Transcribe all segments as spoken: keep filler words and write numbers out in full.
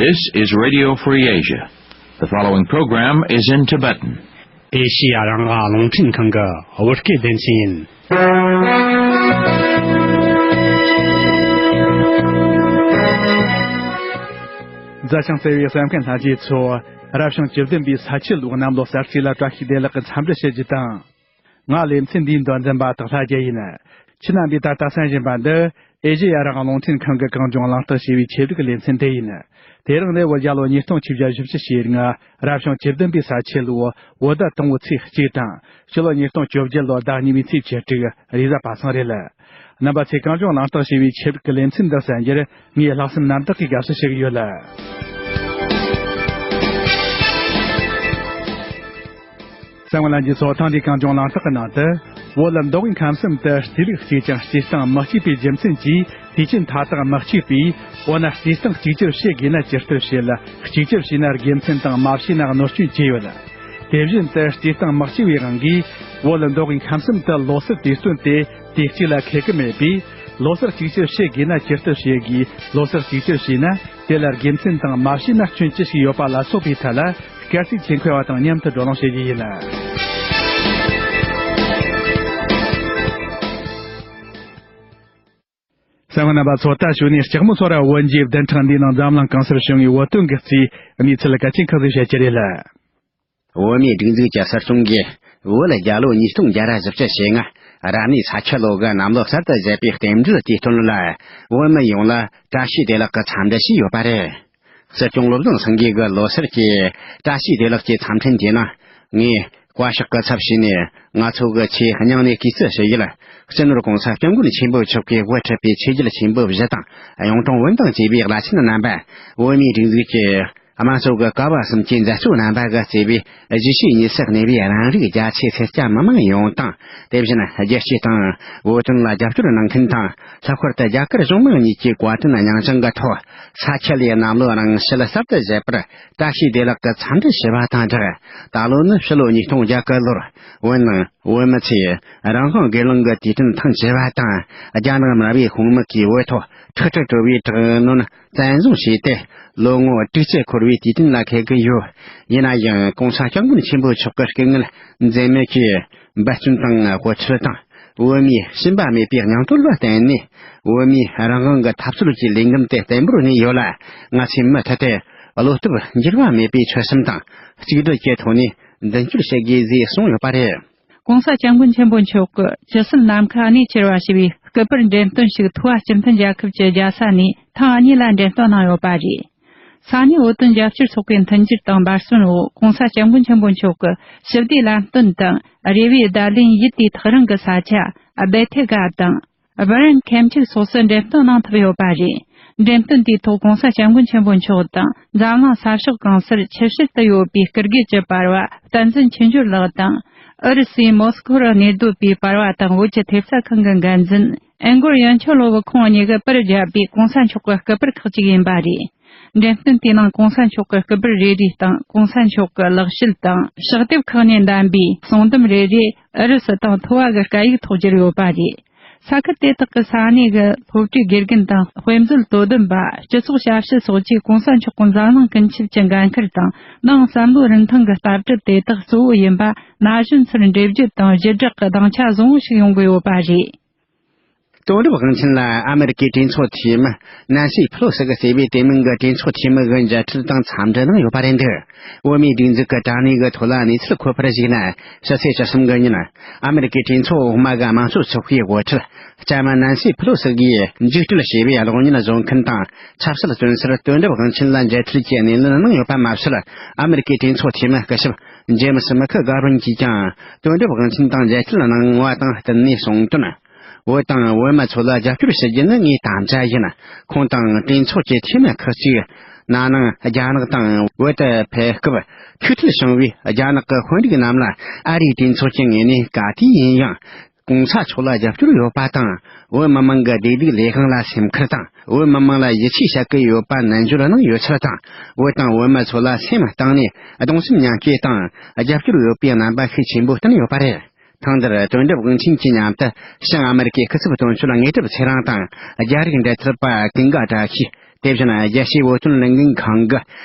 This is Radio Free Asia. The following program is in Tibetan. ཨེ་ཤི་ཡ་རང་དབང་རླུང་འཕྲིན་ཁང་གི་བོད་སྐད་སྡེ་ཚན་ཡིན། མཛའ་ཞིང་བརྩེ་བའི་གསན་མཁན་ལྷན་རྒྱས་ཚོ། རབ་བྱུང་བཅུ་བདུན་པའི་ས་ཁྱི་ལོའི་གནམ་ལོ་གསར་ཚེས་ལ་བཀྲ་ཤིས་བདེ་ལེགས་ཀྱི་འཚམས་འདྲི་ཞུ་རྒྱུ་དང་། ང་ལེ་ཚན་འདིའི་མདོ་འཛིན་པ་སྟག་ལྷ་རྒྱལ་ཡིན། ཁྱེད་རྣམ་པས་ད་ལྟ་གསན་བཞིན་པ་འདི་ཨེ་ཤེ་ཡ་རང་དབང་རླུང་འཕྲིན་ཁང་གིས་གངས་ལྗོངས་གླེང་སྟེགས་ཞེས་པའི་ཆེད་སྒྲིག་ལེ་ཚན་དེ་ཡིན། དེ་རིང་ནི་བོད་རྒྱལ་ལོ་ཉིས་སྟོང་ཆིག་བརྒྱ་བཞི་བཅུ་ཞེ་ལྔ། རབ་བྱུང་བཅུ་བདུན་པའི་ས་ཁྱི་ལོའི་བོད་ཟླ་དང་པོའི་ཚེས་གཅིག་དང་། ཕྱི་ལོ་ཉིས་སྟོང་བཅོ་བརྒྱད་ལོའི་ཟླ་གཉིས་པའི་ཚེས་བཅུ་དྲུག་རེས་གཟའ་པ་སངས་རེད། རྣམ་པ་ཚོས་གངས་ལྗོངས་གླེང་སྟེགས་ཞེས་པའི་ཆེད་སྒྲིག་གི་ལེ་ཚན་འདི་གསན་རྒྱུར་ངས་ལྷག་བསམ་རྣམ་དག་གིས་དགའ་བསུ་ཞུ་གི་ཡོད། གསན་མཁན་ལྷན་རྒྱས་ཚོ། ཐེངས་འདིའི་གངས་ལྗོངས་གླེང་སྟེགས་ཀྱི་ནང་དུ། བོད་ལ་མདོ་དབུས་ཁམས་གསུམ་དུ་རྩིས་རིག་གཅིག་ཀྱང་སྤྱིར་བཏང་མི་གཅིག་པའི་རྒྱུ་མཚན་གྱིས་དུས་ཆེན་མཐའ་དག་མི་གཅིག་པས། འོ་ན་རྩིས་བཏང་གཅིག་གྱུར་བྱེད་དགོས་ན་ཇི་ལྟར་བྱེད། གཅིག་གྱུར་བྱས་ན་དགེ་མཚན་དང་། མ་བྱས་ན་གནོད་སྐྱོན་ཅི་ཡོད། དེ་བཞིན་དུ་རྩིས་བཏང་མི་གཅིག་པའི་དབང་གིས་བོད་ལ་མདོ་དབུས་ཁམས་གསུམ་དུ་ལོ་སར་དུས་སྟོན་དེ་དུས་གཅིག་ལ་འཁེལ་གི་མེད་པས། ལོ་སར་གཅིག་གྱུར་བྱེད་དགོས་ན་ཇི་ལྟར་བྱེད་དགོས། ལོ་སར་གཅིག་གྱུར་བྱས་ན་དེ་ལ་དགེ་མཚན་དང་། མ་བྱས་ན་སྐྱོན་ཅི་ཞིག་ཡོད་པ་ལ་སོགས་པའི་ཐད་ལ་སྐར་རྩིས་ཆེད་མཁས་པ་དང་མཉམ་དུ་བགྲོ་གླེང་བྱེད་རྒྱུ་ཡིན། གསན་མཁན་རྣམ་པ་ཚོ། ད་གཞུག་ནས་ལྕགས་མོ་སོ་ར་བོད་མཇལ་བདུན་ཕྲག་འདིའི་ནང་འཛམ་གླིང་གང་སར་བྱུང་བའི་བོད་དོན་གྱི་རྩིས་གནས་ཚུལ་གལ་ཆེན་ཁག་ཅིག་བཤད་རྒྱུ་རེད། བོད་མིའི་སྒྲིག་འཛུགས་ཀྱི་སྲིད་སྐྱོང་གིས་བོད་རྒྱལ་ལོ་ཉིས་སྟོང་བརྒྱ་བཞི་བཅུ་ཞེ་ལྔ་རབ་གནས་ས་ཁྱི་ལོ་གི་གནམ་ལོ་གསར་དུ་བཞད་པའི་རྟེན་འབྲེལ་དུས་སྟོན་ལ་བོད་མི་ཡོངས་ལ་བཀྲ་ཤིས་བདེ་ལེགས་ཀྱི་འཚམས་འདྲི་ཞུས་ཡོད་པ་རེད། སྲིད་སྐྱོང་བློ་བཟང་སེང་གེ་གི་ལོ་སར་གྱི་བཀྲ་ཤིས་བདེ་ལེགས་ཀྱི་འཚམས་འཕྲིན་དེའི་ནང་། ངས་བཀའ་ཤག་གི་ཚབ་བྱས་ནས་ང་ཚོ་གི་ཆེས་སྙིང་ནས་གུས་བརྩི་ཞུ་ཡུལ། སྤྱི་ནོར་གོང་ས་སྐྱབས་མགོན་ཆེན་པོ་མཆོག་གིས་དབུ་ཁྲིད་པའི་ཆོས་བརྒྱུད་ཆེན་པོ་བཞི་དང་། གཡུང་དྲུང་བོན་དང་བཅས་པའི་བླ་ཆེན་རྣམ་པ། བོད་མིའི་སྒྲིག་འཛུགས་ཀྱི་དམངས་གཙོ་གི་ཀ་བ་གསུམ་གྱི་མཛད་གཙོ་རྣམ་པ་གིས་གཙོས་པའི་གཞིས་བྱེས་གཉིས་སུ་གནས་པའི་རང་རིགས་རྒྱ་ཆེ་སེར་སྐྱ་མི་མང་ཡོངས་དང་། དེ་བཞིན་རྒྱལ་གཅེས་དང་བོད་དོན་ལ་རྒྱབ་སྐྱོར་གནང་མཁན་དང་། ལྷག་པར་དུ་རྒྱ་གར་གཞུང་མང་གཉིས་ཀྱིས་བཀའ་དྲིན་སྙིང་བཅངས་ཀྱི་ཐོག་ས་ཁྱི་ལོའི་གནམ་ལོ་རིང་བཞིན་གསར་དུ་བཞད་པར་བཀྲ་ཤིས་བདེ་ལེགས་ཀྱི་འཚམས་འདྲི་ཞུ་བ་དང་སྦྲགས། ད་ལོ་ནི་ཕྱི་ལོ་ཉིས་སྟོང་བརྒྱད་ལོར་བོད་ནང་བོད་མི་ཚོས་རང་དབང་སྒེར་ལངས་ཀྱི་དུས་སྟོན་ཐེངས་བཅུ་པ་དང་། རྒྱ་ནག་དམར་པོའི་དཔུང་དམག་གིས་བོད་ཐོག་ཁྲག་དྲི་བྲོ་བའི་དྲག་གནོན་བཙན་བཟུང་བྱས་ཏེ། ལོ་ངོ་དྲུག་ཅུ་འཁོར་བའི་དུས་སྟོན་ལ་འཁེལ་གྱི་ཡོད། ཡིན་ན་ཡང་གོང་ས་སྐྱབས་མགོན་ཆེན་པོ་མཆོག་གི་སྐུ་ངལ་འཛེམ་མེད་ཀྱིས་འབད་བརྩོན་དང་དབུ་ཁྲིད་དང་། བོད་མིའི་ཞུམ་པ་མེད་པའི་སྙིང་སྟོབས་ལ་བརྟེན་ནས། བོད་མིའི་རང་དབང་གི་འཐབ་རྩོད་ཀྱི་ལས་འགན་དེ་བརྟན་པོར་གནས་ཡོད་ལ། ང་ཚོས་མུ་མཐུད་དེ་བློ་སྟོབས་འགྱུར་བ་མེད་པའི་ཆོད་སེམས་དང་གཅིག་སྒྲིལ་གྱི་ཐོག་ནས་མདུན་སྐྱོད་བྱེད་དགོས་ཞེས་གསུངས་ཡོད་པ་རེད། གོང་ས་སྐྱབས་མགོན་ཆེན་པོ་མཆོག་གིས་ཇི་སྲིད་ནམ་མཁའ་གནས་ཁྱེར་བ་ཞེས་པའི་སྐུ་པར་འགྲེམས་སྟོན་ཞིག་ཐུ་བ་སྤྱི་མཐུན་རྒྱལ་ཁབ་ཀྱི་རྒྱལ་ས་ནས་ཐེངས་གཉིས་ལ་འགྲེམས་སྟོན་གནང་ཡོད་པ་རེད། ས་གནས་བོད་དོན་རྒྱབ་སྐྱོར་ཚོགས་པའི་མཐུན་འགྱུར་དང་འབད་བརྩོན་འོག་གོང་ས་སྐྱབས་མགོན་ཆེན་པོ་མཆོག་གི་ཞི་བདེའི་ལམ་སྟོན་དང་། རེ་བའི་བརྡ་ལན་ཡུལ་དེའི་ཐག་རིང་གི་ས་ཆ་སྦེ་ཐེ་ག་དང་། སྦི་རན་ཁེམ་ཆིག་སོགས་སུ་འགྲེམས་སྟོན་གནང་ཐུབ་ཡོད་པ་རེད། འགྲེམས་སྟོན་དེའི་ཐོག་གོང་ས་སྐྱབས་མགོན་ཆེན་པོ་མཆོག་དང་འཛམ་གླིང་ས་ཕྱོགས་གང་སར་ཆུ་ཕྱེད་དུ་ཡོད་པའི་སྐུ་སྒེར་གྱི་པར་བ་བསྟན་འཛིན་ཆོས་འབྱོར་ལགས་དང་། ཨུ་རུ་སུའི་མོ་སི་ཁོ་རུ་གནས་སྡོད་པའི་པར་བ་དང་བོད་ཀྱི་ཐེབས་རྩ་ཁང་གི་འགན་འཛིན་ཨེན་གོར་ཡོན་ཆོ་ལོ་བུ་ཁོང་གཉིས་ཀྱིས་པར་བརྒྱབ་པའི་གོང་ས་མཆོག་གི་སྐུ་པར་ཁག་ཅིག་ཡིན་པ་རེད། འགྲེམས་སྟོན་དེའི་ནང་གོང་ས་མཆོག་གི་སྐུ་པར་རེ་རེ་དང་གོང་ས་མཆོག་གི་ལེགས་བཤད་དང་ཕྱག་དེབ་ཁག་ནས་བདམས་པའི་གསུང་འདེམས་རེ་རེ་ཨུ་རུ་སུ་དང་ཐུ་བ་གི་སྐད་ཡིག་ཐོག་བསྒྱུར་ཡོད་པ་རེད། ས་ཁུལ་དེ་དག་གི་ས་གནས་ཀྱི་སློབ་གྲྭའི་དགེ་རྒན་དང་དཔེ་མཛོད་དོ་དམ་པ། སྤྱི་ཚོགས་ཞབས་ཞུ་སོགས་ཀྱིས་གོང་ས་མཆོག་གི་འཛམ་གླིང་ཀུན་ཁྱབ་ཀྱི་འགན་འཁུར་དང་། ནང་བསམ་བློའི་རིན་ཐང་གི་ལྟ་གྲུབ་དེ་དག་གཙོ་བོ་ཡིན་པ་ན་གཞོན་ཚོར་འགྲེལ་བརྗོད་དང་ཞི་དྲག་གི་སྡིངས་ཆ་བཟང་བོ་ཞིག་ཡོང་གི་ཡོད་པ་རེད། དོན་གྲུབ་དབང་ཆེན་ལ་ཨ་མེ་རི་ཀའི་གྲོས་ཚོགས་འཐུས་མི་ནན་སི་ཕེ་ལོ་སི་གིས་གཙོས་པའི་དེ་མིན་གྱི་གྲོས་ཚོགས་འཐུས་མི་གི་མཇལ་འཕྲད་དང་འཚམས་འདྲི་གནང་ཡོད་པ་རེད་འདུག་བོད་མིའི་སྒྲིག་འཛུགས་ཀྱི་དྲ་གནས་ཀྱི་ཐོག་ལ་གནས་ཚུལ་འཁོད་པར་གཞིགས་ན། ཕྱི་ཚེས་བཅུ་གསུམ་གྱི་ཉིན། ཨ་མེ་རི་ཀའི་གྲོས་ཚོགས་འོག་མ་གི་དམངས་གཙོ་ཚོགས་པའི་དབུ་ཁྲིད་ལྕམ་ནན་སི་ཕེ་ལོ་སི་གིས་མཇུག་སྒྲིལ་བྱས་པའི་གློག་བརྙན་བཟོ་མཁན་དང་། ཆབ་སྲིད་བཙོན་ཟུར་དོན་གྲུབ་དབང་ཆེན་ལ་མཇལ་འཕྲད་ཀྱི་སྣེ་ལེན་གནང་ཡོད་པ་མ་ཟད། ཨ་མེ་རི་ཀའི་གྲོས་ཚོགས་འཐུས་མི་སྐུ་ཞབས་ཇེ་མི་སི་མི་ཁི་གྷ་རོན་གྱིས་ཀྱང་དོན་གྲུབ་དབང་ཆེན་དང་མཇལ་འཕྲད་གནང་བ་དང་བསྟུན་ནས་གསུངས་དོན། བོད་དང་བོད་མི་ཚོ་ལ་རྒྱབ་སྐྱོར་ཞུ་རྒྱུ་ནི་ངའི་དམ་བཅའ་ཡིན། ཁོང་དང་གྲོས་ཚོགས་ཀྱི་འཐུས་མི་ཁག་ཅིག་ན་ནིང་རྒྱ་ནག་དང་བོད་དུ་ཕེབས་སྐབས། ཐུགས་འཕྲད་བྱུང་བའི་རྒྱ་ནག་གི་དཔོན་རིགས་རྣམས་ལ་ཨ་རིའི་གྲོས་ཚོགས་ཀྱི་ངོས་ནས་ག་དུས་ཡིན་ཡང་། གོང་ས་མཆོག་ལ་རྒྱབ་སྐྱོར་ཡོད་པ་དང་། བོད་མི་མང་གི་བདེ་སྡུག་ལས་དབང་ལ་སེམས་ཁུར་དང་། བོད་མི་མང་ལ་ཡིད་ཆེས་བྱེད་ཀྱི་ཡོད་པ་ནན་བརྗོད་གནང་ཡོད་ཚུལ་དང་། བོད་དང་བོད་མི་ཚོ་ལ་སེམས་གཏིང་ནས་གདུང་སེམས་མཉམ་སྐྱེད་དང་རྒྱབ་སྐྱོར་ཡོད་པའི་རྣམ་པ་ཤུགས་ཆེན་པོ་བསྟན་ཡོད་པ་རེད། ཐེངས་འདིར་དོན་གྲུབ་དབང་ཆེན་གྱིས་མཉམ་དུ་ཞིང་ཨ་མེ་རི་ཀའི་སྐུ་ཚབ་དོན་གཅོད་དངོས་གྲུབ་ཚེ་རིང་དང་། རྒྱ་རིགས་འབྲེལ་མཐུད་པ་ཀུན་དགའ་བཀྲ་ཤིས། དེ་བཞིན་རྒྱལ་སྤྱིའི་བོད་དོན་ལས་འགུལ་ཁང་གི་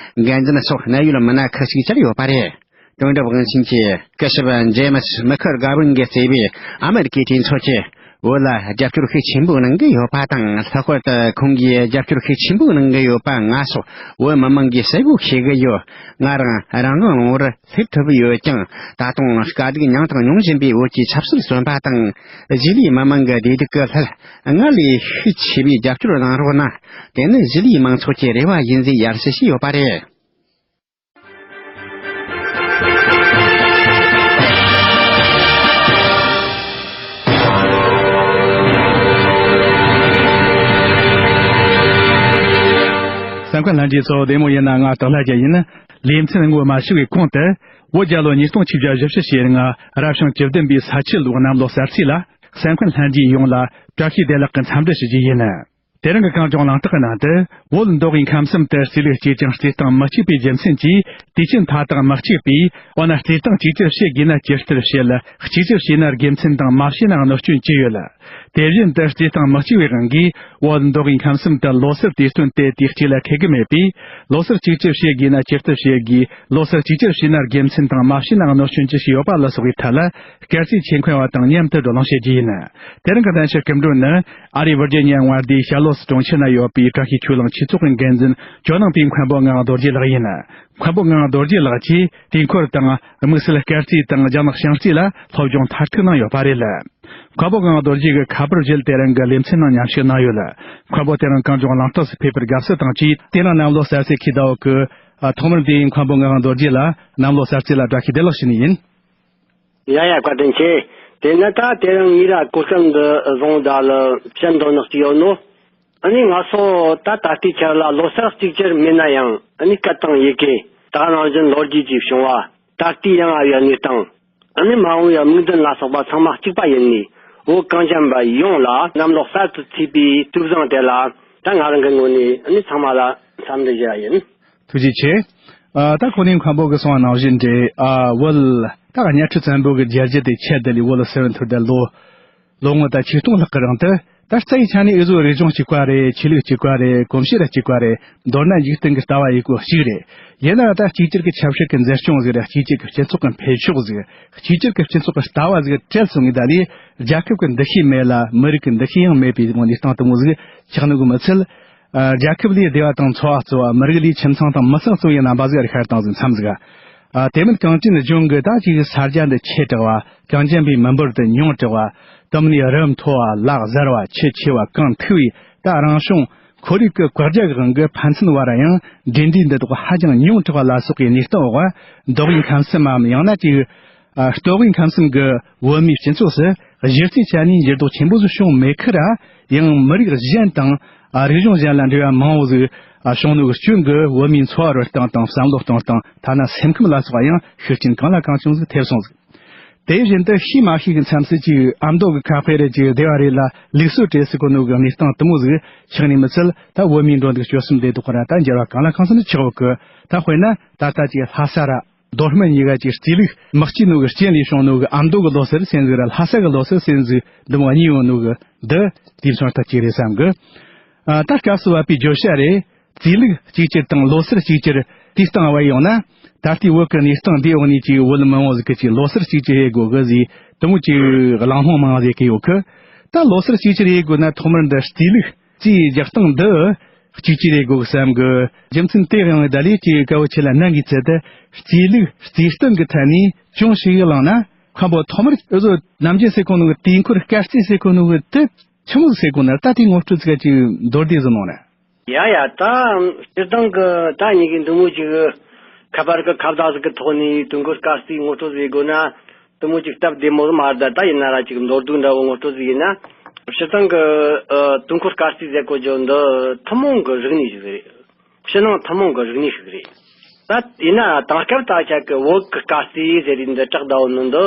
འགན་འཛིན་སོགས་གནད་ཡོད་མི་སྣ་ཁག་ཅིག་བཅར་ཡོད་པ་རེད། དོན་གྲུབ་དབང་ཆེན་གྱིས་སྐུ་ཞབས་ཇེ་མི་སི་མི་ཁེར་གྷ་ཝིན་གྱིས་གཙོས་པའི་ཨ་མེ་རི་ཀའི་གྲོས་ཚོགས་ཀྱིས་བོད་ལ་རྒྱབ་སྐྱོར་ཤུགས་ཆེན་པོ་གནང་གི་ཡོད་པ་དང་། ལྷག་པར་དུ་ཁོང་གིས་རྒྱབ་སྐྱོར་ཤུགས་ཆེན་པོ་གནང་གི་ཡོད་པ་ང་སོགས་བོད་མི་མང་གིས་གསལ་པོ་ཤེས་ཀྱི་ཡོད། ང་རང་རང་དབང་ལུང་པར་སླེབས་ཐུབ་ཡོད་ཀྱང་། ད་དུང་དཀའ་སྡུག་མྱངས་དང་མྱོང་བཞིན་པའི་བོད་ཀྱི་ཆབ་སྲིད་བཙོན་པ་དང་གཞིས་ལུས་མི་མང་གི་བདེ་སྡུག་གི་སླད་སྔར་ལས་ཤུགས་ཆེ་བའི་རྒྱབ་སྐྱོར་གནང་རོགས་གནང་། དེ་ནི་གཞིས་ལུས་མང་ཚོགས་ཀྱི་རེ་བ་ཡིན་ཟེར་ཡར་ཞུ་བྱས་ཡོད་པ་རེད། གསན་མཁན་ལྷན་རྒྱས་ཚོ་བདེ་མོ་ཡིན་ན། ང་སྟག་ལྷ་རྒྱལ་ཡིན། ལེ་ཚན་སྔོན་མ་ཞུགས་པའི་གོང་དུ། བོད་རྒྱལ་ལོ་ཉིས་སྟོང་ཆིག་བརྒྱ་བཞི་བཅུ་ཞེ་ལྔ་རབ་བྱུང་བཅུ་བདུན་པའི་ས་ཁྱི་ལོའི་གནམ་ལོ་གསར་ཚེས་ལ་གསན་མཁན་ལྷན་རྒྱས་ཡོངས་ལ་བཀྲ་ཤིས་བདེ་ལེགས་ཀྱི་འཚམས་འདྲི་ཞུ་རྒྱུ་ཡིན། དེ་རིང་གི་གངས་ལྗོངས་གླེང་སྟེགས་ཀྱི་ནང་དུ། བོད་མདོ་དབུས་ཁམས་གསུམ་དུ་རྩིས་ལུགས་གཅིག་ཀྱང་རྩིས་སྟངས་མི་གཅིག་པའི་རྒྱུ་མཚན་གྱིས་དུས་ཆེན་མཐའ་དག་མི་གཅིག་པས། འོ་ན་རྩིས་སྟངས་གཅིག་གྱུར་བྱེད་དགོས་ན་ཇི་ལྟར་བྱེད། གཅིག་གྱུར་བྱས་ན་དགེ་མཚན་དང་མ་བྱས་ན་གནོད་སྐྱོན་ཅི་ཡོད། དེ་བཞིན་དུ་རྩིས་སྟངས་མི་གཅིག་པའི་དབང་གིས་བོད་མདོ་དབུས་ཁམས་གསུམ་དུ་ལོ་སར་དུས་སྟོན་དེ་དུས་གཅིག་ལ་འཁེལ་གྱི་མེད་པས། ལོ་སར་གཅིག་གྱུར་བྱེད་དགོས་ན་ཇི་ལྟར་བྱེད་དགོས། ལོ་སར་གཅིག་གྱུར་བྱས་ན་དགེ་མཚན་དང་མ་བྱས་ན་གནོད་སྐྱོན་ཅི་ཞིག་ཡོད་པ་ལ་སོགས་པའི་ཐད་ལ། སྐར་རྩིས་ཆེད་མཁས་པ་དང་མཉམ་དུ་བགྲོ་གླེང་བྱེད་རྒྱུ་ཡིན། དེ་རིང་གི་གཏམ་བཤད་སྐུ་མགྲོན་ནི། ཨ་རིའི་ཝིར་ཇི་ནི་ཡ་མངའ་སྡེའི་ཤར་ལྷོ་སི་གྲོང་ཁྱེར་ན་ཡོད་པའི་བཀྲ་ཤིས་ཆོས་གླིང་ཆོས་ཚོགས་ཀྱི་འགན་འཛིན་ཇོ་ནང་པའི་མཁན་པོ་ངག་རྡོ་རྗེ་ལགས་ཡིན། མཁན་པོ་ངག་རྡོ་རྗེ་ལགས་ཀྱིས་དུས་འཁོར་དང་དམིགས་བསལ་སྐར་རྩིས་དང་རྒྱ་ནག་ཞིང་རྩིས་ལ་སློབ་སྦྱོང་མཐར་ཐུག་གནང་ཡོད་པ་རེད། མཁན་པོ་ངག་རྡོ་རྗེ་གིས་ཁ་པར་བརྒྱུད་དེ་རིང་གི་ལེ་ཚན་ནང་མཉམ་ཞུགས་གནང་ཡོད། མཁན་པོ་དེ་རིང་གངས་ལྗོངས་གླེང་སྟེགས་སུ་ཕེབས་པར་དགའ་བསུ་དང་བཅས། དེ་རིང་གནམ་ལོ་གསར་ཚེས་འཁེལ་ཟླ་བོ་གི་ཐོག་མར་འདི་ཡིན། མཁན་པོ་ངག་རྡོ་རྗེ་ལ་གནམ་ལོ་གསར་ཚེས་ལ་བཀྲ་ཤིས་བདེ་ལེགས་ཞུ་ནི་ཡིན། ཡ་ཡ། བཀའ་དྲིན་ཆེ། དེ་ནི་ད་དེ་རིང་ངས་ར་གོ་སྐབས་འདི་བཟུང་ད་ལ་བཤད་འདོད་ནི་གཅིག་ཡོད་ནོ། ཨ་ནི་ང་ཚོ་ད་ད་ལྟའི་ཆར་ལ་ལོ་གསར་གཅིག་གྱུར་མེད་ན་ཡང་། ཨ་ནི་སྐད་དང་ཡི་གེ། ད་ནང་བཞིན་ལོ་རྒྱུས་ཀྱི་བྱུང་བ། ད་ལྟའི་ཡང་ཨ་བའི་གནས་སྟངས། ཨ་ནི་མ་འོངས་པའི་དམིགས་འདུན་ལ་སོགས་པ་ཚང་མ་གཅིག་པ་ཡིན་ནི། བོད་གངས་ཅན་པ་ཡོངས་ལ་གནམ་ལོ་གསར་དུ་ཚེས་པའི་དུས་བཟང་དེ་ལ། ད་ང་རང་གི་ངོས་ནས་ཨ་ནི་ཚང་མ་ལ་འཚམས་འདྲི་ཞུ་ཡ་ཡིན། ཐུགས་རྗེ་ཆེ། ཨ། ད་གོང་ནས་མཁན་པོ་གིས་གསུངས་པ་ནང་བཞིན་རེད། ཨ། བོད་ད་ག་གཉའ་ཁྲི་བཙན་པོ་གི་རྒྱལ་རྒྱུད་དེ་ཆད་དེ་ལས་བོད་ལ་སེ་བན་ཐུར་དེ་ལོ་ལོ་ངོ་ད་ཆིག་སྟོང་ལྷག་གི་རིང་དུ། ད་རྩ་བའི་ཆ་ནས་ཨེ་ཟོ་རིག་གཞུང་གཅིག་པ་རེད། ཆོས་ལུགས་གཅིག་པ་རེད། གོམས་གཤིས་ར་གཅིག་པ་རེད། མདོར་ན་འཇིག་རྟེན་གྱི་ལྟ་བ་ཡི་གོ་གཅིག་རེད། ཡིན་ན་ད་གཅིག་གྱུར་གྱི་ཆབ་སྲིད་ཀྱི་འཛིན་སྐྱོང་ཟིག་ར། གཅིག་གྱུར་གྱི་སྤྱི་ཚོགས་ཀྱི་འཕེལ་ཕྱོགས་ཟིག་གཅིག་གྱུར་གྱི་སྤྱི་ཚོགས་ཀྱི་ལྟ་བ་ཟིག་བྲལ་སོང་ངེ་ད་ལས། རྒྱལ་ཁབ་ཀྱི་འདུ་ཤེས་མེད་ལ་མི་རིགས་ཀྱི་འདུ་ཤེས་ཡང་མེད་པའི་ངོ་གནས་སྟངས་དེ་མོ་ཟིག་ཆགས་ནོ་གི་མི་ཚད། ཨ། རྒྱལ་ཁབ་ལས་སྡེ་བ་དང་ཚོ་བ་གཙོ་བ། མི་རིགས་ལས་ཁྱིམ་ཚང་དང་མི་ཚང་གཙོ་བའི་རྣམ་པ་ཟིག་རིག་ཤར་བཏང་ཟིག་མཚམས་ཟིག་ཨ། དེ་མིན་གངས་ཅན་ལྗོངས་ཀྱི་ད་ཅིག་ས་རྒྱ་འདི་ཆེ་དྲགས་པ། གངས་ཅན་པའི་མི་འབོར་དེ་ཉུང་དྲགས་པ། དེ་མིན་རི་མཐོ་བ། ལ་གཟར་བ། ཆུ་ཆེ་བ། གངས་མཐོ་བའི་ད་རང་བྱུང་ཁོར་ཡུག་གི་བཀག་རྒྱ་གི་དབང་གིས་ཕན་ཚུན་བར་ཡང་འབྲེལ་འདྲིས་འདི་དག་ཧ་ཅང་ཉུང་དྲགས་པ་ལ་སོགས་པའི་གནས་སྟངས་འོག་མདོ་དབུས་ཁམས་གསུམ་མམ། ཡང་ན་ཅིག་ཨ། སྟོད་དབུས་ཁམས་གསུམ་གྱི་བོད་མིའི་སྤྱི་ཚོགས་སུ་གཞི་རྩའི་ཆ་ནས་འགྱུར་ལྡོག་ཆེན་པོ་ཟིག་བྱུང་མེད་ཁར། ཡང་མི་རིགས་གཞན་དང་། ཨ། རིག་གཞུང་གཞན་ལ་འབྲེལ་བ་མང་བོ་ཟིག་ཨ། བྱུང་ནོ་གི་རྐྱེན་གྱིས་བོད་མིའི་འཚོ་བ་རོལ་སྟངས་དང་བསམ་བློ་གཏོང་སྟངས། ཐ་ན་སེམས་ཁམས་ལ་སོགས་པ་ཡང་ཤུགས་རྐྱེན་གང་ལ་གང་བྱུང་ཟིག་ཐེབས་སོང་ཟིག་དེ་བཞིན་དུ་ཤེས་མ་ཤེས་ཀྱི་མཚམས་སུ་ཅིག་ཨ་མདོ་གི་ཁ་དཔེ་རེད། ཅིག་སྡེ་བ་རེ་ལ་ལུགས་སྲོལ་བྲལ་ཟེར་གོ་ནོ་གི་གནས་སྟངས་དེ་མོ་ཟིག་ཆགས་ནས་མི་ཚད། ད་བོད་མིའི་འགྲོ་འདུག་སྤྱོད་གསུམ་འདི་དག་ར་ད་འགྱུར་བ་གང་ལ་གང་འཚམ་ཟིག་ཆགས་ཡོད་གི། ད་དཔེར་ན་ད་ལྟ་ཅིག་ལྷ་ས་ར། མདོ་སྨད་གཉིས་ཀ་ཅིག་རྩིས་ལུགས་དམག་སྤྱི་ནོ་གི་རྐྱེན་ལས་བྱུང་ནོ་གི་ཨ་མདོ་གི་ལོ་སར་ཟེར་ཟིག་ར། ལྷ་ས་གི་ལོ་སར་ཟེར་ཟིག་འདི་མོ་གཉིས་ཡོད་ནོ་གི་འདི་དེའི་སོང་ཐག་ཅིག་རེད་བསམ་གི། ཨ། ད་སྐབས་སུ་བབས་པའི་བརྗོད་བྱ་རེད། རྩིས་ལུགས་གཅིག་གྱུར་དང་ལོ་སར་གཅིག་གྱུར་དེའི་སྟེང་བ་ཡོང་ན། ད་ལྟའི་བོད་ཀྱི་གནས་སྟངས་འདིའི་འོག་ནས་ཅིག་བོད་མི་མང་བོ་ཟིག་གིས་ཅིག་ལོ་སར་གཅིག་གྱུར་ཡེད་དགོས་གི་ཟིག་དེ་མོ་ཅིག་གླེང་སློང་མང་ཟིག་གི་ཡོད་གི། ད་ལོ་སར་གཅིག་གྱུར་ཡེད་དགོས་ན་ཐོག་མར་འདི་རྩིས་ལུགས། རྩིས་རྒྱག་སྟངས་འདི་གཅིག་གྱུར་རེད་དགོས་བསམ་གི། རྒྱུ་མཚན་དེ་ཡང་ད་ལས་ཀྱི་དཀའ་བོ་ཆེ་ལ་གནད་འགག་ཚད་དེ། རྩིས་ལུགས་རྩིས་སྟངས་ཀྱི་ཐད་ནས་ཅུང་ཞིག་གླེང་ན། མཁན་པོ་ཐོག་མར་འུ་ཚོ་ནམ་རྒྱུན་ཟེར་གོ་ནོ་གི་དུས་འཁོར་སྐར་རྩིས་ཟེར་གོ་ནོ་གི་དེ་ཆི་མོ་ཟེར་གོ་ན། ད་དེའི་ངོ་སྤྲོད་ཙི་ག་ཅིག་མདོར་བསྡུས་ཟིག་གནང་ན། ཡ་ཡ། ད་སྤྱིར་བཏང་གི་ད་ཉིད་ཀྱི་འདི་མོ་ཅིག་ཁ་པར་གི་ཁ་བརྡ་ཟིག་གི་ཐོག་ནས་དུས་འཁོར་སྐར་རྩིས་ངོ་སྤྲོད་ཟིག་དགོས་ན། དེ་མོ་ཅིག་སྟབས་བདེ་མོ་ཟིག་མ་རེད། ད་ཡིན་ན་ར་ཅིག་མདོར་བསྡུས་འདྲ་བོ་ངོ་སྤྲོད་ཟིག་ཡིན་ན། སྤྱིར་བཏང་གི་ཨ་དུས་འཁོར་སྐར་རྩིས་ཟེར་གོ་རྒྱུ་འདི་ཐུན་མོང་གི་རིག་གནས་ཤིག་རེད། ཕྱི་ནང་ཐུན་མོང་གི་རིག་གནས་ཤིག་རེད། ད་ཡིན་ན་དེང་སྐབས་ད་ཆ་གི་བོད་ཀྱི་སྐར་རྩིས་ཟེར་རིགས་འདི་གྲགས་ད་བོ་ནོ་འདི་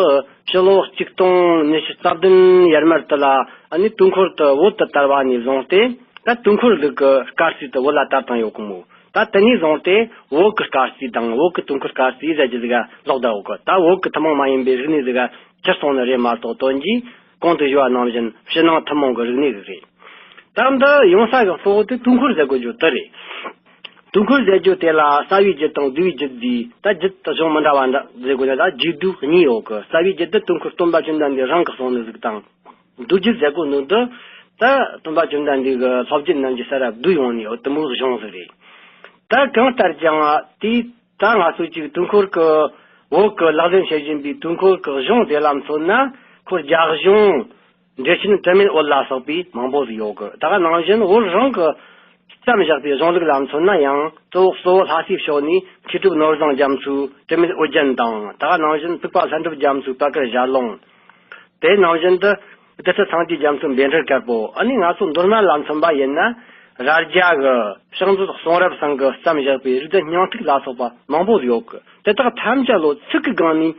ཕྱི་ལོ་གཅིག་སྟོང་ཉི་ཤུ་རྩ་བདུན་ཡར་མར་དུ་ལ། ཨ་ནི་དུས་འཁོར་དེ་བོད་དུ་དར་བ་ནས་བཟུང་སྟེ། ད་དུས་འཁོར་ལུགས་ཀྱི་སྐར་རྩིས་དེ་བོད་ལ་དར་བཏང་ཡོད་གི་མོ། ད་དེ་ནས་བཟུང་སྟེ་བོད་ཀྱི་སྐར་རྩིས་དང་བོད་ཀྱི་དུས་འཁོར་སྐར་རྩིས་ཟེར་རྒྱུ་ཟིག་ལོག་བསྡད་ཡོད་གི། ད་བོད་ཀྱི་ཐུན་མོང་མ་ཡིན་པའི་རིག་གནས་ཟིག་ག་འགྱུར་སོང་ནི་རེད་མ་གཏོགས། དོན་གྱིས་གོང་དུ་ཞུས་པ་ནང་བཞིན་ཕྱི་ནང་ཐུན་མོང་གི་རིག་གནས་ཟིག་རེད། ད་འདི་ཡོང་ས་གི་གཙོ་བོ་དེ་དུས་འཁོར་ཟེར་དགོས་རྒྱུ་དེ་རེད། དུས་འཁོར་ཟེར་རྒྱུ་དེ་ལ་རྩ་བའི་རྒྱུད་དང་བསྡུས་པའི་རྒྱུད་ཟེར། ད་རྒྱུད་དུ་གཞུང་མི་འདྲ་བ་འདྲ་ཟེར་དགོས་ན་ད་རྒྱུད་བསྡུས་གཉིས་ཡོད་གི། རྩ་བའི་རྒྱུད་དེ་དུས་འཁོར་སྟོན་པ་བཅོམ་ལྡན་འདས་རང་གིས་གསུངས་ནི་ཟིག་དང་། བསྡུས་རྒྱུད་ཟེར་གོ་ནོ་འདི་ད་སྟོན་པ་བཅོམ་ལྡན་འདས་ཀྱི་སློབ་རྒྱུད་རྣམས་ཀྱིས་གསར་ར་བསྡུས་ཡོང་ནི་ཡོད་དེ་མོ་གཞུང་ཟིག་རེད། ད་གང་ལྟར་ཀྱང་དེའི་ད་ང་ཚོ་གཅིག་དུས་འཁོར་གྱི་བོད་ཀྱི་ལག་ལེན་བྱེད་བཞིན་པའི་དུས་འཁོར་གྱི་གཞུང་དེ་ལ་མཚོན་ན། ཁོ་རྒྱ་གཞུང་འགྲེལ་ཆེན་དྲི་མེད་འོད་ལ་སོགས་པའི་མང་པོ་ཟིག་ཡོད་གི། ད་ག་ནང་བཞིན་བོད་རང་གི་བརྩམས་བཞག་པའི་གཞུང་ལུགས་ལ་མཚོན་ན་ཡང་གཙོ་བོ་གཙོ་བོ་ལྷ་སའི་ཕྱོགས་ནས་མཁས་གྲུབ་ནོར་བཟང་རྒྱ་མཚོའི་དྲི་མེད་འོད་རྒྱན་དང་། ད་ག་ནང་བཞིན་ཐུབ་པ་ལྷུན་གྲུབ་རྒྱ་མཚོའི་པད་དཀར་ཞལ་ལུང་། དེ་ནང་བཞིན་དུ་རྡུལ་ཚོན་སངས་རྒྱས་རྒྱ་མཚོའི་འབྲས་འབྲེལ་དཀར་པོ། ཨ་ནི་ང་ཚོ་མདོ་སྨད་ལ་མཚོན་པ་ཡིན་ན་རྭ་རྒྱ་གི་ཕྱག་མཛོད་གསུང་རབ་ཚང་གིས་བརྩམས་བཞག་པའི་རིགས་ལྡན་སྙིང་ཐིག་ལ་སོགས་པ་མང་པོ་ཡོད་གི། དེ་དག་ཐམས་ཅད་ལོ་ཚིག་གི་སྒང་ནས་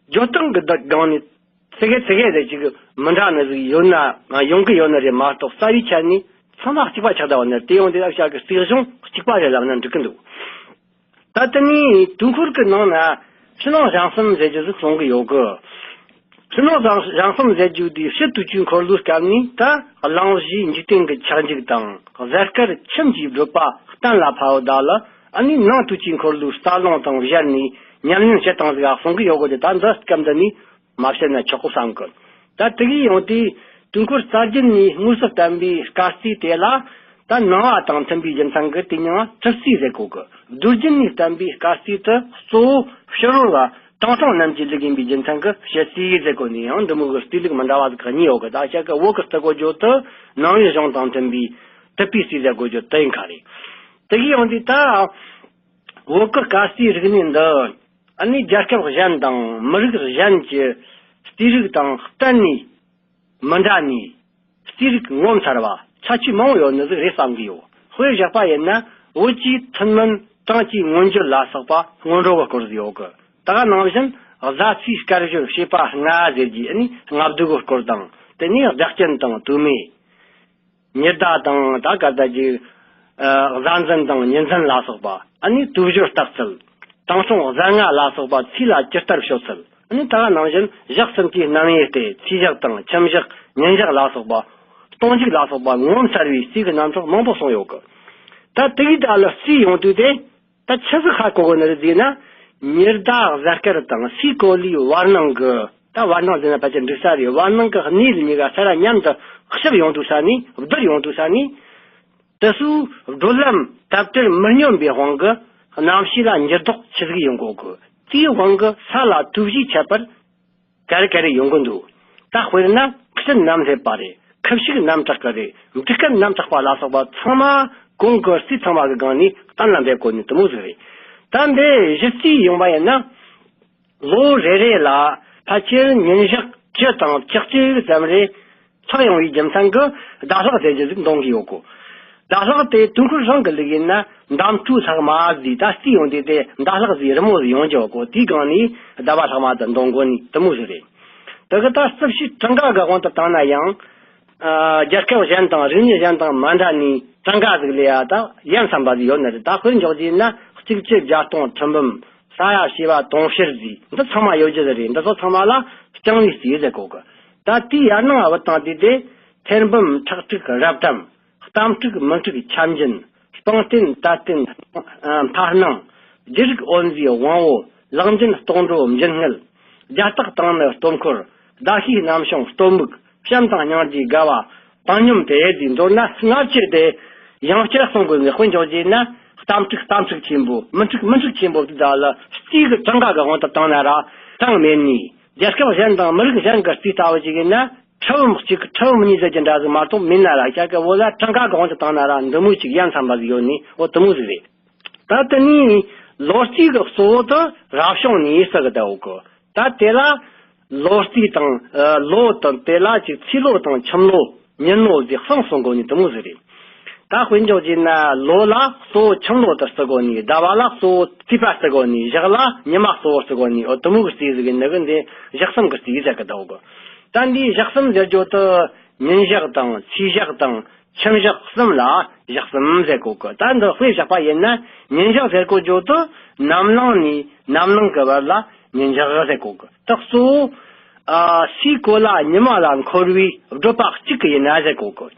བརྗོད་སྟངས་ཀྱི་སྒང་ནས་ཚིག་གེ་ཚིག་གེ་རེ་ཅིག་མི་འདྲ་ནི་ཟིག་ཡོད་ན་ཡོང་གི་ཡོད་ནི་རེད་མ་གཏོགས། རྩ་བའི་ཆ་ནས་ཚང་མ་གཅིག་པ་ཆགས་བསྡད་པ་ནི་རེད། དེ་ཡོང་དུས་ཨ་ཞག་གི་རྩིས་གཞུང་གཅིག་པ་རེད་ལབ་ན་འགྲིག་གི་འདུག། ད་དེ་ནས་དུས་འཁོར་གྱི་ནང་ན་ཕྱི་ནང་གཞན་གསུམ་ཟེར་རྒྱུ་ཟིག་གསུང་གི་ཡོད་གི། ཕྱི་ནང་གཞན་གསུམ་ཟེར་རྒྱུ་དེ་ཕྱི་དུས་ཀྱི་འཁོར་ལོའི་སྐབས་ནས་ད་གླིང་བཞིའི་འཇིག་རྟེན་གྱི་ཆགས་འཇིག་དང་། གཟའ་སྐར་ཁྱིམ་གྱི་བགྲོད་པ་གཏན་ལ་ཕབ་ད་ལ། ཨ་ནི་ནང་དུས་ཀྱི་འཁོར་ལོའི་རྩ་རླུང་དང་སྦྱར་ནས་ཉམས་ལེན་བྱེད་སྟངས་ཟིག་གསུང་གི་ཡོད་གི། དེ་ད་འདི་སྐབས་འདི་ནས་མ་བཤད་ན་ཆོག་གི་བསམ་གི། ད་དེ་གིས་ཡང་དེའི་དུས་འཁོར་རྩ་རྒྱུད་ནས་དངོས་སུ་བསྟན་པའི་སྐར་རྩིས་དེ་ལ་ད་ནང་པ་དང་མཐུན་པའི་རྒྱུ་མཚན་གྱིས་དེ་མྱིང་ང་ཁྲི་རྩིས་ཟེར་གོ་གི། རྡུལ་རྒྱུད་ནས་བསྟན་པའི་སྐར་རྩིས་དེ་གཙོ་བོ་ཕྱི་རོལ་བ་དྭངས་གཙང་རྣམས་ཀྱི་ལུགས་ཡིན་པའི་རྒྱུ་མཚན་གྱིས་ཕྱི་རྩིས་ཟེར་གོ་ནི་ཡང་འདི་མོ་གི་རྩིས་ལུགས་མི་འདྲ་བ་ཟིག་གཉིས་ཡོད་གི། ད་ཤ་གི་བོད་ཀྱི་རྩི་གོ་རྒྱུ་དེ་ནང་པའི་གཞུང་དང་མཐུན་པའི་དུད་པའི་རྩིས་ཟེར་གོ་རྒྱུ་དེ་ཡིན་ཁ་རེད། དེ་གིས་ཡང་དེ་ད་བོད་ཀྱི་སྐར་རྩིས་རིག་གནས་འདི་ཨ་ནི་རྒྱལ་ཁབ་གཞན་དང་མི་རིགས་གཞན་གྱི་རྩིས་རིག་དང་གཏན་ནས་མི་འདྲ་ནས། རྩིས་རིག་ངོ་མཚར་བ་ཁྱད་ཆོས་མང་བོ་ཡོད་ནི་ཟིག་རེད་བསམ་གི་ཡོད། དཔེ་བཞག་པ་ཡིན་ན་བོད་ཀྱི་ཐུན་མིན་གྲངས་ཀྱི་མངོན་བརྗོད་ལ་སོགས་པ་སྔོན་འགྲོ་གི་སྐོར་ཟིག་ཡོད་གི། ད་ག་ནང་བཞིན་གཟའ་ཚེས་སྐར་བཞི་བྱེད་པ་ལྔ་ཟེར་རྒྱུ་ཨ་ནི་ལྔ་བསྡུ་གི་སྐོར་དང་། དེ་ནས་ཟླ་སྐྱིན་དང་དུས་མེད། ཉི་ཟླ་དང་ད་ག་ད་ཅིག་གཟའ་འཛིན་དང་ཉི་འཛིན་ལ་སོགས་པ། ཨ་ནི་དུས་སྦྱོར་རྟགས་ཚུལ། དྭངས་སྲུང་གཟའ་ལྔ་ལ་སོགས་པ་ཚེས་ལ་ཇི་ལྟར་སྤྱོད་ཚུལ། ཨ་ནི་ད་ག་ནང་བཞིན་ཞག་གསུམ་གྱི་རྣམ་དབྱེ་སྟེ་ཚེས་ཞག་དང་ཁྱིམ་ཞག་ཉིན་ཞག་ལ་སོགས་པ། སྟོང་འཇུག་ལ་སོགས་པ་ངོ་མཚར་བའི་རྩིས་ཀྱི་རྣམ་གྲངས་མང་པོ་གསུངས་ཡོད་གི། ད་དེ་གི་ད་ལ་རྩིས་ཡོང་དུས་དེ། ད་ཆི་ཟིག་ཧ་གོ་གོ་ནི་རེད་ཟེར་ན། ཉི་ཟླ་གཟའ་སྐར་དང་སའི་གོ་ལའི་བར་སྣང་གི། ད་བར་སྣང་ཟེར་ན་ཕལ་ཆེར་འགྲིག་ས་རེད། བར་སྣང་གི་གནས་ལ་གཉིས་ཀ་ས་ར་མཉམ་དུ་གཤིབ་ཡོང་དུས་ས་ནས་བསྡུར་ཡོང་དུས་ས་ནས། དེ་ཚོའི་བགྲོད་ལམ་དེབ་ཐེར་མི་སྙོམས་པའི་དབང་གིས་གནམ་གཤིས་ལ་འགྱུར་ལྡོག་ཆི་ཟིག་ཡོང་གོ་གི། དེའི་དབང་གིས་ས་ལ་དུས་བཞིའི་ཁྱད་པར་ག་རེ་ག་རེ་ཡོང་གི་འདུག། ད་དཔེར་ན་སྤྲིན་ནམ་སླེབས་པ་རེད། ཁུ་བྱུག་ནམ་གྲགས་ཀྱི་རེད། འབྲུག་སྐད་ནམ་གྲགས་པ་ལ་སོགས་པ་ཚང་མ་གོང་གི་རྩིས་ཚང་མ་གི་སྒང་ནས་གཏན་ལ་འབེབས་དགོས་ནི་དེ་མོ་ཟིག་རེད། ད་འདི་གཞི་རྩིས་ཡོང་བ་ཡིན་ན། ལོ་རེ་རེ་ལ་ཕལ་ཆེར་ཉིན་ཞག་བཅུ་དང་ཕྱེད་ཀ་ཙམ་རེ་ལྷག་ཡོང་བའི་རྒྱུ་མཚན་གྱིས་ཟླ་ལྷག་ཟེར་རྒྱུ་ཟིག་འདོན་གྱི་ཡོད་གོ། ཟླ་ལྷག་དེ་དུས་འཁོར་རང་གི་ལུགས་ཡིན་ན་འདམ་སྤྲོའི་ལྷག་མ་ཟེར། ད་རྩིས་ཡོང་དུས་དེ་ཟླ་ལྷག་ཟེར་རི་མོ་ཟིག་ཡོང་གི་ཡོད་གོ། དེའི་སྒང་ནས་ཟླ་བ་ལྷག་མ་དེ་འདོན་དགོས་ནི་དེ་མོ་ཟིག་རེད། དེ་གི་ད་རྩིབས་ཕྱེད་གྲངས་ཀ་གི་དབང་དུ་བཏང་ན་ཡང་། ཨ། རྒྱལ་ཁབ་གཞན་དང་རིག་གནས་གཞན་དང་མ་འདྲ་ནི་གྲངས་ཀ་ཟིག་ལས་ཡ་ད་ཡན་ཚན་པ་ཟིག་ཡོད་ནི་རེད། ད་དཔེར་འཇོག་རྒྱུ་ཡིན་ན་གཅིག་བཅུ་བརྒྱད་སྟོང་ཁྲི་འབུམ། ས་ཡ་བྱེ་བ་དུང་ཕྱུར་ཟིག་འདི་ཚང་མ་ཡོད་རྒྱུ་ཟིག་རེད། འདི་ཚོ་ཚང་མ་ལ་རྐྱང་བའི་རྩིས་ཟེར་གོ་གི། ད་དེའི་ཡར་སྣང་བུད་བཏང་དུས་དེ་ཐེར་འབུམ་ཁྲག་ཁྲིག་རབ་གྲམ། གཏམ་ཕྲུག་མི་ཕྲུག་ཁྱབ་འཇིན། སྤང་རྟེན་དད་རྟེན་མཐའ་སྣང་། རྒྱུ་རིག་འོད་མཛེས་དབང་བོ། ལག་འཇིན་སྟོང་འགྲོ་འཇིན་དངུལ། རྒྱ་སྟག་དང་ནི་སྟོབས་འཁོར། ཟླ་ཤས་རྣམ་བྱུང་སྟོབས་མིག། བྱམས་དང་སྙིང་རྗེའི་དགའ་བ། བཏང་སྙོམས་དེ་ཟིག་མདོར་ན་སྔ་ཕྱིར་དེ་ཡང་བསྐྱར་གསུང་དགོས་ནས། དཔེ་འཇོག་རྒྱུ་ཡིན་ན་གཏམ་ཕྲུག་གཏམ་ཕྲུག་ཆེན་པོ། མི་ཕྲུག་མི་ཕྲུག་ཆེན་པོ་དེ་དག་ལ་རྩིས་ཀྱི་གྲངས་ཀ་གི་དབང་དུ་བཏང་ན་ར་གྲངས་མེད་ནས། རྒྱལ་ཁབ་གཞན་དང་མི་རིགས་གཞན་གྱི་རྩིས་ལྟ་བུ་ཅིག་ཡིན་ན། ཁྲི་འབུམ་གཅིག་ཁྲི་འབུམ་གཉིས་ཟེར་གྱི་འདྲ་ཟིག་མ་གཏོགས་མིན་ན་ར། ཤ་ཀ་བོད་ལ་གྲངས་ཀ་གི་དབང་དུ་བཏང་ན་ར་འདི་མོ་ཅིག་ཡན་ཚན་པ་ཟིག་ཡོད་ནི་འོ་དེ་མོ་ཟིག་རེད། ད་དེ་ནས་ལོ་རྩིས་ཀྱི་གཙོ་བོ་དེ་རབ་བྱུང་ནས་ཟེར་གི་ད་འོ་གི། ད་དེ་ལ་ལོ་རྩིས་དང་ལོ་དང་དེ་ལ་ཅིག་ཚེས་ལོ་དང་ཁྱིམ་ལོ་ཉིན་ལོ་ཟེར་གསུམ་གསུང་གོ་ནི་དེ་མོ་ཟིག་རེད། ད་དཔེ་འཇོག་བྱས་ན་ལོ་ལ་གཙོ་བོ་ཁྱིམ་ལོ་དེ་བརྩི་གོ་ནི། ཟླ་བ་ལ་གཙོ་བོ་ཚེས་པ་བརྩི་གོ་ནི། ཞག་ལ་ཉི་མ་གཙོ་བོ་བརྩི་གོ་ནི། འོ་དེ་མོ་གི་རྩིས་ཟིག་གི་ནི་གི་འདི་ཞག་གསུམ་གི་རྩིས་ཟེར་གི་འདུག་གི། ད་འདིའི་ཞག་གསུམ་ཟེར་རྒྱུ་དེ་ཉིན་ཞག་དང་ཚེས་ཞག་དང་ཁྱིམ་ཞག་གསུམ་ལ་ཞག་གསུམ་ཟེར་གོ་གི། ད་འདི་དཔེ་བཞག་པ་ཡིན་ན་ཉིན་ཞག་ཟེར་གོ་རྒྱུ་དེ་ནམ་ལངས་ནས་ནམ་ལངས་གི་བར་ལ་ཉིན་ཞག་ཟེར་གོ་གི། ད་གཙོ་བོ་ཨ་སའི་གོ་ལ་ཉི་མ་ལ་འཁོར་བའི་བགྲོད་པ་གཅིག་གི་ཡིན་ན་ཟེར་གོ་གི།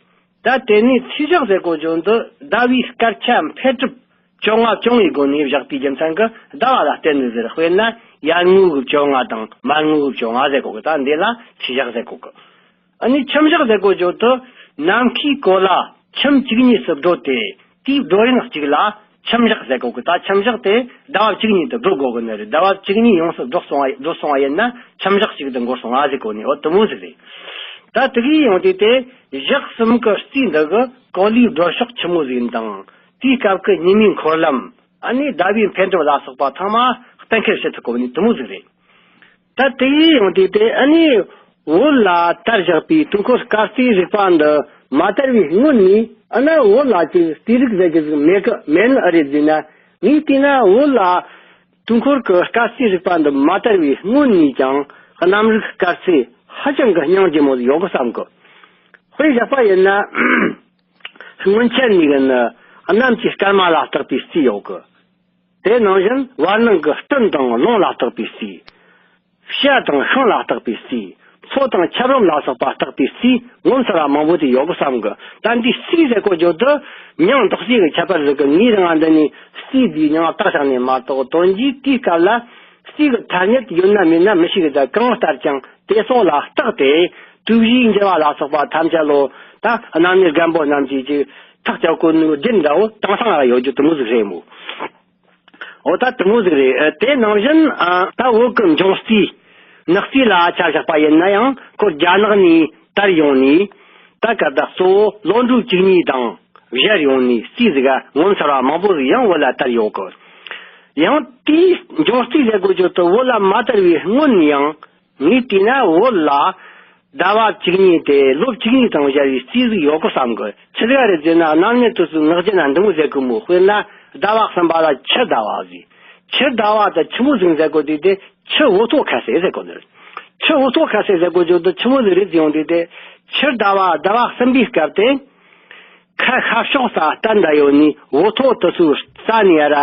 ད་དེ་ནས་ཚེས་ཞག་ཟེར་གོ་ཅོག་འདི་ཟླ་བའི་སྐར་ཆ་འཕེལ་གྲུབ་བཅོ་ལྔ་བཅོ་ལྔའི་སྒོ་ནས་བཞག་པའི་རྒྱུ་མཚན་གྱིས་ཟླ་བ་ལ་བརྟེན་ནས་ཟེར། དཔེར་ན་ཡར་ངོའི་གི་བཅོ་ལྔ་དང་མར་ངོའི་གི་བཅོ་ལྔ་ཟེར་གོ་གི། ད་འདི་ལ་ཚེས་ཞག་ཟེར་གོ་གི། ཨ་ནི་ཁྱིམ་ཞག་ཟེར་གོ་ཅོག་འདི་ནམ་མཁའི་གོ་ལ་ཁྱིམ་བཅུ་གཉིས་སུ་བགྲོད་དེ། དེའི་བགྲོད་རིམ་གཅིག་ལ་ཁྱིམ་ཞག་ཟེར་གོ་གི། ད་ཁྱིམ་ཞག་དེ་ཟླ་བ་བཅུ་གཉིས་དུ་བགྲོད་དགོས་གི་ནི་རེད། ཟླ་བ་བཅུ་གཉིས་ཡོངས་སུ་བགྲོད་སོང་བ་བགྲོད་སོང་བ་ཡིན་ན་ཁྱིམ་ཞག་གཅིག་ཏུ་འགོར་སོང་བ་ཟེར་གོ་ནི། འོ་དེ་མོ་ཟིག་རེད། ད་དེ་གི་ཡོང་དུས་དེ་ཞག་གསུམ་གི་རྩིས་འདི་གི་གོ་ལའི་བགྲོད་ཕྱོགས་ཆི་མོ་ཟིག་ཡིན་དང་། དེའི་སྐབས་ཀྱི་ཉི་མའི་འཁོར་ལམ། ཨ་ནི་ཟླ་བའི་འཕེལ་འགྲིབ་ལ་སོགས་པ་ཚང་མ་གཏན་འཁེལ་བྱེད་ཐུབ་གོ་ནི་དེ་མོ་ཟིག་རེད། ད་དེ་ཡིན་ཡང་དེ་དེ་ཨ་ནི་བོད་ལ་དར་བཞག་པའི་དུས་འཁོར་སྐར་རྩིས་རིག་པ་འདི་མ་དར་བའི་སྔོན་ནས། ཨ་ན་བོད་ལ་ཅིག་རྩིས་རིག་ཟེར་གི་ཟིག་མེད་གི་མེད་ནི་ཨ་རེད་ཟེར་ན། ངས་བལྟས་ན་བོད་ལ་དུས་འཁོར་གྱི་སྐར་རྩིས་རིག་པ་འདི་མ་དར་བའི་སྔོན་ནས་ཀྱང་གནམ་རིག་སྐར་རྩིས་ཧ་ཅང་གི་སྙིང་རྗེ་མོ་ཟིག་ཡོད་གི་བསམ་གི། དཔེ་བཞག་པ་ཡིན་ན། སྔོན་ཆད་ནས་གི་ནི་གནམ་གྱི་སྐར་མ་ལ་བརྟག་པའི་རྩིས་ཡོད་གི། དེ་ནང་བཞིན་བར་སྣང་གི་སྤྲིན་དང་རླུང་ལ་བརྟག་པའི་རྩིས། བྱ་དང་ཤིང་ལ་བརྟག་པའི་རྩིས། མཚོ་དང་ཆབ་རོམ་ལ་སོགས་པ་བརྟག་པའི་རྩིས་ངོ་མཚར་བ་མང་པོ་དེ་ཡོད་གི་བསམ་གི། ད་འདི་རྩིས་ཟེར་གོ་ཅོག་འདི་མྱིང་འདོགས་རྩིས་གི་ཁྱད་པར་ཟིག་གི། ངའི་རང་ང་འདི་ནས་རྩིས་འདིའི་མྱིང་བཏགས་བཞག་ནས་མ་གཏོགས། དོན་གྱིས་དེའི་སྐབས་ལ་རྩིས་གི་ཐ་སྙད་ཡོད་ན་མེད་ན་མི་ཤེས་གི། ད་གང་ལྟར་ཀྱང་དེ་སོགས་ལ་བརྟགས་ཏེ་དུས་བཞིའི་འགྱུར་བ་ལ་སོགས་པ་ཐམས་ཅད་ལོ། ད་གནམ་ནས་རྒན་པོ་རྣམས་ཀྱིས་ཅིག་ཐག་བཅད་གོ་ནོ་རྒྱུན་འདྲ་བོ་དེང་སང་ར་ཡོད་རྒྱུ་དེ་མོ་ཟིག་རེད་མོ། འོ་ད་དེ་མོ་ཟིག་རེད། ཨ། དེ་ནང་བཞིན། ཨ། ད་བོད་ཀྱི་འབྱུང་རྩིས། ནག་རྩིས་ལ་ཆ་བཞག་པ་ཡིན་ན་ཡང་ཁོ་རྒྱ་ནག་ནས་དར་ཡོང་ནས། ད་ག་ད་གཙོ་བོ་ལོ་འབྲུག་བཅུ་གཉིས་དང་བཞུར་ཡོང་ནས་རྩིས་ཟིག་ག་ངོ་མཚར་བ་མང་པོ་ཟིག་ཡང་བོད་ལ་དར་ཡོད་གི། ཡང་དེའི་འབྱུང་རྩིས་ཟེར་གོ་ཅོག་དེ་བོད་ལ་མ་དར་བའི་སྔོན་ནས་ཡང་། ངས་བལྟས་ན་བོད་ལ་ཟླ་བ་བཅུ་གཉིས་དེ་ལོ་བཅུ་གཉིས་དང་བཞུར་བའི་རྩིས་ཟིག་ཡོད་གི་བསམ་གི། ཆི་ཟིག་རེད་ཟེར་ན། གནམ་ནས་དུས་སུ་ངག་རྒྱུན་ན་འདི་མོ་ཟེར་གི་མོ། དཔེར་ན་ཟླ་བ་གསུམ་པ་ལ་ཆུ་ཟླ་བ་ཟེར། ཆུ་ཟླ་བ་དེ་ཆི་མོ་ཟིག་ཟེར་གོ་དུས་དེ་ཆུ་འོ་ཐོག་ཁ་ཟེར་ཟེར་གོ་ནི་རེད། ཆུ་འོ་ཐོག་ཁ་ཟེར་ཟེར་གོ་ཅོག་དེ་ཆི་མོ་ཟིག་རེད་ཟེར་ཡོང་དུས་དེ། ཆུ་ཟླ་བ་ཟླ་བ་གསུམ་པའི་སྐབས་དེ། ཁ་ཤར་ཕྱོགས་ས་གཏན་འདྲ་ཡོད་ནི་འོ་ཐོག་དེ་ཚོའི་རྩ་ནས་ཡ་ར་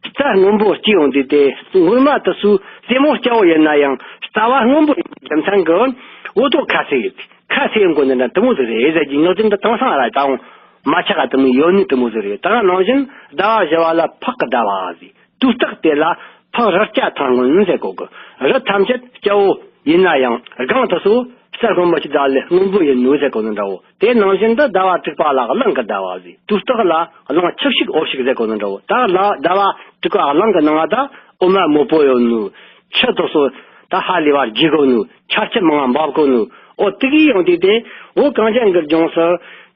རྩྭ་སྔོན་པོ་སྐྱེ་ཡོང་དུས་དེ། སྔོན་མ་དེ་ཚོའི་རྩེ་མོ་སྐྱ་བོ་ཡིན་ན་ཡང་རྩ་བ་སྔོན་པོ་ཡིན་པའི་རྒྱུ་མཚན་གྱིས་འོ་ཐོག་ཁ་ཟེར་ཡོད། ཁ་ཟེར་ཡོང་གོ་ནི་འདྲ་དེ་མོ་ཟིག་རེད་ཟེར་གྱི། ངག་རྒྱུན་དུ་དེང་སང་ར་ད་འོང་མ་ཆག་ག་དེ་མོ་ཡོད་ནི་དེ་མོ་ཟིག་རེད། ད་ནང་བཞིན་ཟླ་བ་བཞི་བ་ལ་ཕག་གི་ཟླ་བ་ཟེར། དུས་རྟགས་དེ་ལ་ཕག་རི་སྐྱ་ཐང་སྔོན་ཟེར་གོ་གི། རི་ཐམས་ཅད་སྐྱ་བོ་ཡིན་ན་ཡང་སྒང་དེ་ཚོ་རྩྭ་སྔོན་མོ་ཅིག་ད་ལས་སྔོན་པོ་ཡིན་ནོ་ཟེར་གོ་ནི་འདྲ་བོ། དེ་ནང་བཞིན་དུ་ཟླ་བ་དྲུག་པ་ལ་གླང་གི་ཟླ་བ་ཟེར། དུས་རྟགས་ལ་གླང་ཆུ་བྱུག་འོ་བྱུག་ཟེར་གོ་ནི་འདྲ་བོ། ད་ལ་ཟླ་བ་དྲུག་པ་གླང་གི་ནང་ང་ད་འོ་མ་མོད་པོ་ཡོད་ནོ། ཆུ་དེ་ཚོ་ད་ཧ་ལས་པ་རྒྱས་གོ་ནོ། ཆར་ཆུ་མང་ང་འབབ་གོ་ནོ། འོ་དེ་གི་ཡང་དེ་དེ་བོད་གངས་ཅན་གྱི་ལྗོངས་སུ་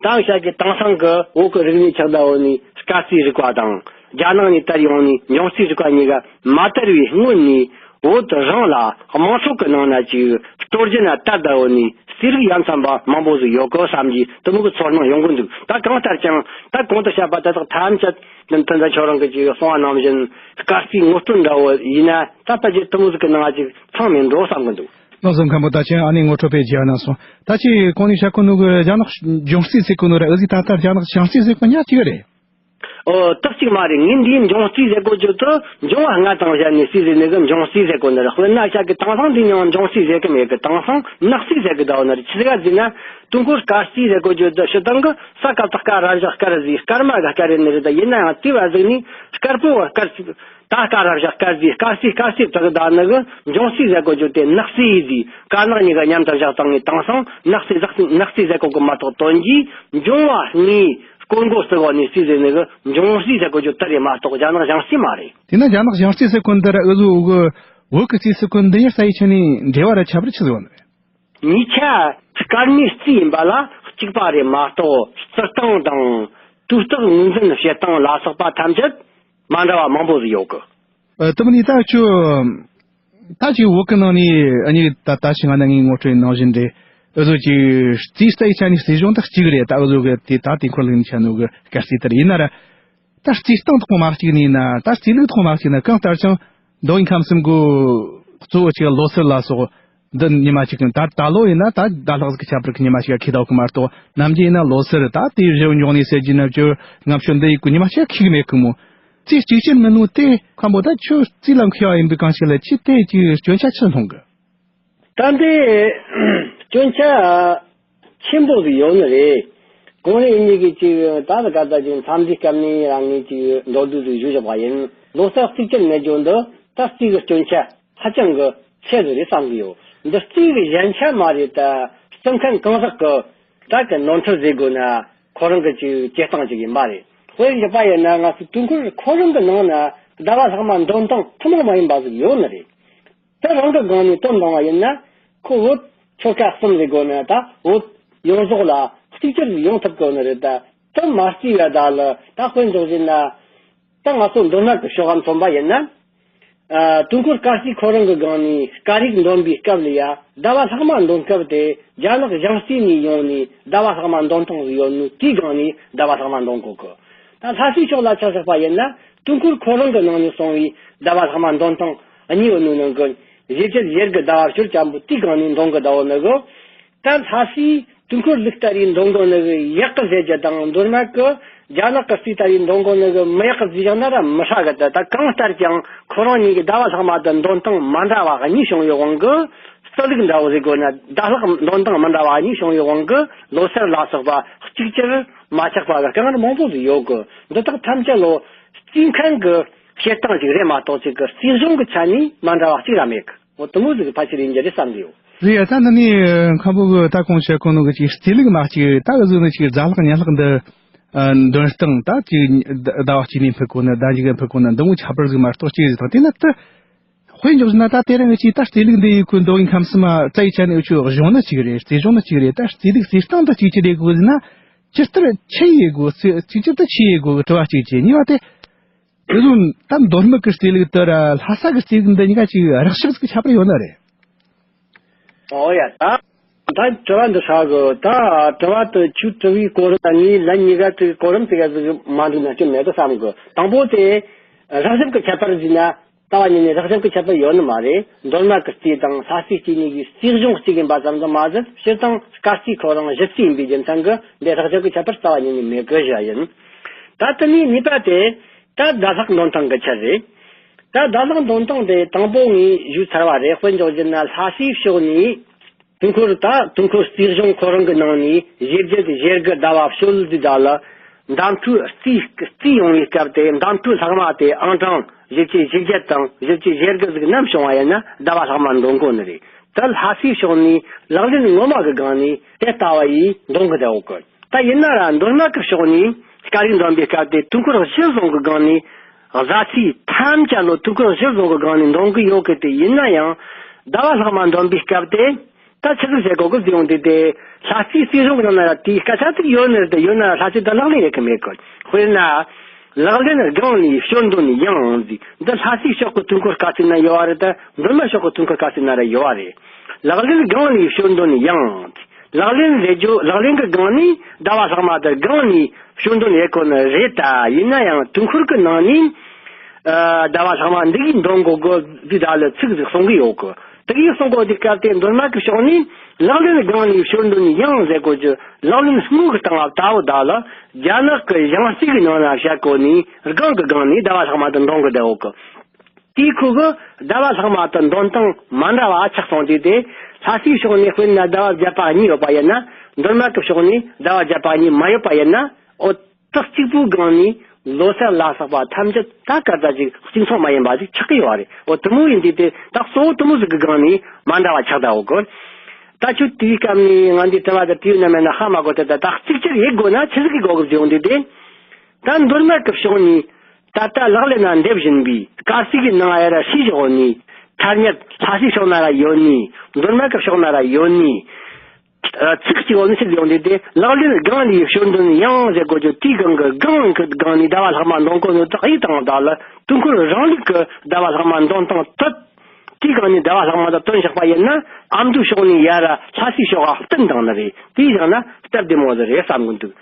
ད་ཤ་གི་དེང་སང་གི་བོད་ཀྱི་རིག་གནས་ཆགས་ཟླ་བོ་ནི་སྐར་རྩིས་རིག་པ་དང་། རྒྱ་ནག་ནས་དར་ཡོང་ནི་འབྱུང་རྩིས་རིག་པ་གཉིས་ཀ་མ་དར་བའི་སྔོན་ནས་བོད་རང་ལ་དམངས་ཁྲོད་ཀྱི་ནང་ན་ཅིག་སྲོལ་རྒྱུན་ན་དར་ཟླ་བོ་ནི་རྩིས་རིག་ཡ་མཚན་པ་མང་པོ་ཟིག་ཡོད་གི་བསམ་གྱི་དེ་མོ་གི་ཚོར་སྣང་ཡོང་གི་འདུག། ད་གང་ལྟར་ཀྱང་ད་གོང་དུ་བཤད་པ་དེ་དག་ཐམས་ཅད་འདི་ད་ཁྱོད་རང་གི་ཅིག་གསུང་བ་ནང་བཞིན་སྐར་རྩིས་ངོ་སྤྲོད་འདྲ་བོ་ཡིན་ན། ད་ལྟ་ཅིག་དེ་མོ་ཟིག་གི་ནང་ཅིག་ཚང་མིན་འགྲོ་བསམ་གི་འདུག། ལགས་སོ། མཁན་པོ་ད་ཆེན་ཨ་ནེ་ངོ་སྤྲོད་པས་རྒྱ་ནག་སོང་། ད་ཅི་གོང་ནས་བཤད་གོ་ནོ་གི་རྒྱ་ནག་འབྱུང་རྩིས་ཟེར་གོ་ནོ་ར། འུ་ཟིག་ད་ལྟ་རྒྱ་ནག་བྱང་རྩིས་ཟེར་གོ་ཉག་གཅིག་རེད། ཨོ། ཏག་ཅིག་མ་རེད། ངས་འདིའི་འབྱུང་རྩིས་ཟེར་གོ་ཅོག་དེ་འབྱུང་བ་ལྔ་དང་བཞག་ནས་རྩིས་ཟེར་ནི་གི་འབྱུང་རྩིས་ཟེར་གོ་ནི་རེད། དཔེར་ན་ཤ་གི་དེང་སང་འདི་མྱིང་འབྱུང་རྩིས་ཟེར་གི་མེད་གི། དེང་སང་ནག་རྩིས་ཟེར་གི་ད་བོ་ནི་རེད། ཆི་ཟིག་ཟེར་ན་དུས་འཁོར་སྐར་རྩིས་ཟེར་གོ་ཅོག་དེ་སྤྱིར་བཏང་གི་ས་སྐབས་དག་སྐར་རབ་བཞག་སྐར་ཟེར། སྐར་མ་གི་སྐར་རེད་ནི་རེད། ད་ཡིན་ན་ཡང་དེ་བ་ཟིག་ནི་སྐར་པོ་སྐར་ད་སྐར་རབ་བཞག་སྐར་རྩིས། སྐར་རྩིས་སྐར་རྩིས་དག་ད་ནི་གི་འབྱུང་རྩིས་ཟེར་གོ་ཅོག་དེ་ནག་རྩིས་ཡིན་ཟིག། སྐར་ནག་གཉིས་ཀ་མཉམ་དུ་བཞག་བཏང་ངས་དེང་སང་ནག་རྩིས་ཟེར་ནག་རྩིས་ཟེར་གོ་གི་མ་གཏོགས། དོན་གྱིས་འབྱུང་བ་ལྔའི་སྐོར་མགོ་བརྩི་བ་ནས་རྩིས་ཟེར་ནི་གི་འབྱུང་རྩིས་ཟེར་གོ་ཅོག་དེ་རེད་མ་གཏོགས་རྒྱ་ནག་བྱང་རྩིས་མ་རེད། དེས་ན་རྒྱ་ནག་བྱང་རྩིས་ཟེར་གོ་འདི་ར་འུ་ཟོ་གི་བོད་ཀྱི་རྩིས་ཟེར་གོ་འདི་ཡང་ས་ཡི་ཆ་ནས་འབྲེལ་བ་ར་ཁྱད་པར་ཆི་ཟིག་ཡོད་ནི་རེད། གཉིས་ཆ་སྐར་མའི་རྩིས་ཡིན་པ་ལ་གཅིག་པ་རེད་མ་གཏོགས། བརྩི་སྟངས་དང་དུས་རྟགས་ངོས་འཛིན་བྱེད་སྟངས་ལ་སོགས་པ་ཐམས་ཅད་མ་འདྲ་བ་མང་པོ་ཟིག་ཡོད་གི། ཨ། དེ་མིན་ནི་ད་ཁྱོད་ད་ཅིག་བོད་ཀྱི་ནང་ནས་ཨ་ནི་ད་ད་ཞིག་ང་ན་ངའི་ངོ་སྤྲོད་ནང་བཞིན་རེད། འུ་ཟོ་ཅིག་རྩིས་ས་ཡི་ཆ་ནས་རྩིས་གཞུང་དག་གཅིག་རེད། ད་འུ་ཟོ་གི་དེ་ད་དེ་འཁོར་ལུགས་ནས་ཆ་ནོ་གི་སྐར་རྩིས་ལྟར་ཡིན་ན་ར། ད་རྩིས་སྟངས་ཐོག་མ་གཅིག་ནས་ཡིན་ན། ད་རྩིས་ལུགས་ཐོག་མ་གཅིག་ན། གང་ལྟར་ཀྱང་མདོ་དབུས་ཁམས་གསུམ་གི་གཙོ་བོ་གཅིག་ལོ་སར་ལ་སོགས་འདི་ཉི་མ་གཅིག་གི། ད་ད་ལོ་ཡིན་ན་ད་ཟླ་ལྷག་ཟིག་གི་ཁྱད་པར་གི་ཉི་མ་གཅིག་ག་ཁེལ་བསྡད་གི་མ་གཏོགས། ནམ་རྒྱུན་ཡིན་ན་ལོ་སར་ད་དེའི་རི་བོ་མགྱོགས་ནས་ཟེར་གྱི་ན་བཅུ་ལྔ་བཅུ་འདི་ཡི་གི་ཉི་མ་གཅིག་ཁེལ་གི་མེད་གི་མོ། རྩིས་གཅིག་ཅན་མིན་ནོ་དེ་ཁམ་པོ། ད་ཁྱོད་རྩིས་ལ་མཁས་པ་ཡིན་པའི་གང་ཞིག་ལ་ཁྱོས་དེ་ཅིག་སྐྱོན་ཆ་ཆི་སློང་གི། ད་འདི་སྐྱོན་ཆ་ཆེན་པོ་ཟིག་ཡོད་ནི་རེད། ཁོང་རང་ཉིད་ཀྱིས་ཅིག་ད་ལྟ་ག་ད་ཅིག་འཚམས་འདྲིའི་སྐབས་ནས་རང་ངོས་ཀྱི་མདོར་བསྡུས་ཤིག་ཞུས་བཞག་པ་ཡིན། ལོ་གསར་རྩིས་བཅད་མེད་རྒྱུ་འདི་ད་རྩིས་ཀྱི་སྐྱོན་ཆ་ཧ་ཅང་གི་ཆེ་ཟིག་རེད་བསམ་གི་ཡོད། འདི་རྩིས་ཀྱི་ཞན་ཆ་མ་རེད། ད་རྩི་མཁན་གང་ཟག་གི་ད་གི་ནོར་འཁྲུལ་ཟེར་དགོས་ན་ཁོ་རང་གི་ཅིག་བྱེད་སྟངས་ཅིག་ཡིན་པ་རེད། དཔེར་བཞག་པ་ཡིན་ན་ང་ཚོ་དུས་འཁོར་ཁོ་རང་གི་ནང་ན་ཟླ་བ་ལྷག་མ་འདོན་སྟངས་ཐུན་མོང་མ་ཡིན་པ་ཟིག་ཡོད་ནི་རེད། ད་རང་གི་སྒང་ནས་དོན་དང་བ་ཡིན་ན། ཁོ་བོད་ཆོལ་ཁ་གསུམ་ཟེར་དགོས་ན་ད་བོད་ཡོངས་རྫོགས་ལ་གཅིག་གྱུར་ཡོང་ཐུབ་དགོས་ནི་རེད། ད་དོན་མ་རྩིས་པ་ད་ལ་ད་དཔེ་འཇོག་བཞིན་ན། ད་ང་ཚོ་མདོ་སྨད་ཀྱི་ཕྱོགས་ལ་མཚོན་པ་ཡིན་ན། ཨ། དུས་འཁོར་སྐར་རྩིས་ཁོ་རང་གི་སྒང་ནས་སྐར་ཡིག་འདོན་པའི་སྐབས་ལ་ཡ་ཟླ་བ་ལྷག་མ་འདོན་སྐབས་དེ་རྒྱ་ནག་གཞུང་རྩིས་ནས་ཡོང་ནས་ཟླ་བ་ལྷག་མ་འདོན་སྟངས་ཟིག་ཡོད་ནོ་དེའི་སྒང་ནས་ཟླ་བ་ལྷག་མ་འདོན་དགོས་གི། ད་ལྷ་སའི་ཕྱོགས་ལ་ཆ་བཞག་པ་ཡིན་ན་དུས་འཁོར་ཁོ་རང་གི་ནང་ནས་སོང་བའི་ཟླ་བ་ལྷག་མ་འདོན་སྟངས་གཉིས་ཡོད་ནོ་ནང་གི་བཞི་བཅུ་ཞེ་དགུ་ཟླ་བ་ཕྱུར་ཅན་པོ་དེའི་སྒང་ནས་འདོན་གི་ཟླ་བོ་ནི་གི། ད་ལྷ་སའི་དུས་འཁོར་ལུགས་ལྟར་ཡིན་འདོན་གི་ནི་གི་ཡག་གི་ཟེར་རྒྱུ་དང་མདོ་སྨད་གི་རྒྱ་ནག་གི་རྩིས་ལྟར་ཡིན་འདོན་གི་ནི་གི་མི་ཡག་གི་ཟེར་བཞག་ན་ར་མི་ཧྲ་གི། ད་ད་གང་ལྟར་ཀྱང་ཁོ་རང་གཉིས་ཀྱི་ཟླ་བ་ལྷག་མ་དང་འདོན་སྟངས་མ་འདྲ་བ་གཉིས་བྱུང་བའི་དབང་གིས་རྩིས་ལུགས་འདྲ་བོ་ཟེར་དགོས་ན་ཟླ་ལྷག་འདོན་སྟངས་མི་འདྲ་བ་གཉིས་བྱུང་བའི་དབང་གིས་ལོ་སར་ལ་སོགས་པ་གཅིག་གྱུར་མ་ཆགས་པ་གི་དཀའ་ངལ་མང་པོ་ཟིག་ཡོད་གི། འདི་དག་ཐམས་ཅད་ལོ་རྩིས་མཁན་གི་བྱེད་སྟངས་ཅིག་རེད་མ་གཏོགས་ཅིག་གི་རྩིས་གཞུང་གི་ཆ་ནས་མ་འདྲ་བ་གཅིག་ར་མེད་གི། འོ་དེ་མོ་ཟིག་གི་ཕལ་ཆེར་ཡིན་རྒྱུ་རེད་བསམ་གི་ཡོད། རེད་ཡ། ད་འདི་ནས་མཁན་པོ་གི་ད་གོང་བཤད་གོ་ནོ་གི་ཅིག་རྩིས་ལུགས་མ་གཅིག་རེད། ད་གི་ཟིག་ནི་ཅིག་ཟླ་ལྷག་ཉ་ལྷག་འདི་ཨ་འདོན་སྟངས་ད་ཅིག་ཟླ་བ་གཅིག་ནས་འཕུད་གོ་ནི་ཟླ་མཇུག་གི་འཕུད་གོ་ནི་འདི་མོ་ཁྱད་པར་ཟིག་མ་གཏོགས་ཅིག་རེད། དང་དེ་ན་ད་དཔེ་འཇོག་ཟིན་ན་ད་དེ་རིང་གི་ཅིག་ད་རྩིས་ལུགས་འདི་ཡི་ཁོ་མདོ་དབུས་ཁམས་གསུམ་མ་རྩ་ཡི་ཆ་ནས་འུ་ཆོའི་གཞུང་ནི་གཅིག་རེད། རྩིས་གཞུང་ནི་གཅིག་རེད། ད་རྩིས་ལུགས་རྩིས་སྟངས་འདི་གཅིག་གྱུར་རེད་གོ་ཟིན་ན་ཇི་ལྟར་ཆི་ཡེ་དགོས། རྩིས་གཅིག་གྱུར་དུ་ཆི་ཡེ་དགོས་གི་དྲི་བ་གཅིག་བྱས། གཉིས་པ་དེ། དེ་ཚོ་ད་མདོ་སྨད་ཀྱི་རྩིས་ལུགས་དེ་ར་ལྷ་ས་གི་རྩིས་ལུགས་འདི་གཉིས་ཀ་ཅིག་རགས་ཞིབ་ཟིག་ཁྱད་པར་ཡོད་ནི་རེད། ཨོ་ཡ། ད་ད་དྲི་བ་འདི་ཧྲ་གི། ད་དྲི་བ་དེ་ཁྱོད་དྲི་བའི་གོ་རིམ་དང་ངའི་ལན་གཉིས་ཀ་དྲི་བའི་གོ་རིམ་དེ་ག་ཟིག་མ་འགྲིག་ན་སྐྱོན་མེད་དོ་བསམ་གི། དང་པོ་དེ་རགས་ཞིབ་ཀྱི་ཁྱད་པར་ཟེར་ན་རྩ་བ་ཉིད་ནས་རགས་ཞིབ་ཀྱི་ཁྱད་པར་ཡོད་ནི་མ་རེད། མདོ་སྨད་ཀྱི་རྩིས་དང་ལྷ་སའི་རྩིས་གཉིས་ཀྱི་རྩིས་གཞུང་གཅིག་ཡིན་པ་ཙམ་དུ་མ་ཟད། སྤྱིར་བཏང་སྐར་རྩིས་ཁོ་རང་གཞི་རྩིས་ཡིན་པའི་རྒྱུ་མཚན་གྱིས་འདི་རགས་ཞིབ་ཀྱི་ཁྱད་པར་རྩ་བ་ཉིད་ནས་མེད་གི་ཞུ་བ་ཡིན། ད་དེ་ནས་གཉིས་པ་དེ། ད་ཟླ་ལྷག་འདོན་སྟངས་ཀྱི་ཆེད་རེད། ད་ཟླ་ལྷག་འདོན་སྟངས་དེ་དང་པོ་ངས་ཞུས་ཚར་བ་རེད། དཔེ་འཇོག་རྒྱུ་ན་ལྷ་སའི་ཕྱོགས་ནས་དུས་འཁོར། ད་དུས་འཁོར་རྩིས་གཞུང་ཁོ་རང་གི་ནང་ནས་ཞེ་བརྒྱད་ཞེ་དགུ་ཟླ་བ་ཕྱོགས་ཟླ་ལ་གདམས་ཁྲོད་རྩིས་རྩིས་ཡོང་བའི་སྐབས་དེ་གདམས་ཁྲོད་ལྷག་མ་དེ་ཨང་གྲངས་བཞི་བཅུ་ཞེ་བརྒྱད་དང་བཞི་བཅུ་ཞེ་དགུ་ཟིག་ནམ་བྱུང་བ་ཡིན་ན་ཟླ་བ་ལྷག་མ་འདོན་དགོས་ནི་རེད། ད་ལྷ་སའི་ཕྱོགས་ནས་ལག་ལེན་ངོ་མ་གི་སྒང་ནས་དེ་ལྟ་བུ་ཡིས་འདོན་གི་བསྡད་ཡོད་གི། ད་ཡིན་ན་ར་མདོ་སྨད་ཀྱི་ཕྱོགས་ནས་སྐར་རིགས་འདོན་པའི་སྐབས་དེ་དུས་འཁོར་གཞི་བཟུང་གི་སྒང་ནས་གཟའ་ཚེས་ཐམས་ཅད་ལོ་དུས་འཁོར་གཞི་བཟུང་གི་སྒང་ནས་འདོན་གི་ཡོད་གི། དེ་ཡིན་ན་ཡང་ཟླ་བ་ལྷག་མ་འདོན་པའི་སྐབས་དེ་ད་ཆི་ཟིག་བྱེད་དགོས་གི་ཟེར་ཡོང་དུས། དེ་ལྷ་སའི་རྩིས་གཞུང་གི་ནང་ན་ར་དེའི་སྐད་ཆ་ཟིག་ཡོད་ནི་རེད། དེ་ཡོད་ན་ར་ལྷ་སའི་ད་ལག་ལེན་ཡེད་གི་མེད་གི། དཔེར་ན། ལག་ལེན་སྒང་ནས་ཞོར་འདོན་ཡང་ཟེར། འདི་ལྷ་སའི་ཕྱོགས་ཀྱི་དུས་འཁོར་སྐར་རྩིས་ན་ཡོད་བ་རེད། ད་མདོ་སྨད་ཕྱོགས་ཀྱི་དུས་འཁོར་སྐར་རྩིས་ན་ར་ཡོད་བ་རེད། ལག་ལེན་སྒང་ནས་ཞོར་འདོན་ཡང་། ལག་ལེན་རེད་ཇོ། ལག་ལེན་གྱི་སྒང་ནས་ཟླ་བ་ལྷག་མ་དེ་སྒང་ནས་ཞོར་འདོན་ཡེད་གོ་ནི་རེད། ད་ཡིན་ན་ཡང་དུས་འཁོར་གྱི་ནང་ནས་ཨ་ཟླ་བ་ལྷག་མ་འདི་གིས་འདོན་དགོས་གི་ཟེར་ད་ལ་ཚིག་ཟིག་གསུང་གི་ཡོད་གི། དེ་གིས་གསུང་གོ་དུས་སྐབས་དེ་མདོ་སྨད་ཀྱི་ཕྱོགས་ནས་ལག་ལེན་སྒང་ནས་ཞོར་འདོན་ཡང་ཟེར་གོ་རྒྱུ། ལག་ལེན་དངོས་ཀྱི་སྟེང་ལ་ལྟ་བུ་ད་ལ་རྒྱ་ནག་གི་ཡང་རྩིས་ཀྱི་ནང་ན་བཤད་གོ་ནས་སྒང་གི་སྒང་ནས་ཟླ་བ་ལྷག་མ་དེ་འདོན་གི་བསྡད་ཡོད་གི། དེའི་ཁུལ་གྱི་ཟླ་བ་ལྷག་མ་དེ་འདོན་སྟངས་མ་འདྲ་བ་ཆགས་སོང་དུས། དེ་ལྷ་སའི་ཕྱོགས་ནས་དཔེར་ན་ཟླ་བ་བརྒྱད་པ་གཉིས་ཡོད་པ་ཡིན་ན། མདོ་སྨད་ཀྱི་ཕྱོགས་ནས་ཟླ་བ་བརྒྱད་པ་གཉིས་མ་ཡོད་པ་ཡིན་ན། འོ། ཏག་གཅིག་པུའི་སྒང་ནས་ལོ་གསར་ལ་སོགས་པ་ཐམས་ཅད་ད་ག་ད་ཅིག་གཅིག་མཚུངས་མ་ཡིན་པ་ཅིག་ཆགས་ཀྱི་ཡོད་རེད། འོ་དེ་མོ་ཡིན་དུས་དེ་ད་གཙོ་བོ་དེ་མོ་ཟིག་གི་སྒང་ནས་མ་འདྲ་བ་ཆགས་བསྡད་ཡོད་གི། ད་ཁྱོད་དེའི་སྐབས་ནས་ང་འདི་དྲི་བ་དེ་དུས་ནམ་ཡིན་ན་ཧ་མ་གོ། དེ་ད་ད་གཅིག་གྱུར་ཡེད་དགོས་ན་ཆི་ཟིག་གི་དགོས་གི་བཟོ་ཡོང་དུས། དེ་ད་མདོ་སྨད་ཀྱི་ཕྱོགས་ནས་ད་ལྟ་ལག་ལེན་ན་འདེབས་བཞིན་པའི་སྐར་རྩིས་ཀྱི་ནང་ཡ་ར་ཤེས་བཞག་ནས། ཐ་སྙད་ལྷ་སའི་ཕྱོགས་ན་ར་ཡོད་ནི། མདོ་སྨད་ཀྱི་ཕྱོགས་ན་ར་ཡོད་ནི། ཚིག་གཅིག་འོ་ནི་ཞིག་ཡོང་དུས། དེ་ལག་ལེན་སྒང་ནས་ཞོར་འདོན་ཡང་ཟེར་གོ་རྒྱུ། དེའི་སྒང་གི་སྒང་གི་སྒང་ནས་ཟླ་བ་ལྷག་མ་འདོན་གོ་ནོ་དག་ཡིག་དང་ད་ལ་དུས་འཁོར་རང་ལུགས་ཀྱི་ཟླ་བ་ལྷག་མ་འདོན་སྟངས་དེ། དེའི་སྒང་ནས་ཟླ་བ་ལྷག་མ་དེ་བཏོན་བཞག་པ་ཡིན་ན། ཨ་མདོའི་ཕྱོགས་ནས་ཡ་ར་ལྷ་སའི་ཕྱོགས་ལ་བསྟུན་བཏང་ནི་རེད། དེ་བཞག་ན་སྟབས་བདེ་མོ་ཟིག་རེད་བསམ་གི་འདུག།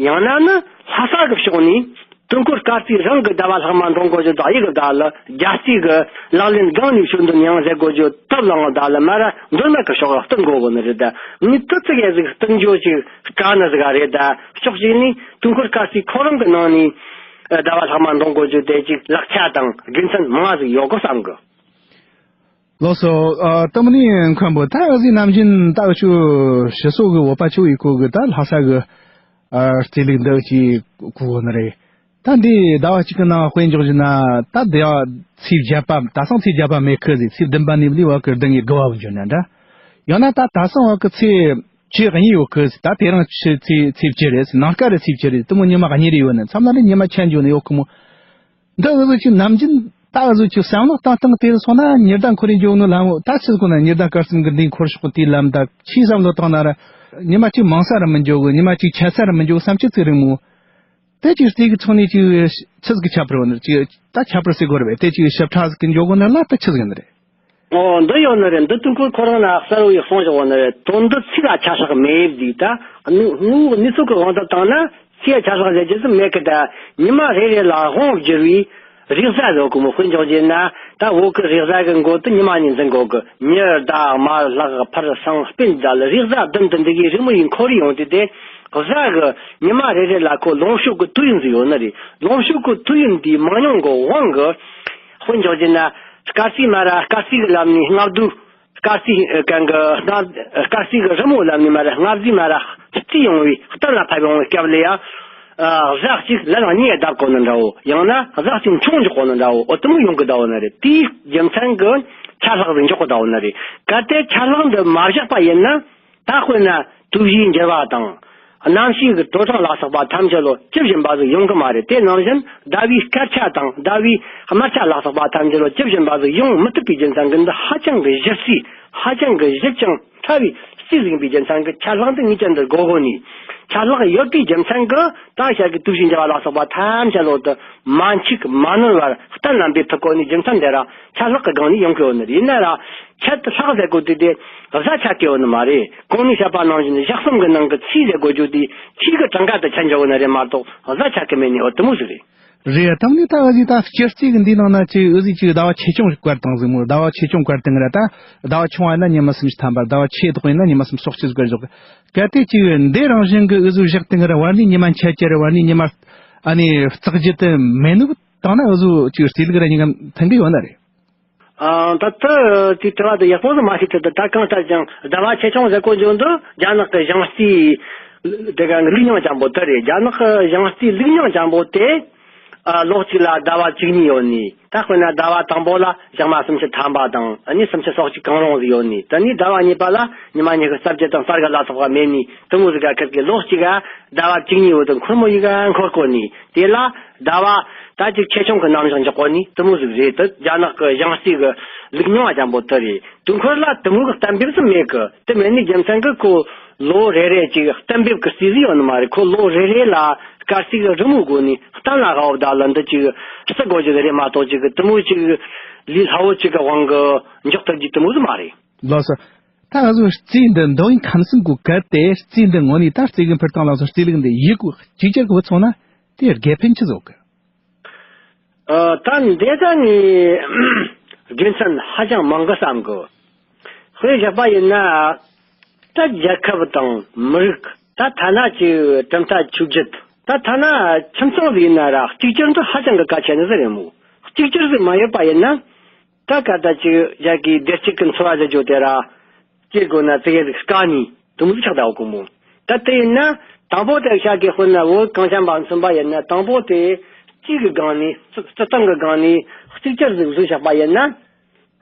ཡང་ན་ནི་ལྷ་ས་གི་ཕྱོགས་ནས། དུས་འཁོར་སྐར་རྩིས་རང་གི་ཟླ་བ་ལྷག་མ་འདོན་དགོས་རྒྱུ་དག་ཡིག་གི་ད་ལ་རྒྱལ་རྩིས་ཀྱི་ལག་ལེན་སྒང་ནས་ཞོར་འདོན་ཡང་ཟེར་དགོས་རྒྱུ་ཐབས་ལའང་ད་ལ་མ་ར་མདོ་སྨད་ཀྱི་ཕྱོགས་ལ་བསྟུན་དགོས་གོ་ནི་རེད། ད་ནི་དེ་ཙི་གེ་ཟིག་བསྟུན་རྒྱུ་ཅིག་དཀའ་ནི་ཟིག་རེད། ད་ཕྱོགས་གཅིག་ནས་དུས་འཁོར་སྐར་རྩིས་ཁོ་རང་གི་ནང་ནས་ཟླ་བ་ལྷག་མ་འདོན་དགོས་རྒྱུ་དེ་ཅིག་ལག་ཆ་དང་དགེ་མཚན་མང་ཟིག་ཡོད་གོ་བསམ་གི། ལགས་སོ། ཨ། ད་མ་ནི་མཁན་པོ་ད་ཨ་ཟི་ནམ་རྒྱུན་ད་ཨ་ཆུ་ཞི་སོ་གི་བོད་པ་ཆུ་ཡི་ཁུལ་གི་ད་ལྷ་ས་གི། ཨ་རྩིས་ལུགས་འདི་ཅིག་གོ་གོ་ནི་རེད། ད་འདི་ཟླ་བ་གཅིག་གི་ནང་དཔེ་འཇོག་བཞིན་ན་ད་འདི་ཡང་ཚེས་བརྒྱད་པ། ད་སང་ཚེས་བརྒྱད་པ་མེད་ཁུལ་ཟིག་ཚེས་བདུན་པ་ནས་ལས་བ་ཀི་བདུན་གི་དགུ་བ་བུ་འཇོག་ན་འདྲ། ཡང་ན་ད་ད་སང་བ་ཀི་ཚེས་བཅུ་གཉིས་ཡོད་ཁུལ་ཟིག་ད་དེ་རིང་ཆུ་ཚེས་ཚེས་བཅུ་རེད་ཟིག་ནངས་ཀ་རེད་ཚེས་བཅུ་རེད། དེ་མོ་ཉི་མ་གཉིས་རེ་ཡོད་ནི་མཚམས་ན་རེ་ཉི་མ་ཆད་འཇོག་ནི་ཡོད་ཁུ་མོ། འདི་འུ་ཟོ་ཅིག་ནམ་རྒྱུན་ད་འུ་ཟོ་ཅིག་བསམ་བློ་བཏང་སྟངས་དེ་སོང་ན་ཉི་ཟླ་འཁོར་རེ་འཇོག་ནི་ལམ་ད་ཆི་ཟིག་གོ་ན་ཉི་ཟླ་སྐར་གསུམ་གི་འདི་འཁོར་ཤོག་དེའི་ལམ་ད་ཆི་བསམ་བློ་བཏང་ན་ར་ཉི་མ་གཅིག་མང་ས་ར་མི་འཇོག་གི། ཉི་མ་གཅིག་ཆད་ས་ར་མི་འཇོག་བསམ་སྤྱོད་ཅིག་རིང་མོ། དེ་ཅིག་རྩིས་ཀྱི་ཚོགས་ནས་ཅིག་ཆི་ཟིག་གི་ཁྱད་པར་ཡོད་ནི། ཅིག་ད་ཁྱད་པར་ཟེར་དགོས་རེད་པས། དེ་ཅིག་ཞིབ་ཕྲ་ཟིག་གི་འཇོག་དགོས་ན་ལ་ད་ཆི་ཟིག་ཡིན་ནི་རེད། ཨོ་འདི་ཡོད་ནི་རེད། འདི་དུས་འཁོར་ཁོ་རང་ན་གསལ་བོ་ཡིས་གསུངས་བཞག་ཡོད་ནི་རེད། དོན་འདི་ཚིག་ལ་ཆ་ཤག་མེད་དེ། ད་དངོས་དངོས་གནས་ཚུལ་གྱི་དབང་དུ་བཏང་ན་ཚིག་ལ་ཆ་ཤག་ཟེར་རྒྱུ་ཟིག་མེད་གི། ད་ཉི་མ་རེ་རེ་ལ་དབང་བསྒྱུར་བའི་རེས་གཟའ་ཟེར་གོ་མོ། དཔེ་འཇོག་རྒྱུ་ན་ད་བོད་ཀྱི་རེས་གཟའ་གི་མགོ་དེ་ཉི་མ་གཉིས་འཛིན་དགོས་གི། ཉི་ཟླ་དམར་ལྷག་ཕུར་སྲང་སྤེན་ཟླ་ལ་རེས་གཟའ་བདུན་དུ་འདི་གའི་རི་མོ་ཡིས་འཁོར་ཡོང་དུས་དེ་གཟའ་གི་ཉི་མ་རེ་རེ་ལ་ཁོ་ལོངས་སྤྱོད་ཀྱི་དུས་ཡུན་ཟིག་ཡོད་ནི་རེད། ལོངས་སྤྱོད་ཀྱི་དུས་ཡུན་དེའི་མང་ཉུང་གི་དབང་གིས་དཔེ་འཇོག་རྒྱུ་ན་སྐར་རྩིས་མ་ར་སྐར་རྩིས་ཀྱི་ལམ་ནས་སྔ་བསྡུས། སྐར་རྩིས་གན་གི་སྔ་སྐར་རྩིས་ཀྱི་རི་མོ་ལམ་ནས་མ་ར་སྔ་རྩིས་མ་ར་རྩིས་ཡོང་བའི་གཏན་ལ་ཕབ་ཡོང་བའི་སྐབས་ལ་ཡང་། ཨ་གཟའ་གཅིག་ལན་གཉིས་བརྡབ་དགོས་ནི་འདྲ་བོ། ཡང་ན་གཟའ་གཅིག་མཆོང་འཇོག་དགོས་ནི་འདྲ་བོ། འོ་དེ་མོ་ཡོང་གི་བསྡད་ཡོད་ནི་རེད། དེའི་རྒྱུ་མཚན་གྱིས་ཆད་ལྷག་ཟིག་འཇོག་གི་བསྡད་ཡོད་ནི་རེད། གལ་ཏེ་ཆད་ལྷག་འདི་མ་བཞག་པ་ཡིན་ན། ད་དཔེར་ན་དུས་བཞིའི་འགྱུར་བ་དང་། གནམ་གཤིས་ཀྱི་དྲོ་གྲང་ལ་སོགས་པ་ཐམས་ཅད་ལོ་ཇི་བཞིན་པ་ཟིག་ཡོང་གི་མ་རེད། དེ་ནང་བཞིན་ཟླ་བའི་སྐར་ཆ་དང་ཟླ་བའི་དམར་ཆ་ལ་སོགས་པ་ཐམས་ཅད་ལོ་ཇི་བཞིན་པ་ཟིག་ཡོང་མི་ཐུབ་པའི་རྒྱུ་མཚན་གྱིས་འདི་ཧ་ཅང་གི་གཞི་རྩའི་ཧ་ཅང་གི་གཞི་རྐྱང་ཕྲ་བའི་རྩིས་ཟིག་ཡིན་པའི་རྒྱུ་མཚན་གྱིས་ཆད་ལྷག་འདི་ངེས་ཅན་དུ་དགོས་དགོས་ནི། ཆད་ལྷག་ཡོད་པའི་རྒྱུ་མཚན་གྱིས་ད་ཤར་གྱི་དུས་བཞིའི་འགྱུར་བ་ལ་སོགས་པ་ཐམས་ཅད་ལོ་དུ་མ་འཆུག་མ་ནོར་བར་གཏན་ལ་འབེབས་ཐུབ་དགོས་ནི་རྒྱུ་མཚན་དེ་ར་ཆད་ལྷག་གི་སྒང་ནས་ཡོང་གི་ཡོད་ནི་རེད། ཡིན་ན་ར་ཆད་ལྷག་ཟེར་དགོས་དུས་དེ་གཟའ་ཆ་གི་ཡོད་ནི་མ་རེད། གོང་ནས་བཤད་པ་ནང་བཞིན་ཞག་གསུམ་གི་ནང་གི་ཚེས་ཟེར་དགོས་རྒྱུ་དེ་ཚེས་གི་གྲངས་ཀ་དུ་ཆད་འཇོག་གི་ནི་རེད་མ་གཏོགས་གཟའ་ཆ་གི་མེད་ནི་འོ་དེ་མོ་ཟིག་རེད། རེད། དང་ནི་ད་འུ་ཟིག་ད་སྤྱི་རྩིས་གི་འདི་ནང་ན་ཅིག་འུ་ཟིག་ཅིག་ཟླ་བ་ཆེ་ཆུང་བཀར་བཏང་ཟིག་མོ། ཟླ་བ་ཆེ་ཆུང་བཀར་བཏང་ར་ད་ཟླ་བ་ཆུང་བ་ན་ཉི་མ་སུམ་ཅུ་ཐམ་པ། ཟླ་བ་ཆེ་དོག་ཡིན་ན་ཉི་མ་སུམ་ཅུ་སོ་གཅིག་བཀར་འཇོག་གི། གལ་ཏེ་ཅིག་འདི་རང་བཞིན་གི་འུ་ཟིག་བཞག་བཏང་ར་བར་ནི་ཉི་མ་འཆད་ཀྱི་ར་བར་ནི་ཉི་མ་ཨ་ནི་བརྩེགས་རྒྱུ་དེ་མེད་ནུག་བཏང་ན་འུ་ཟིག་ཅིག་རྩིས་ལུགས་ར་ཉིན་གང་མཐུན་གི་ཡོད་ན་རེད། ཨ་ད་ལྟ་དེའི་དྲི་བ་དེ་ཡག་པོ་ཟིག་མ་ཤེས་ཚུལ་དུ། ད་གང་ལྟར་ཀྱང་ཟླ་བ་ཆེ་ཆུང་ཟེར་གོ་འཇོག་འདི་རྒྱ་ནག་གི་ཞིང་རྩིས་དེ་ག་ལུགས་རྙིང་ཅན་པོ་དེ་རེད། རྒྱ་ནག་གི་ཞིང་རྩིས་ལུགས་རྙིང་ཅན་པོ་དེ་ཨ་ལོ་གཅིག་ལ་ཟླ་བ་བཅུ་གཉིས་ཡོད་ནི། ད་དཔེར་ན་ཟླ་བ་དང་པོ་ལ་ཞག་མ་སུམ་ཅུ་ཐམ་པ་དང་ཨ་ནི་སུམ་ཅུ་སོ་གཅིག་གང་རུང་ཟིག་ཡོད་ནི། ད་ནི་ཟླ་བ་གཉིས་པ་ལ་ཉི་མ་ཉི་ཤུ་རྩ་བརྒྱད་དང་རྩ་དགུ་ལ་སོགས་པ་མེད་ནི། དེ་མོ་ཟིག་ག་ཁིར་གི་ལོ་གཅིག་ག་ཟླ་བ་བཅུ་གཉིས་ཡོད་དུ་འཁོར་མོ་ཡི་ག་འཁོར་གོ་ནི། དེ་ལ་ཟླ་བ་ད་ཅིག་ཆེ་ཆུང་གི་རྣམ་གཞག་འཇོག་གོ་ནི་དེ་མོ་ཟིག་རེད། དེ་རྒྱ་ནག་གི་ཞིང་རྩིས་གི་ལུགས་རྙིང་བ་ཅན་པོ་དེ་རེད། དུས་འཁོར་ལ་དེ་མོ་གི་གཏན་འབེབས་སུ་མེད་གི། དེ་མེད་ནི་རྒྱུ་མཚན་གི་ཁོ་ལོ་རེ་རེ་ཅིག་གཏན་འབེབས་གི་རྩིས་ཟིག་ཡོད་ནི་མ་རེད། ཁོ་ལོ་རེ་རེ་ལ་སྐར་རྩིས་གི་རི་མོ་བགོ་ནི་གཏན་ལ་དབབ་ད་ལ་འདི་ཅིག་རྩི་དགོས་ཅིག་རེད་མ་གཏོགས་ཅིག་གི་དེ་མོ་ཅིག་ལས་སླ་བོ་ཅིག་གི་དབང་གི་འཇོག་ཐུབ་རྒྱུ་དེ་མོ་ཟིག་མ་རེད། ལགས་སོ། ད་ང་ཚོ་རྩིས་འདི་མདོ་དབུས་ཁམས་གསུམ་གི་གལ་ཏེ་རྩིས་འདི་དངོས་གནས་ད་རྩིས་གི་འཕུར་སྟངས་ལ་སོགས་རྩིས་ལུགས་འདི་ཡིག་གཅིག་གྱུར་གི་བུད་སོང་ན་དེ་དགེ་ཕན་ཆི་བཟོ་གི། ཨ་ད་འདི་ད་ནི་དགེ་མཚན་ཧ་ཅང་མང་གི་བསམ་གི། དཔེ་བཞག་པ་ཡིན་ན་ད་རྒྱལ་ཁབ་དང་མི་རིགས་ད་ཐ་ན་ཅིག་གྲུབ་མཐའ་ཆོས་བརྒྱུད་ད་ཐ་ན་ཁྱིམ་ཚང་ཟིག་ཡིན་ན་ར་གཅིག་གྱུར་འདི་ཧ་ཅང་གི་གལ་ཆེ་ནི་ཟིག་རེད་མོ། གཅིག་གྱུར་ཟིག་མ་ཡོད་པ་ཡིན་ན། ད་ག་ད་ཅིག་ཡ་གི་བདེ་སྐྱིད་ཀྱི་འཚོ་བ་ཟེར་རྒྱུ་དེ་ར་སྐྱེ་དགོས་ན་ཙི་གེ་ཟིག་དཀའ་ནི་དུམ་བུ་ཆགས་ད་འོ་གོ་མོ། ད་དེ་ཡིན་ན་དང་པོ་དེ་ཤ་གི་དཔེར་ན་བོད་གངས་ཅན་པ་མཚོན་པ་ཡིན་ན་དང་པོ་དེ་སྤྱི་གི་སྒང་ནས་སྲིད་སྲིད་ཏང་གི་སྒང་ནས་གཅིག་གྱུར་ཟིག་བཟོས་བཞག་པ་ཡིན་ན།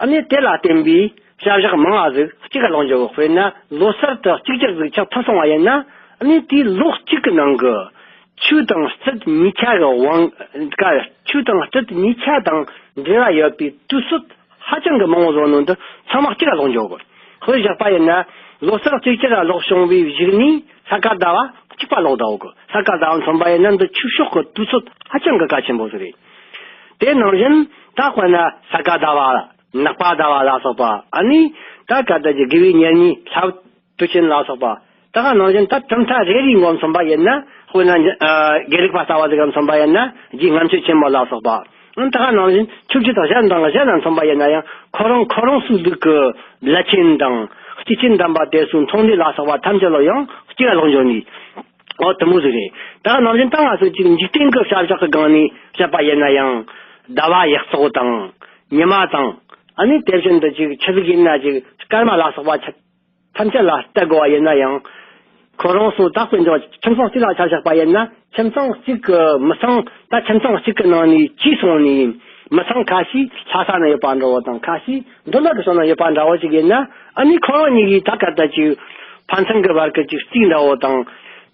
ཨ་ནི་དེ་ལ་བརྟེན་པའི་བྱ་གཞག་མང་བ་ཟིག་གཅིག་ག་ལོག་འགྱོ་གི། དཔེར་ན་ལོ་གསར་དུ་གཅིག་གྱུར་ཟིག་ཆགས་ཐུབ་སོང་བ་ཡིན་ན། ཨ་ནི་དེའི་ལོ་གཅིག་གི་ནང་གི་ཆོས་དང་སྲིད་གཉིས་ཆ་གི་དབང་ཀ་ཆོས་དང་སྲིད་གཉིས་ཆ་དང་འབྲེལ་བ་ཡོད་པའི་དུས་ཚོད་ཧ་ཅང་གི་མང་བོ་བཟོ་ནོ་འདི་ཚང་མ་གཅིག་ལ་ལོག་འགྱོ་གི། དཔེ་བཞག་པ་ཡིན་ན་ལོ་གསར་གཅིག་གྱུར་ལ་ལོག་བྱུང་བའི་གཞུག་ནས་ས་ག་ཟླ་བ་གཅིག་པ་ལོག་ད་འོ་གི། ས་ག་ཟླ་བ་མཚོན་པ་ཡིན་ན་འདི་ཆོས་ཕྱོགས་ཀྱི་དུས་ཚོད་ཧ་ཅང་གི་གལ་ཆེན་པོ་ཟིག་རེད། དེ་ནང་བཞིན་ད་དཔེར་ན་ས་ག་ཟླ་བ་ནག་པ་ཟླ་བ་ལ་སོགས་པ། ཨ་ནི་ད་ག་ད་ཀྱི་དགེ་བའི་གཉེན་ཉེ་ལྷ་དུས་ཆེན་ལ་སོགས་པ། ད་ག་ནང་བཞིན་ད་གྲུབ་མཐའ་རེ་རེའི་ངོ་མཚོན་པ་ཡིན་ན་དཔེར་ན་ཨ་དགེ་ལུགས་པ་ལྟ་བུ་ཟིག་ག་མཚོན་པ་ཡིན་ན་རྗེ་ལྔ་མཆོད་ཆེན་མོ་ལ་སོགས་པ། ཨ་ད་ག་ནང་བཞིན་ཆོས་བརྒྱུད་གཞན་དང་གཞན་ལ་མཚོན་པ་ཡིན་ན་ཡང་ཁོ་རང་ཁོ་རང་སོའི་ལུགས་ཀྱི་བླ་ཆེན་དང་སྐྱེས་ཆེན་དམ་པ་དེ་ཚོའི་མཐོང་ལས་ལ་སོགས་པ་ཐམས་ཅད་ལ་ཡང་གཅིག་ལ་ལོག་འགྱོ་ནི། འོ་དེ་མོ་ཟིག་རེད། ད་ག་ནང་བཞིན་ད་ང་ཚོ་ཅིག་འཇིག་རྟེན་གྱི་བྱ་གཞག་གི་སྒང་ནས་བཤད་པ་ཡིན་ན་ཡང་ཟླ་བ་ཡག་བཙོག་དང་ཉི་མ་དང་། ཨ་ནི་དེ་བཞིན་དུ་ཅིག་ཆི་ཟིག་ཡིན་ན་ཅིག་སྐར་མ་ལ་སོགས་པ་ཆ་ཐམས་ཅད་ལ་བལྟ་དགོས་པ་ཡིན་ན་ཡང་ ཁོ་རང་ཚོ་ད་དཔེ་འཇོག་ཁྱིམ་ཚང་གཅིག་ལ་ཆ་བཞག་པ་ཡིན་ན། ཁྱིམ་ཚང་གཅིག་གི་མི་ཚང་ད་ཁྱིམ་ཚང་གཅིག་གི་ནང་ནས་གྱེས་སོང་ནས་ཡིན། མི་ཚང་ཁ་ཤས་ལྷ་ས་ན་ཡོད་པ་འདྲ་བོ་དང་། ཁ་ཤས་མདོ་སྨད་གི་ཕྱོགས་ན་ཡོད་པ་འདྲ་བོ་ཅིག་ཡིན་ན། ཨ་ནི་ཁོ་རང་གཉིས་ཀྱིས་ད་ག་ད་ཅིག་ཕན་ཚུན་གྱི་བར་གྱི་ཅིག་རྩིས་འདྲ་བོ་དང་།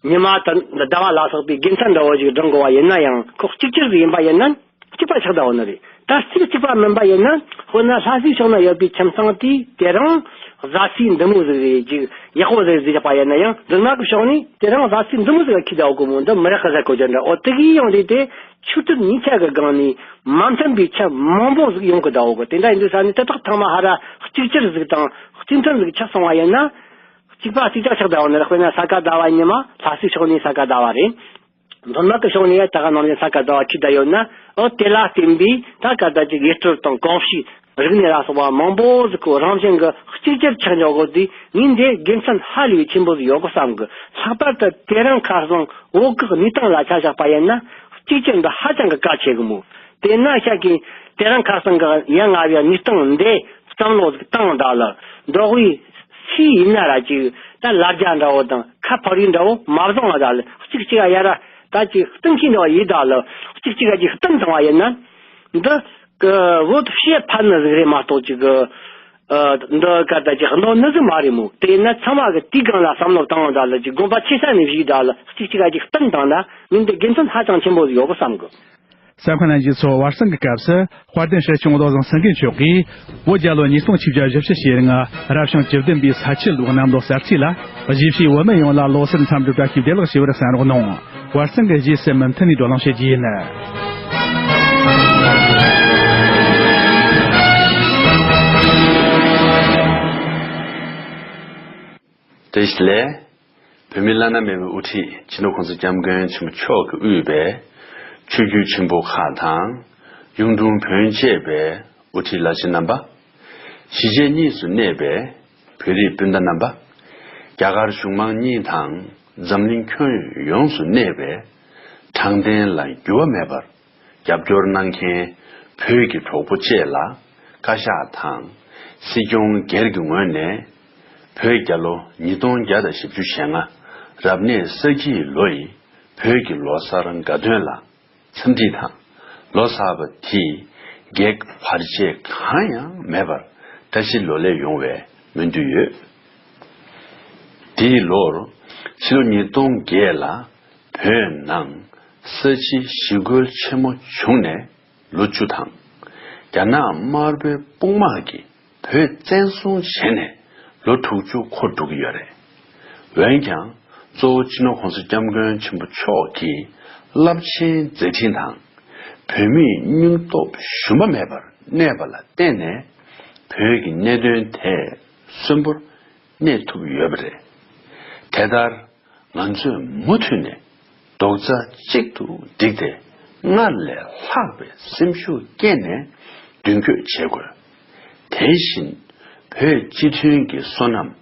ཉི་མ་དང་ཟླ་བ་ལ་སོགས་པའི་དགེ་མཚན་འདྲ་བོ་ཅིག་བསྒྲང་དགོས་པ་ཡིན་ན་ཡང་། ཁོ་གཅིག་གྱུར་ཟིག་ཡིན་པ་ཡིན་ན། གཅིག་པ་ཆགས་བསྡད་ཡོད་ནི་རེད། ད་རྩིས་གཅིག་པ་མིན་པ་ཡིན་ན། དཔེར་ན་ལྷ་སའི་ཕྱོགས་ན་ཡོད་པའི་ཁྱིམ་ཚང་དེ་དེ་རིང་བཟའ་ཚིག་འདི་མོ་ཟིག་རེད། ཅིག་ཡག་པོ་ཟིག་རེད་ཟེར་བཞག་པ་ཡིན་ན་ཡང་། མདོ་སྨད་གི་ཕྱོགས་ནས་དེ་རིང་བཟའ་ཚིག་འདི་མོ་ཟིག་ལ་ཁྱེར་བསྡད་ཡོད་གི་མོ། འདི་མི་རག་གི་ཟེར་གོ་རྒྱུ་འདྲ། འོ་དེ་གིས་ཡང་རེད་དེ། ཆོས་དད་གཉིས་ཆ་གི་སྒང་ནས་མ་མཐུན་པའི་ཆ་མང་པོ་ཟིག་ཡོང་གི་བསྡད་ཡོད་གི། དེ་འདྲ་ཡིན་དུས་ས་ནས་དེ་དག་ཚང་མ་ཧ་ར་གཅིག་གྱུར་ཟིག་དང་གཅིག་མཐུན་ཟིག་ཆགས་སོང་བ་ཡིན་ན། གཅིག་པ་གཅིག་རྐྱང་ཆགས་བསྡད་ཡོད་ནི་རེད། དཔེར་ན་ས་ག་ཟླ་བ་ཉི་མ་ལྷ་སའི་ཕྱོགས་ནས་ས་ག་ཟླ་བ་རེད། མདོ་སྨད་ཀྱི་ཕྱོགས་ནས་ད་ག་ནང་བཞིན་ས་ག་ཟླ་བ་ཁྱེར་བསྡད་ཡོད་ན། འོ་དེ་ལ་བརྟེན་པའི་ད་ག་ད་ཅིག་ཡུལ་སྲོལ་དང་གོམས་གཤིས། རིག་གནས་ལ་སོགས་པ་མང་པོ་ཟིག་གོ་རང་བཞིན་གྱི་གཅིག་གྱུར་ཆགས་འཇོག་གོ་དུས། ངས་འདི་དགེ་མཚན་ཧ་ལས་པའི་ཆེན་པོ་ཟིག་ཡོད་གོ་བསམ་གི། ལྷག་པར་དུ་དེ་རིང་ཁ་སང་བོད་ཀྱི་གནས་སྟངས་ལ་ཆ་བཞག་པ་ཡིན་ན། གཅིག་གྱུར་འདི་ཧ་ཅང་གི་གལ་ཆེ་གི་མོ། དེས་ན་ཤག་གིས་དེ་རིང་ཁ་སང་གི་ཡ་ང་བའི་གནས་སྟངས་འདི་བསམ་བློ་ཟིག་བཏང་ད་ལ། འབྲོག་པའི་སུ་ཡིན་ན་ར་ཅིག་ད་ལ་རྒྱ་འདྲ་བོ་དང་ཁ་ཕར་རིས་འདྲ་བོ་མ་བཟུང་བ་ད་ལ། གཅིག་གཅིག་ཡ་ར་ད་ཅིག་གཏིང་ཤིང་འདྲ་བོ་ཡིན་ད་ལ། གཅིག་གཅིག་ཡ་ཅིག་བསྟུན་བཏང་བ་ཡིན་ན། འདི་གི་བོད་ཕྱི་ཕན་ནི་ཟིག་རེད་མ་གཏོགས་ཅིག་གི། ཨ། འདི་ག་ད་ཅིག་གནོད་ནི་ཟིག་མ་རེད་མོ། དེས་ན་ཚང་མ་གི་དེའི་སྒང་ལ་བསམ་བློ་བཏང་ད་ལ། ཅིག་དགོངས་པ་ཆེ་ས་ནས་བཞེས་ད་ལ། གཅིག་གཅིག་ག་ཅིག་བསྟུན་བཏང་ན། ངས་འདི་དགེ་མཚན་ཧ་ཅང་ཆེན་པོ་ཟིག་ཡོད་གི་བསམ་གི། གསན་མཁན་རྣམ་པ་ཚོ། བར་གསེང་གི་སྐབས་སུ་དཔལ་ལྡན་སྲིད་སྐྱོང་བློ་བཟང་སེང་གེ་མཆོག་གིས་བོད་རྒྱལ་ལོ་ཉིས་སྟོང་བཅུ་བཞི་བཅུ་ཞེ་ལྔ་རབ་བྱུང་བཅུ་བདུན་པའི་ས་ཁྱི་ལོའི་གནམ་ལོ་གསར་ཚེས་ལ། གཞིས་བྱེས་བོད་མི་ཡོངས་ལ་ལོ་གསར་འཚམས་འདྲི་བཀྲ་ཤིས་བདེ་ལེགས་ཞུ་བར་གསན་རོགས་གནང་། བར་གསེང་གི་རྗེས་སུ་མུ་མཐུད་ནས་བགྲོ་གླེང་བྱེད་རྒྱུ་ཡིན། བཀྲ་ཤིས་བདེ་ལེགས། བོད་མིའི་བླ་ན་མེད་པའི་དབུ་ཁྲིད་སྤྱི་ནོར་༸གོང་ས་༸སྐྱབས་མགོན་ཆེན་པོ་མཆོག་གིས་དབུས་པའི་ཆོས་བརྒྱུད་ཆེན་པོ་ཁག་དང་། གཡུང་དྲུང་བོན་བཅས་པའི་དབུ་ཁྲིད་བླ་ཆེན་རྣམ་པ། གཞིས་བྱེས་གཉིས་སུ་གནས་པའི་བོད་རིགས་སྤུན་ཟླ་རྣམ་པ། རྒྱ་གར་གཞུང་མང་གཉིས་དང་འཛམ་གླིང་ཁྱོན་ཡོངས་སུ་གནས་པའི་དྲང་བདེན་ལ་འགྱུར་བ་མེད་པར་རྒྱབ་སྐྱོར་གནང་མཁན་བོད་ཀྱི་གྲོགས་པོ་བཅས་ལ་བཀའ་ཤག་དང་སྲིད་སྐྱོང་སྒེར་གྱི་ངོས་ནས། བོད་རྒྱལ་ལོ་ཉིས་སྟོང་བརྒྱ་དང་བཞི་བཅུ་ཞེ་ལྔ་རབ་གནས་ས་ཁྱིའི་ལོ་ཡི་བོད་ཀྱི་ལོ་གསར་དགའ་སྟོན་ལ་འཚམས་འདྲི་དང་། ལོ་གསར་པ་དེས་གེགས་བར་ཆད་གང་ཡང་མེད་པར་བཀྲ་ཤིས་ལོ་ལེགས་ཡོང་བའི་སྨོན་འདུན་ཡོད། དེའི་ལོར་ཕྱི་ལོ་ཉིས་སྟོང་བརྒྱད་ལ་བོད་ནང་ས་ཁྱི་ཞི་རྒོལ་ཆེན་མོ་བྱུང་ནས་ལོ་བཅུ་དང་། རྒྱ་ནག་དམར་པོའི་དཔུང་དམག་གིས་བོད་བཙན་བཟུང་བྱས་ནས་ལོ་དྲུག་ཅུ་འཁོར་འགྲོ་གི་ཡོད་རེད། འོན་ཀྱང་གཙོ་བོ་སྤྱི་ནོར་༸གོང་ས་༸སྐྱབས་མགོན་ཆེན་པོ་མཆོག་གི་རླབས་ཆེན་མཛད་འཕྲིན་དང་། བོད་མིའི་སྙིང་སྟོབས་ཞུམ་པ་མེད་པར་གནས་པ་ལ་བརྟེན་ནས། བོད་ཀྱི་གནད་དོན་དེ་གསོན་པོར་གནས་ཐུབ་ཡོད་པ་རེད། དེ་ལྟར། ང་ཚོས་མུ་མཐུད་ནས་རྡོག་རྩ་གཅིག་ཏུ་བསྒྲིལ་ཏེ། སྔར་ལས་ལྷག་པའི་སེམས་ཤུགས་བསྐྱེད་ནས་མདུན་སྐྱོད་བྱེད་དགོས། དེ་བཞིན་བོད་སྤྱི་མཐུན་གྱི་བསོད་ནམས་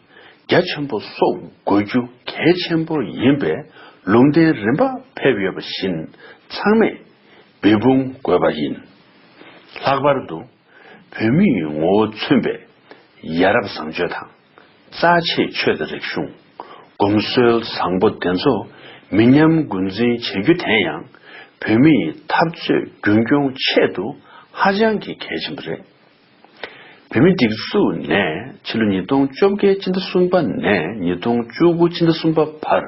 རྒྱ་ཆེན་པོ་གསོག་དགོས་རྒྱུ་གལ་ཆེན་པོ་ཡིན་པའི་ལུང་བསྟན་རིམ་པ་ཕེབས་ཡོད་པ་བཞིན། ཚང་མས་འབད་འབུངས་དགོས་པ་ཡིན། ལྷག་པར་དུ། བོད་མིའི་ངོ་བོ་མཚོན་པའི་ཡ་རབས་བཟང་སྤྱོད་དང་། རྩ་ཆེའི་ཆོས་དང་རིག་གཞུང་། གོམས་སྲོལ་བཟང་པོ་དེ་ཚོ་མི་ཉམས་འགོ་འཛིན་བྱེད་རྒྱུ་དེ་ཡང་བོད་མིའི་འཐབ་རྩོད་རྒྱུན་སྐྱོང་ཆེད་དུ་ཧ་ཅང་གི་གལ་ཆེན་པོ་རེད། བོད་མིའི་སྒྲིག་འཛུགས་ནས་ཕྱི་ལོ་ཉིས་སྟོང་བཅོ་བརྒྱད་སྤྱི་ཟླ་གསུམ་པ་ནས་ཉིས་སྟོང་བཅུ་དགུ་སྤྱི་ཟླ་གསུམ་པ་བར་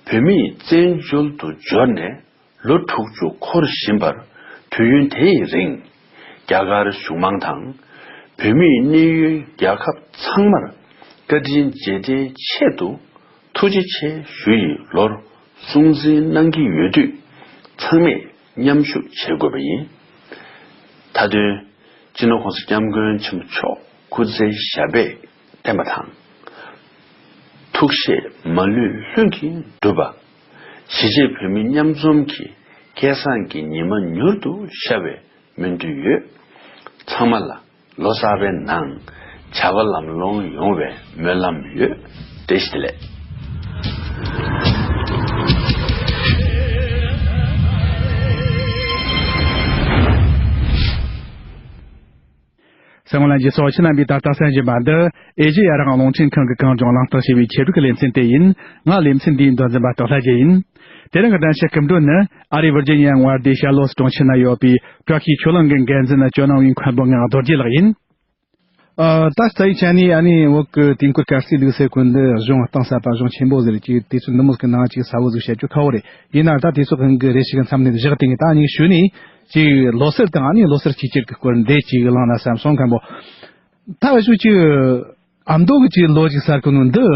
བོད་མིས་བཙན་བྱོལ་དུ་འབྱོར་ནས། ལོ་དྲུག་ཅུ་འཁོར་བཞིན་པར། དུས་ཡུན་དེ་ཡི་རིང་། རྒྱ་གར་གཞུང་མང་དང་། བོད་མིའི་གནས་ཡུལ་རྒྱལ་ཁབ་ཚང་མར། བཀའ་དྲིན་རྗེས་དྲན་ཆེད་དུ། ཐུགས་རྗེ་ཆེ་ཞུ་ཡི་ལོར། སྲུང་བརྩི་གནང་གི་ཡོད་དུས། ཚང་མས་མཉམ་ཞུགས་བྱེད་དགོས་པ་ཡིན། མཐའ་དོན། སྤྱི་ནོར་༸གོང་ས་༸སྐྱབས་མགོན་ཆེན་པོ་མཆོག་སྐུ་ཚེ་ཞབས་པད་བརྟན་པ་དང་། ཐུགས་བཞེད་མ་ལུས་ལྷུན་གྱིས་འགྲུབ་པ། གཞིས་བྱེས་བོད་མི་མཉམ་འཛོམས་ཀྱི་སྐལ་བཟང་གི་ཉི་མ་མྱུར་དུ་ཤར་བའི་སྨོན་འདུན་ཡོད། ཚང་མ་ལ་ལོ་གསར་པའི་ནང་བྱ་བ་ལམ་ལྷོང་ཡོང་བའི་སྨོན་ལམ་ཡོད། བཀྲ་ཤིས་བདེ་ལེགས། གསན་མཁན་ལྷན་རྒྱས་ཚོ། ཕྱི་ནང་པའི་ད་ལྟ་གསན་བཞིན་པ་འདི་ཨེ་ཤེ་ཡ་རང་དབང་རླུང་འཕྲིན་ཁང་གི་གངས་ལྗོངས་གླེང་སྟེགས་ཞེས་པའི་ཆེད་སྒྲིག་གི་ལེ་ཚན་དེ་ཡིན། ང་ལེ་ཚན་འདིའི་མདོ་འཛིན་པ་སྟག་ལྷ་རྒྱལ་ཡིན། དེ་རིང་གི་གདན་ཞུ་སྐུ་མགྲོན་ནི་ཨ་རིའི་ཝིར་ཇི་ནི་ཡ་ཝར་ཌི་ཤར་ལོ་སི་གྲོང་ཁྱེར་ན་ཡོད་པའི་བཀྲ་ཤིས་ཆོས་གླིང་གི་འགན་འཛིན་ཅོ་ནང་བའི་མཁན་པོ་ངག་རྡོ་རྗེ་ལགས་ཡིན། ཨ། ད་རྩ་བའི་ཆ་ནས་ཨ་ནི་བོད་ཀྱི་དུས་འཁོར་སྐར་རྩིས་ལུགས་སྲོལ་སྐོར་འདི་གཞུང་གཏིང་ཟབ་པ་གཞུང་ཆེན་པོ་ཟེར་གྱི་དུས་ཚོད་འདི་མོ་ཟིག་གི་ནང་ཅིག་གསལ་བོ་ཟིག་བཤད་རྒྱུ་ཁག་པོ་རེད། ཡིན་ན་ད་དུས་ཚོད་ཀྱི་རེ་ཞིག་གི་མཚམས་ནས་བཞག་སྟེ་ངས་ད་ཨ་ནི་གཞུག་ནས་ཅིག་ལོ་གསར་དང་ཨ་ནི་ལོ་གསར་ཆོས་ཅན་གྱི་སྐོར་འདི་ཅིག་གླེང་ན་བསམ་སོང་། མཁན་པོ། ད་གཞུག་ཅིག་ཨ་མདོ་གི་ཅིག་ལོ་ཅིག་གསར་གོ་ནོ་འདི།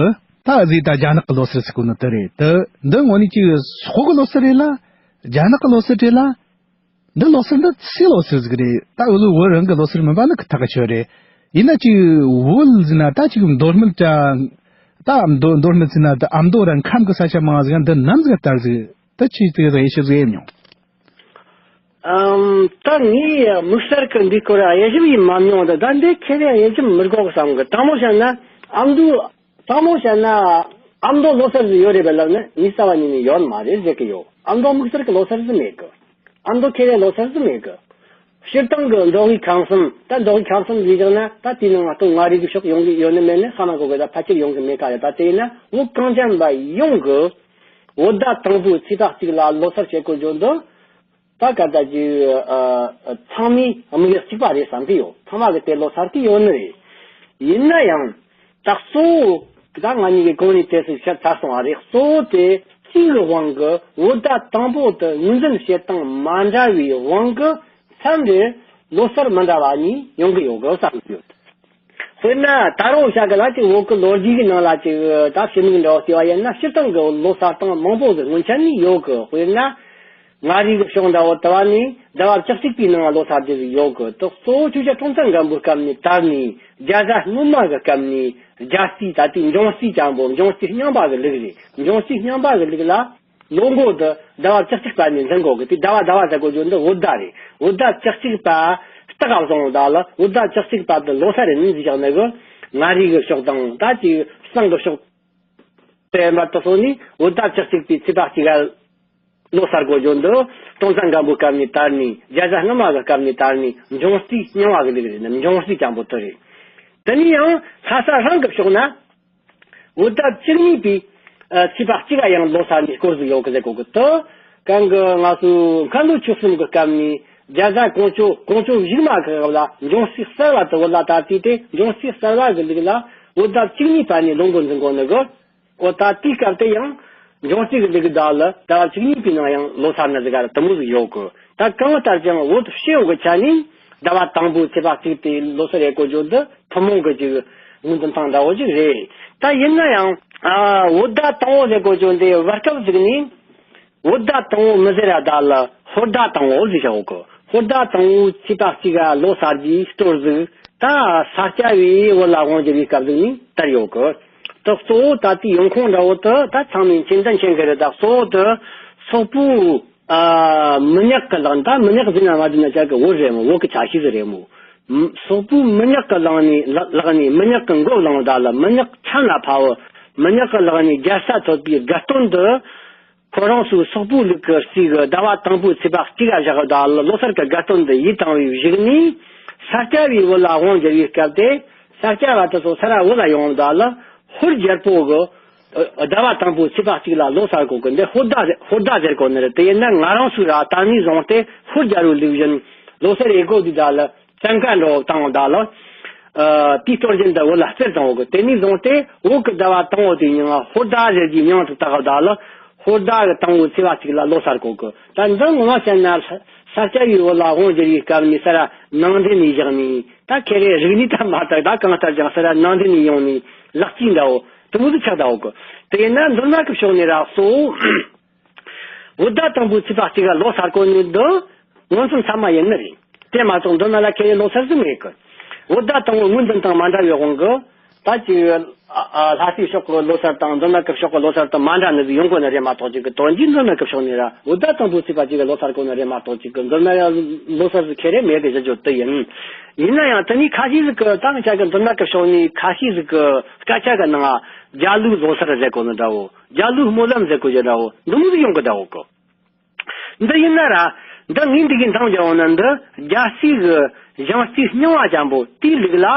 ད་གཟིགས་ད་རྒྱ་ནག་གི་ལོ་གསར་ཟེར་གོ་ནོ་དེ་རེད། དེ་འདི་དངོས་གནས་ཅིག་སོག་གི་ལོ་གསར་རེད་ལ། རྒྱ་ནག་གི་ལོ་གསར་རེད་ལ། འདི་ལོ་གསར་འདི་སུའི་ལོ་གསར་ཟིག་རེད། ད་འུ་ལུ་བོད་རང་གི་ལོ་གསར་མིན་པ་ནི་ཁག་ཐག་གི་ཆོད་རེད། ཡིན་ན་ཅིག་བོད་ཟེར་ན་ད་ཅིག་མདོ་སྨད་ད། ད་མདོ་མདོ་སྨད་ཟེར་ན་ད་ཨ་མདོ་ར་ཁམས་གི་ས་ཆ་མང་ཟིག་འདི་ནམ་ཟིག་ལྟར་ཟིག་ད་ཆི་ཟིག་ཡེ་ཤེས་ཟིག་ཡེ་མྱོང་། ཨམ། ད་ངས་དམིགས་བསལ་གི་འདི་སྐོར་ཡེ་ཤེས་ཡེ་མ་མྱོང་། ད་ད་འདི་ཁྱེད་རང་ཡེ་ཤེས་མི་དགོས་བསམ་གི། དྲང་མོ་བཤད་ན་ཨ་མདོ། དྲང་མོ་བཤད་ན་ཨ་མདོ་ལོ་གསར་ཟིག་ཡོད་རེད་པས་ལབ་ན་ངས་རྩ་བ་ཉིད་ནས་ཡོད་མ་རེད་ཟེར་གི་ཡོད། ཨ་མདོ་དམིགས་བསལ་གི་ལོ་གསར་ཟིག་མེད་གི། ཨ་མདོ་ཁེ་རེ་ལོ་གསར་ཟིག་མེད་གི། སྤྱིར་བཏང་གི་མདོ་དབུས་ཁམས་གསུམ། ད་མདོ་དབུས་ཁམས་གསུམ་ཟེར་བཞག་ན་ད་དེའི་ནང་ང་ཏོ་མངའ་རིས་གི་ཕྱོགས་ཡོང་གི་ཡོད་ནི་མེད་ནི་ཧ་མ་གོ་གི། ད་ཕལ་ཆེར་ཡོང་གི་མེད་ཀ་ཡ། ད་དེ་ཡིན་ན་བོད་གངས་ཅན་པ་ཡོངས་གི་བོད་ཟླ་དང་པོའི་ཚེས་པ་གཅིག་ལ་ལོ་གསར་བྱེད་དགོས་རྒྱུ་འདི། ད་ག་ད་ཅིག་ཨ། ཚང་མས་དམིགས་ཡུལ་གཅིག་པ་རེད་བསམ་གི་ཡོད། ཚང་མ་གི་དེ་ལོ་གསར་གི་ཡོད་ནི་རེད། ཡིན་ན་ཡང་ད་གཙོ་བོ་ད་ང་གཉིས་ཀྱི་གོང་ནས་དེ་སུ་ཤར་ཚར་སོང་བ་རེད། གཙོ་བོ་དེ་ཅིའི་དབང་གི་བོད་ཟླ་དང་པོ་དེ་ངོས་འཛིན་བྱེད་སྟངས་མ་འདྲ་བའི་དབང་གི་མཚམས་རེར་ལོ་གསར་མི་འདྲ་བ་གཉིས་ཡོང་གི་ཡོད་གི་བསམ་གི་ཡོད། དཔེར་ན་ད་རུང་བཤད་གི་ལ་ཅིག་བོད་ཀྱི་ལོ་རྒྱུས་ཀྱི་ནང་ལ་ཅིག་ད་ཕྱི་མིག་འདྲ་བོ་བལྟས་པ་ཡིན་ན་སྤྱིར་བཏང་གི་ལོ་གསར་སྟངས་མང་པོ་ཟིག་སྔོན་ཆད་ནས་ཡོད་གི། དཔེར་ན། མངའ་རིས་ཀྱི་ཕྱོགས་འདྲ་བོ་དེ་བ་ནས་ཟླ་བ་བཅུ་གཅིག་པའི་ནང་ལོ་གསར་དེ་ཟིག་ཡོད་གི། དེ་གཙོ་བོ་ཆོས་རྒྱལ་སྲོང་བཙན་སྒམ་པོའི་སྐབས་ནས་དར་ནས་རྒྱལ་བཟའ་སྔོན་མ་གི་སྐབས་ནས་རྒྱལ་རྩིས་ད་ལྟའི་འབྱུང་རྩིས་ཅན་པོ། འབྱུང་རྩིས་རྙིང་པ་གི་ལུགས་རེད། འབྱུང་རྩིས་རྙིང་པ་གི་ལུགས་ལ་ལོ་འགོ་དེ་ཟླ་བ་བཅུ་གཅིག་པ་ནས་འཛིན་དགོས་གི། དེ་ཟླ་བ་ཟླ་བ་ཟེར་དགོས་རྒྱུ་འདི་བོད་ཟླ་རེད། བོད་ཟླ་བཅུ་གཅིག་པ་སྟག་བཟང་བོ་ད་ལ་བོད་ཟླ་བཅུ་གཅིག་པ་དེ་ལོ་གསར་རེད་ནི་ཟིག་བཞག་ནི་གི། མངའ་རིས་གི་ཕྱོགས་དང་ད་ཅིག་བསང་གི་ཕྱོགས་དེ་མ་གཏོགས་སོང་ནི་བོད་ཟླ་བཅུ་གཅིག་པའི་ཚེས་པ་གཅིག་ག་ལོ་གསར་གོ་རྒྱུ་འདི་སྲོང་བཙན་སྒམ་པོའི་སྐབས་ནས་དར་ནས་རྒྱལ་བཟའ་སྔ་མ་གི་སྐབས་ནས་དར་ནས་འབྱུང་རྩིས་རྙིང་བ་གི་ལུགས་རེད་ནི། འབྱུང་རྩིས་ཅན་པོ་དེ་རེད། དེ་ནས་ཡང་ལྷ་ས་རང་གི་ཕྱོགས་ན་བོད་ཟླ་བཅུ་གཉིས་པའི་ཚེས་པ་གཅིག་ག་ཡང་ལོ་གསར་ནི་སྐོར་ཟིག་ཡོད་གི་ཟེར་གོ་གི། དེ་གང་གི་ང་ཚོའི་མཁའ་འགྲོ་ཆོས་གསུམ་གི་སྐབས་ནས་རྒྱལ་བཟའ་ཀོང་ཇོ་ཀོང་ཇོ་བཞུགས་མ་གི་སྐབས་ལ་འབྱུང་རྩིས་གསར་བ་དེ་བོད་ལ་དར་དུས་དེ་འབྱུང་རྩིས་གསར་བ་གི་ལུགས་ལ་བོད་ཟླ་བཅུ་གཉིས་པ་ནས་ལོ་འགོ་འཛིན་གོ་ནི་གི། འོ་ད་དེའི་སྐབས་དེ་ཡང་འབྱུང་རྩིས་ཀྱི་ལུགས་ཟླ་ལ་ཟླ་བ་བཅུ་གཉིས་པའི་ནང་ཡང་ལོ་གསར་ནི་ཟིག་ག་ར་དེ་མོ་ཟིག་ཡོད་གི། ད་གང་ལྟར་ཀྱང་བོད་སྤྱི་ཡོངས་ཀྱི་ཆ་ནས་ཟླ་བ་དང་པོའི་ཚེས་པ་གཅིག་དེ་ལོ་གསར་ཡེ་གོ་རྒྱུ་འདི་ཐུན་མོང་གི་ཅིག་ངོས་འཛིན་སྟངས་འདྲ་བོ་ཅིག་རེད། ད་ཡིན་ན་ཡང་ཨ་བོད་ཟླ་དང་པོ་ཟེར་གོ་རྒྱུ་འདི་བར་སྐབས་ཟིག་ནས་བོད་ཟླ་དང་པོ་མི་ཟེར་ར་ད་ལ་ཧོར་ཟླ་དང་པོ་ཟེར་བྱ་ཡོད་གི། ཧོར་ཟླ་དང་པོའི་ཚེས་པ་གཅིག་ག་ལོ་གསར་གྱི་སྟོར་ཟིག་ད་ས་སྐྱ་པས་བོད་ལ་དབང་བསྒྱུར་བའི་སྐབས་ཟིག་ནས་དར་ཡོད་གི། དེ་གཙོ་བོ་ད་ལྟའི་ཡོང་ཁུངས་འདྲ་བོ་དེ་ད་ཚང་མས་མཁྱེན་དང་མཁྱེན་གི་རེད། ད་གཙོ་བོ་དེ་སོག་པོའི་ཨ་མི་ཉག་གི་ལག་ད་མི་ཉག་ཟེར་ན་མ་ཟེར་ན་ཅག་གི་བོད་རེད་མོ། བོད་ཀྱི་ཆ་ཤས་ཟིག་རེད་མོ། སོག་པོའི་མི་ཉག་གི་ལག་ནས་ལག་ནས་མི་ཉག་གི་མགོ་བླངས་ད་ལ་མི་ཉག་ཆམ་ལ་ཕབ། མི་ཉག་གི་ལག་ནས་རྒྱལ་ས་ཐོབ་པའི་དགའ་སྟོན་དེ། ཁོ་རང་ཚོའི་སོག་པོའི་ལུགས་ཀྱི་རྩིས་ཀྱི་ཟླ་བ་དང་པོའི་ཚེས་པ་གཅིག་ལ་བཞག་ད་ལ་ལོ་གསར་གྱི་དགའ་སྟོན་འདི་ཡིད་དང་བའི་གཞུག་ནས་ས་སྐྱ་པས་བོད་ལ་དབང་བསྒྱུར་བའི་སྐབས་དེ་ས་སྐྱ་པ་དེ་ཚོ་ས་ར་བོད་ལ་ཡོང་ད་ལ་ཧོར་རྒྱལ་པོ་གི་ཟླ་བ་དང་པོའི་ཚེས་པ་གཅིག་ལ་ལོ་གསར་གོ་གི་འདི་ཧོར་ཟླ་ཧོར་ཟླ་ཟེར་གོ་ནི་རེད། དེ་ཡིན་ན་ང་རང་ཚོའི་ར་ད་ནས་བཟུང་སྟེ་ཧོར་རྒྱལ་པོའི་ལུགས་བཞིན་ལོ་གསར་ཡེ་གོ་དུས་ད་ལ། བཙན་བཀའ་འགྲོ་བཏང་བ་ད་ལ། ཨ་དེའི་སྟོར་རྒྱུན་དུ་བོད་ལ་སྤེལ་བཏང་བ་གི། དེ་ནས་བཟུང་སྟེ་བོད་ཀྱི་ཟླ་བ་དང་པོ་དེའི་མིང་ང་ཧོར་ཟླ་ཟེར་གྱི་མིང་དུ་བཏགས་ད་ལ། ཧོར་ཟླ་གི་དང་པོའི་ཚེས་པ་གཅིག་ལ་ལོ་གསར་གོ་གི། ད་འདི་ངོ་མ་བཤད་ན་ས་སྐྱ་པས་བོད་ལ་དབང་བསྒྱུར་བའི་སྐབས་ནས་ས་ར་ནང་འདྲེན་ནས་བཞག་ནས་ད་ཁེ་རེ་རིག་གནས་ད་མ་དག་ད་གང་ལྟར་ཀྱང་ས་ར་ནང་འདྲེན་ནས་ཡོང་ནས་ལག་རྩིས་འདྲ་བོ་དེ་མོ་ཟིག་ཆགས་ད་བ་གི། དེ་ཡིན་ན་མདོ་སྨད་ཀྱི་ཕྱོགས་ནས་ར་གཙོ་བོ། བོད་ཟླ་དང་པོའི་ཚེས་པ་གཅིག་ག་ལོ་གསར་གོ་ནི་འདི་སྔོན་ཚུན་ཚང་མ་ཡིན་ནི་རེད། དེ་མ་གཏོགས་མདོ་སྨད་ལ་ཁེ་རེ་ལོ་གསར་ཟིག་མེད་གི། བོད་ཟླ་དང་པོ་ངོས་འཛིན་དང་མ་འདྲ་བའི་དབང་གིས་ད་ཅིག་ཨ་ཨ་ལྷ་སའི་ཕྱོགས་ཀྱི་ལོ་གསར་དང་མདོ་སྨད་ཀྱི་ཕྱོགས་ཀྱི་ལོ་གསར་དང་མ་འདྲ་ནི་ཟིག་ཡོང་གོ་ནི་རེད་མ་གཏོགས། ཅིག་གི་དོན་གྱིས་མདོ་སྨད་ཀྱི་ཕྱོགས་ནས་ར་བོད་ཟླ་དང་པོའི་ཚེས་པ་གཅིག་ག་ལོ་གསར་གོ་ནི་རེད་མ་གཏོགས། ཅིག་གི་མདོ་སྨད་ལ་ལོ་གསར་ཟིག་ཁེ་རེ་མེད་གི་ཟེར་རྒྱུ་དེ་ཡིན། ཡིན་ན་ཡང་དེ་ནས་ཁ་ཤས་ཟིག་གི་ད་ང་ཅག་གི་མདོ་སྨད་ཀྱི་ཕྱོགས་ནས་ཁ་ཤས་ཟིག་གི་སྐད་ཆ་གི་ནང་རྒྱ་ལུག་ལོ་གསར་ཟེར་གོ་ནི་འདྲ་བོ། རྒྱ་ལུག་སྨོན་ལམ་ཟེར་གོ་ཡ་འདྲ་བོ་འདི་མོ་ཟིག་ཡོང་གི་འདྲ་བོ་གི། འདི་ཡིན་ན་ར། འདི་ངས་འདི་གི་འདང་རྒྱག་འོང་ན། འདི་རྒྱལ་སྲས་ཀྱི་ཞིང་རྩིས་རྙིང་བ་ཅན་པོ་དེའི་ལུགས་ལ།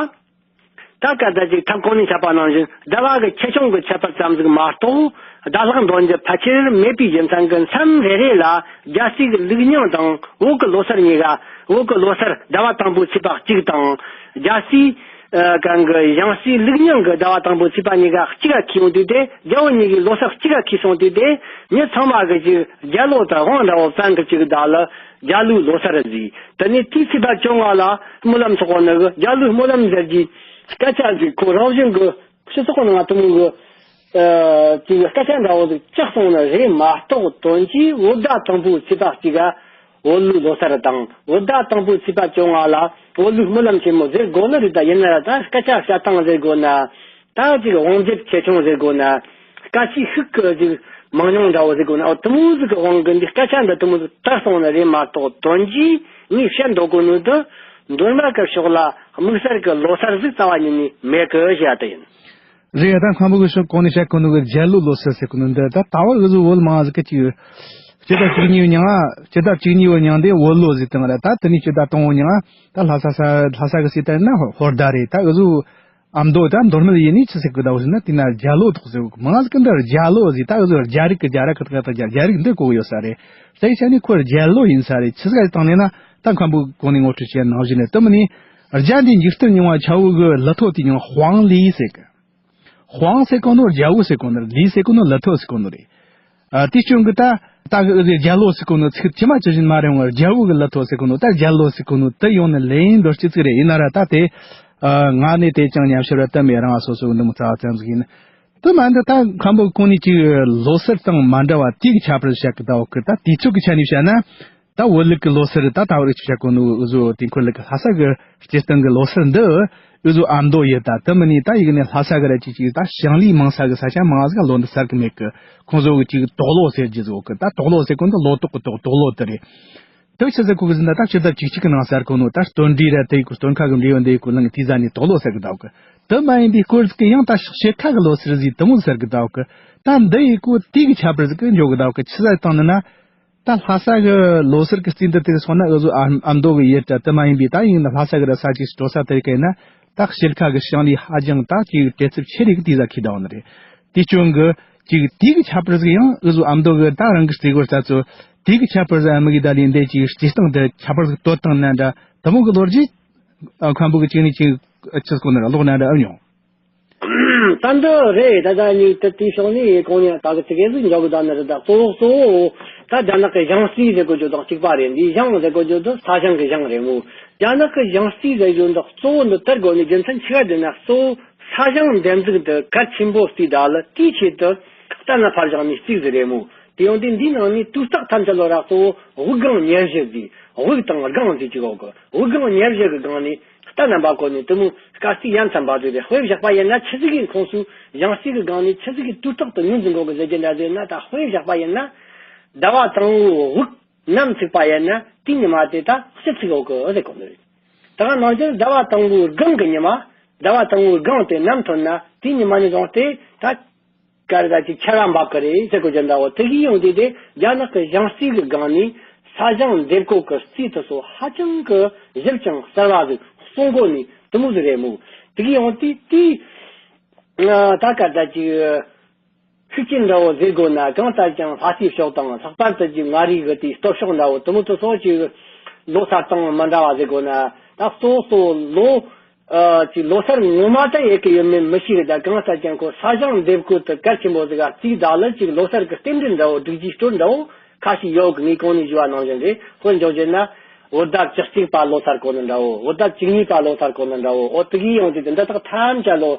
ད་ག་ད་ཅིག་ཐབས་གོང་ནས་འཆད་པ་ནང་བཞིན་ཟླ་བ་གི་ཆེ་ཆུང་གི་ཁྱད་པར་ཙམ་ཟིག་མ་གཏོགས། ཟླ་ལྷག་འདོན་རྒྱུ་ཕལ་ཆེར་མེད་པའི་རྒྱུ་མཚན་གྱིས། མཚམས་རེ་རེ་ལ་རྒྱལ་སྲས་ཀྱི་ལུགས་རྙིང་དང་བོད་ཀྱི་ལོ་སར་གཉིས་ཀ། བོད་ཀྱི་ལོ་སར་ཟླ་བ་དང་པོའི་ཚེས་པ་གཅིག་དང་། རྒྱལ་སྲས་ཨ་གང་གི་ཞིང་རྩིས་ལུགས་རྙིང་གི་ཟླ་བ་དང་པོའི་ཚེས་པ་གཉིས་ཀ་གཅིག་ག་འཁེལ་ཡོང་དུས་དེ། རྒྱལ་བོ་གཉིས་ཀའི་ལོ་སར་གཅིག་ག་འཁེལ་སོང་དུས་དེ། མི་ཚང་མ་གི་ཅིག་རྒྱལ་ལོ་དང་དབང་འདྲ་བོ་བཙན་གི་ཅིག་ད་ལ་རྒྱལ་ལོའི་ལོ་སར་ཟེར། དེ་ནས་དེའི་ཚེས་པ་བཅོ་ལྔ་ལ་སྨོན་ལམ་ཚོགས་པ་ནི་གི་རྒྱལ་ལོའི་སྨོན་ལམ་ཟེར་གྱི་སྐད་ཆ་ཟིག་ཁོ་རང་བཞིན་གི་སྤྱི་ཚོགས་ནང་དུ་མོ་གི་ཨ་ཅིག་སྐད་ཆ་འདྲ་བོ་ཟིག་ཆགས་སོང་ནི་རེད་མ་གཏོགས། དོན་གྱིས་བོད་ཟླ་དང་པོའི་ཚེས་པ་གཅིག་ག་བོད་ལོའི་ལོ་སར་དང་། བོད་ཟླ་དང་པོའི་ཚེས་པ་བཅོ་ལྔ་ལ་བོད་ལོའི་སྨོན་ལམ་ཆེན་མོ་ཟེར་དགོས་ནི་རེད། ད་ཡིན་ན་ད་སྐད་ཆ་བཤད་སྟངས་ཟེར་དགོས་ན། ད་ཅིག་དབང་རྒྱལ་ཆེ་ཆུང་ཟེར་དགོས་ན། སྐད་ཆའི་ཤུགས་ཀྱི་ཅིག་མང་ཉུང་འདྲ་བོ་ཟེར་དགོས་ན། འོ་དེ་མོ་ཟིག་གི་དབང་གིས་འདི་སྐད་ཆ་འདི་དེ་མོ་ཟིག་དར་སོང་ནི་རེད་མ་གཏོགས། དོན་གྱིས་ངས་བཤད་འདོད་གོ་ནོ་དེ་མདོ་སྨད་ཀྱི་ཕྱོགས་ལ་དམིགས་བསལ་གྱི་ལོ་སར་ཟིག་རྩ་བ་ཉིད་ནས་མེད་གི་ཞེས་པ་དེ་ཡིན། རེད། ད་མཁན་པོ་གི་ཕྱོགས་གོང་ནས་བཤད་གོ་ནོ་གི་རྒྱལ་ལོ་ལོ་སར་ཟེར་གོ་ནོ་འདི། ད་ད་བར་འུ་ཚོ་བོད་མང་ཟིག་གི་ཅིག་སྤྱི་ཟླ་བཅུ་གཉིས་པའི་ཉིན་ང་། སྤྱི་ཟླ་བཅུ་གཉིས་པའི་ཉིན་དེ་བོད་ལོ་ཟེར་དང་ར། ད་དེ་ནས་སྤྱི་ཟླ་དང་པོའི་ཉིན་ང་ད་ལྷ་ས་ས་ལྷ་ས་གི་སྲིད་དར་ན་ཧོར་ཟླ་རེད། ད་འུ་ཚོ་ཨ་མདོ་ད་མདོ་སྨད་ཡིན་ནི་ཆི་ཟེར་གི་ད་བོ་ཟེར་ན། དེ་ན་རྒྱལ་ལོ་ཐོག་ཟེར་གི་མང་ཟིག་གི་འདི་རྒྱལ་ལོ་ཟེར། ད་འུ་ཚོ་རྒྱལ་རིགས་གི་རྒྱལ་ར་གི་ད་ག་ད་རྒྱལ་རྒྱལ་རིགས་འདི་གོ་གི་ཡོད་ས་རེད། ད་ཡིན་ས་ནི་ཁོ་རྒྱལ་ལོ་ཡིན་ས་རེད། ཆི་ཟིག་བཏང་ནས་ན། ད་མཁན་པོ་གོང་ནས་ངོ་སྤྲོད་བྱས་ནང་བཞིན་རེད། དེ་མིན་ནི་རྒྱལ་འདི་འཇིག་རྟེན་རྙིང་བ་ཆ་བོ་གི་ལི་ཐོ་དེ་ཉིད་དབང་ལི་ཟེར་གི། དབང་ཟེར་གོ་ནོ་རྒྱལ་བོ་ཟེར་གོ་ནོ་རེད། ལི་ཟེར་གོ་ནོ་ལི་ཐོ་ཟེར་གོ་ནོ་རེད། ཨ་དེ་སྐྱོན་གི་ད་ད་གི་རྒྱལ་ལོ་ཟེར་གོ་ནོ་ཚིག་ཇི་མ་ཇི་བཞིན་མ་རེད་འོང་། རྒྱལ་བོ་གི་ལི་ཐོ་ཟེར་གོ་ནོ། ད་རྒྱལ་ལོ་ཟེར་གོ་ནོ་དེ་ཡོང་ནི་ལེན་འདོད་སྤྱི་ཚིག་རེད། ཡིན་ན་ར་ད་དེ་ཨ་ང་ནི་དེ་ཅང་ཉམས་ཞིབ་ར་གཏན་མེད། རང་སོ་སོ་འདི་མོ་རྩ་བ་ཙམ་ཟིག་ཡིན། དེ་མ་འདི་ད་མཁན་པོ་གོང་ནས་ཅིག་ལོ་སར་དང་མ་འདྲ་བ་དུས་ཀྱི་ཁྱད་པར་བཤད་གི་ད་འོ་གི། ད་དུས་ཚོད་ཀྱི་ཆ་ནས་བཤད་ན། ད་བོད་ལུགས་ཀྱི་ལོ་སར་ད་ད་བར་ཅིག་བཤད་གོ་ནོ་འུ་ཚོ་དེ་ཁོར་ལུགས་ཀྱི་ལྷ་ས་གི་སྤྱིར་བཏང་གི་ལོ་སར་འདི་འུ་ཚོ་ཨ་མདོ་ཡི་ད་དེ་མིན་ནི་ད་ཡིག་ནས་ལྷ་ས་གི་ར་ཅིག་ཅིག་ད་ཞང་ལི་མང་ས་གི་ས་ཆ་མང་ཟིག་ལོ་འདི་སར་གི་མེད་གི། ཁོང་ཚོ་གི་ཅིག་དོག་ལོ་ཟེར་རྒྱུ་ཟིག་གི། ད་དོག་ལོ་ཟེར་གོ་འདི་ལོ་ཏོག་གི་ཏོག་དོག་ལོ་དེ་རེད། དེ་ཆི་ཟེར་གོ་གི་ཟིན་ན། ད་སྤྱི་ཟླ་བཅུ་གཅིག་གི་ནང་སར་གོ་ནོ་ད་སྟོན་འབྲས་ར་དེ་གི་སྟོན་ཁ་གི་འབྲས་བུ་འདི་གི་ལང་དེ་ཟ་ནི་དོག་ལོ་ཟེར་གི་ད་གི། དེ་མ་ཡིན་པའི་སྐོར་ཟིག་གི་ཡང་ད་ཕྱི་ཁ་གི་ལོ་སར་ཟིག་དེ་མོ་ཟེར་གི་ད་གི། ད་འདི་ཡི་གོ་དུས་ཀྱི་ཁྱད་པར་ཟིག་གི་འཇོག་གི་ད་གི། ཆི་ཟེར་བཏང་ནི་ན། ད་ལྷ་ས་གི་ལོ་སར་གི་རྩིས་འདི་དེ་སོང་ན་འུ་ཚོ་ཨ་ཨ་མདོ་གི་ཡུལ་ད་དེ་མ་ཡིན་པའི་ད་ཡིན་ན་ལྷ་ས་གི་ར་ས་ཅིག་འགྲོ་ས་དེ་རིགས་ཡིན་ན། ད་ཕྱི་ཁ་གི་ཞང་ལི་ཧ་ཅང་ད་ཅིག་བྲེལ་འཚུབ་ཆེ་རིགས་དེ་ཟ་ཁི་ད་འོ་ནི་རེད། དེ་སྐྱོན་གི་ཅིག་དུས་ཀྱི་ཁྱད་པར་ཟིག་ཡང་འུ་ཚོ་ཨ་མདོ་གི་ད་རང་གི་རྩིས་སྐོར་ལྟ་ཚོ་དུས་ཀྱི་ཁྱད་པར་ཟིག་དམིགས་ད་ལས་འདས་ཅིག་རྩིས་སྟངས་དེ་ཁྱད་པར་ཟིག་དོད་བཏང་ན་འདྲ། དེ་མོ་གི་ལོ་རྒྱུས་ཨ་མཁན་པོ་གི་ཅིག་ནས་ཅིག་ཆི་སྐོར་ནི་ར་ལོག་ན་འདྲ་ཨ་མྱོང་། ད་འདི་རེད། ད་ད་ནི་ད་དེའི་ཕྱོགས་ནས་གོང་ནས་ད་གི་ཙི་གེ་ཟིག་འཇོག་གི་ད་ནི་རེད། ད་གཙོ་བོ་གཙོ་བོ་ད་རྒྱ་ནག་གི་ཞང་རྩིས་ཟེར་གོ་རྒྱུ་དང་གཅིག་པ་རེད། འདི་ཞང་ཟེར་གོ་རྒྱུ་དེ་ས་ཞང་གི་ཞང་རེད་མོ། རྒྱ་ནག་གི་ཞང་རྩིས་ཟེར་རྒྱུ་འདི་གཙོ་བོ་འདི་དར་དགོས་ནི་རྒྱུ་མཚན་ཆི་ག་དེ་ན། གཙོ་བོ་ས་ཞང་འདེབས་འཛུགས་དེ་གལ་ཆེན་པོ་རྩིས་ད་ལ་དེའི་ཆེད་དུ་གཏན་ལ་ཕབ་བཞག་ནི་རྩིས་ཟིག་རེད་མོ། དེ་ཡང་དེ་འདིའི་ནང་ནས་དུས་རྟགས་ཐམས་ཅད་ལ་ར་གཙོ་བོ་དབུགས་སྒང་ཉེར་བཞི་ཟིག་དབུགས་དང་སྒང་ཟིག་ཅིག་འོག་གི་དབུགས་སྒང་ཉེར་བཞི་གི་སྒང་ནས་རྟ་རྣམ་པ་བཀོད་ནས་དེ་མོ་སྐར་རྩིས་ཡན་ཚན་པ་ཟིག་རེད། དཔེ་བཞག་པ་ཡིན་ན་ཆི་ཟིག་གི་ཁོངས་སུ་ཞང་རྩིས་གི་སྒང་ནས་ཆི་ཟིག་གི་དུས་རྟགས་དེ་ངོས་འཛིན་དགོས་གི་ཟེར་རྒྱུ་འདྲ་ཟེར་ན། ད་དཔེ་བཞག་པ་ཡིན་ན་ཟླ་བ་དང་པོའི་དབུགས་ནམ་ཚིག་པ་ཡིན་ན་དེའི་ཉི་མ་དེ་ད་སྤྱི་ཚིག་འོག་གི་ཟེར་གོ་ནི་རེད། ད་ག་ནང་བཞིན་ཟླ་བ་དང་པོའི་སྒང་གི་ཉི་མ། ཟླ་བ་དང་པོའི་སྒང་དེ་ནམ་ཐོན་ན་དེའི་ཉི་མ་ནས་བཟུང་སྟེ་ད་ག་རེ་ད་ཅིག་ཆར་པ་འབབ་གི་རེད་ཟེར་གོ་རྒྱུ་འདྲ་བོ། དེ་གི་ཡོང་དུས་དེ་རྒྱ་ནག་གི་ཞང་རྩིས་གི་སྒང་ནས་ས་ཞང་འདེབས་བཀོད་གི་རྩིས་དེ་ཚོ་ཧ་ཅང་གི་ཞིབ་ཅིང་གསལ་བ་ཟིག་གསུང་གོ་ནི་དེ་མོ་ཟིག་རེད་མོ། དེ་གི་ཡོང་དུས་དེ་ད་ག་ད་ཅིག་ཤུགས་རྐྱེན་འདྲ་བོ་ཟེར་དགོས་ན། གང་ལྟར་ཀྱང་ལྷ་སའི་ཕྱོགས་དང་ལྷག་པར་དུ་ཅིག་མངའ་རིས་གི་དེའི་སྟོད་ཕྱོགས་འདྲ་བོ་དེ་མོ་དེ་ཚོ་ཅིག་ལོ་སར་དང་མི་འདྲ་བ་ཟེར་དགོས་ན། ད་གཙོ་བོ་གཙོ་བོ་ལོ། ཨ་ཅིག་ལོ་སར་ངོ་མ་ད་ཡོད་གི་ཡོད་མེད་མི་ཤེས་གི། ད་གང་ལྟར་ཀྱང་ཁོ་ས་ཞང་འདེབས་བཀོད་དེ་གལ་ཆེན་པོ་ཟིག་ག་རྩིས་ད་ལ་ཅིག་ལོ་སར་གི་རྟེན་འབྲེལ་འདྲ་བོ་སྒྲིག་གཞིའི་སྲོལ་འདྲ་བོ་ཁ་ཤས་ཡོད་གི། ངས་གོང་ནས་ཞུ་བ་ནང་བཞིན་རེད། དཔེར་འཇོག་བྱས་ན་བོད་ཟླ་བཅུ་གཅིག་པ་ལོ་སར་གོ་ནི་འདྲ་བོ། བོད་ཟླ་བཅུ་གཉིས་པ་ལོ་སར་གོ་ནི་འདྲ་བོ། འོ་དེ་གི་ཡོང་དུས་དེ་འདི་དག་ཐམས་ཅད་ལོ་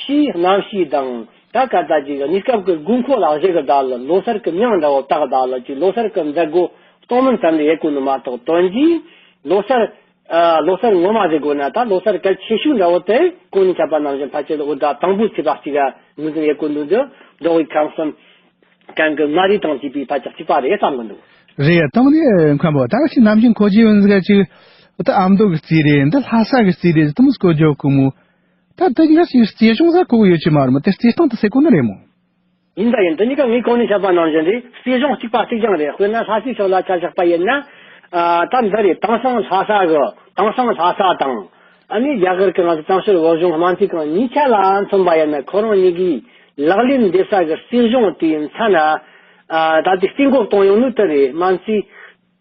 ཕྱིའི་གནམ་གཤིས་དང་ད་ག་ད་ཅིག་གནས་སྐབས་ཀྱི་དགོས་མཁོ་ལ་གཞིགས་གི་ད་ལ་ལོ་སར་གི་མིང་འདྲ་བོ་བཏགས་ད་ལ་ཅིག་ལོ་སར་གི་མཛད་སྒོ་སྟོང་མིན་ཙམ་ལས་ཡོད་གོ་ནི་མ་གཏོགས། དོན་གྱིས་ལོ་སར། ཨ་ལོ་སར་ངོ་མ་ཟེར་དགོས་ན་ད་ལོ་སར་གལ་ཆེ་ཤོས་འདྲ་བོ་དེ་གོང་ནས་འཆད་པ་ནང་བཞིན་ཕལ་ཆེར་བོད་ཟླ་དང་པོའི་ཚེས་པ་གཅིག་ག་ངོས་འཛིན་ཡེད་གོ་འདུག་འདི་འབྲོག་པའི་ཁམས་གསུམ་གང་གི་མངའ་རིས་དང་བཅས་པའི་ཕལ་ཆེར་གཅིག་པ་རེད་བསམ་གི་འདུག་རེད། དང་ནི་མཁན་པོ་ད་ཅི་ནམ་རྒྱུན་གོ་རྒྱུ་ཡོད་ཟིག་ཅིག་ད་ཨ་མདོ་གི་རྩིས་རེད། འདི་ལྷ་ས་གི་རྩིས་རེད། དེ་མོ་གོ་རྒྱུ་གོ་མོ། ད་དེ་གཉིས་ཀ་ཞིག་རྩིས་གཞུང་ས་གོ་གི་ཡོད་ཀྱི་མ་རེད་མོ། དེ་རྩིས་སྟངས་དེ་ཟེར་གོ་ནི་རེད་མོ། ཡིན་ད་ཡིན། དེ་གཉིས་ཀ་ངས་གོང་ནས་བཤད་པ་ནང་བཞིན་རེད། རྩིས་གཞུང་གཅིག་པ་གཅིག་རྐྱང་རེད། དཔེར་ན་ལྷ་སའི་ཕྱོགས་ལ་ཆ་བཞག་པ་ཡིན་ན། ཨ་ད་འདི་རེད། དེང་སང་ལྷ་ས་གི་དེང་སང་ལྷ་ས་དང་། ཨ་ནི་རྒྱ་གར་གི་ང་ཚོ་དེང་སང་བོད་གཞུང་དམངས་ཁྲོད་ཁང་གཉིས་ཆ་ལ་མཚོན་པ་ཡིན་ན། ཁོ་རང་གཉིས་ཀྱིས་ལག་ལེན་འདེབས་ས་གི་སྲིད་གཞུང་དེའི་མཚན་ན། ཨ་ད་དེ་རྩིས་འགོད་གཏོང་ཡོང་ནི་དེ་རེད། སྨན་རྩིས་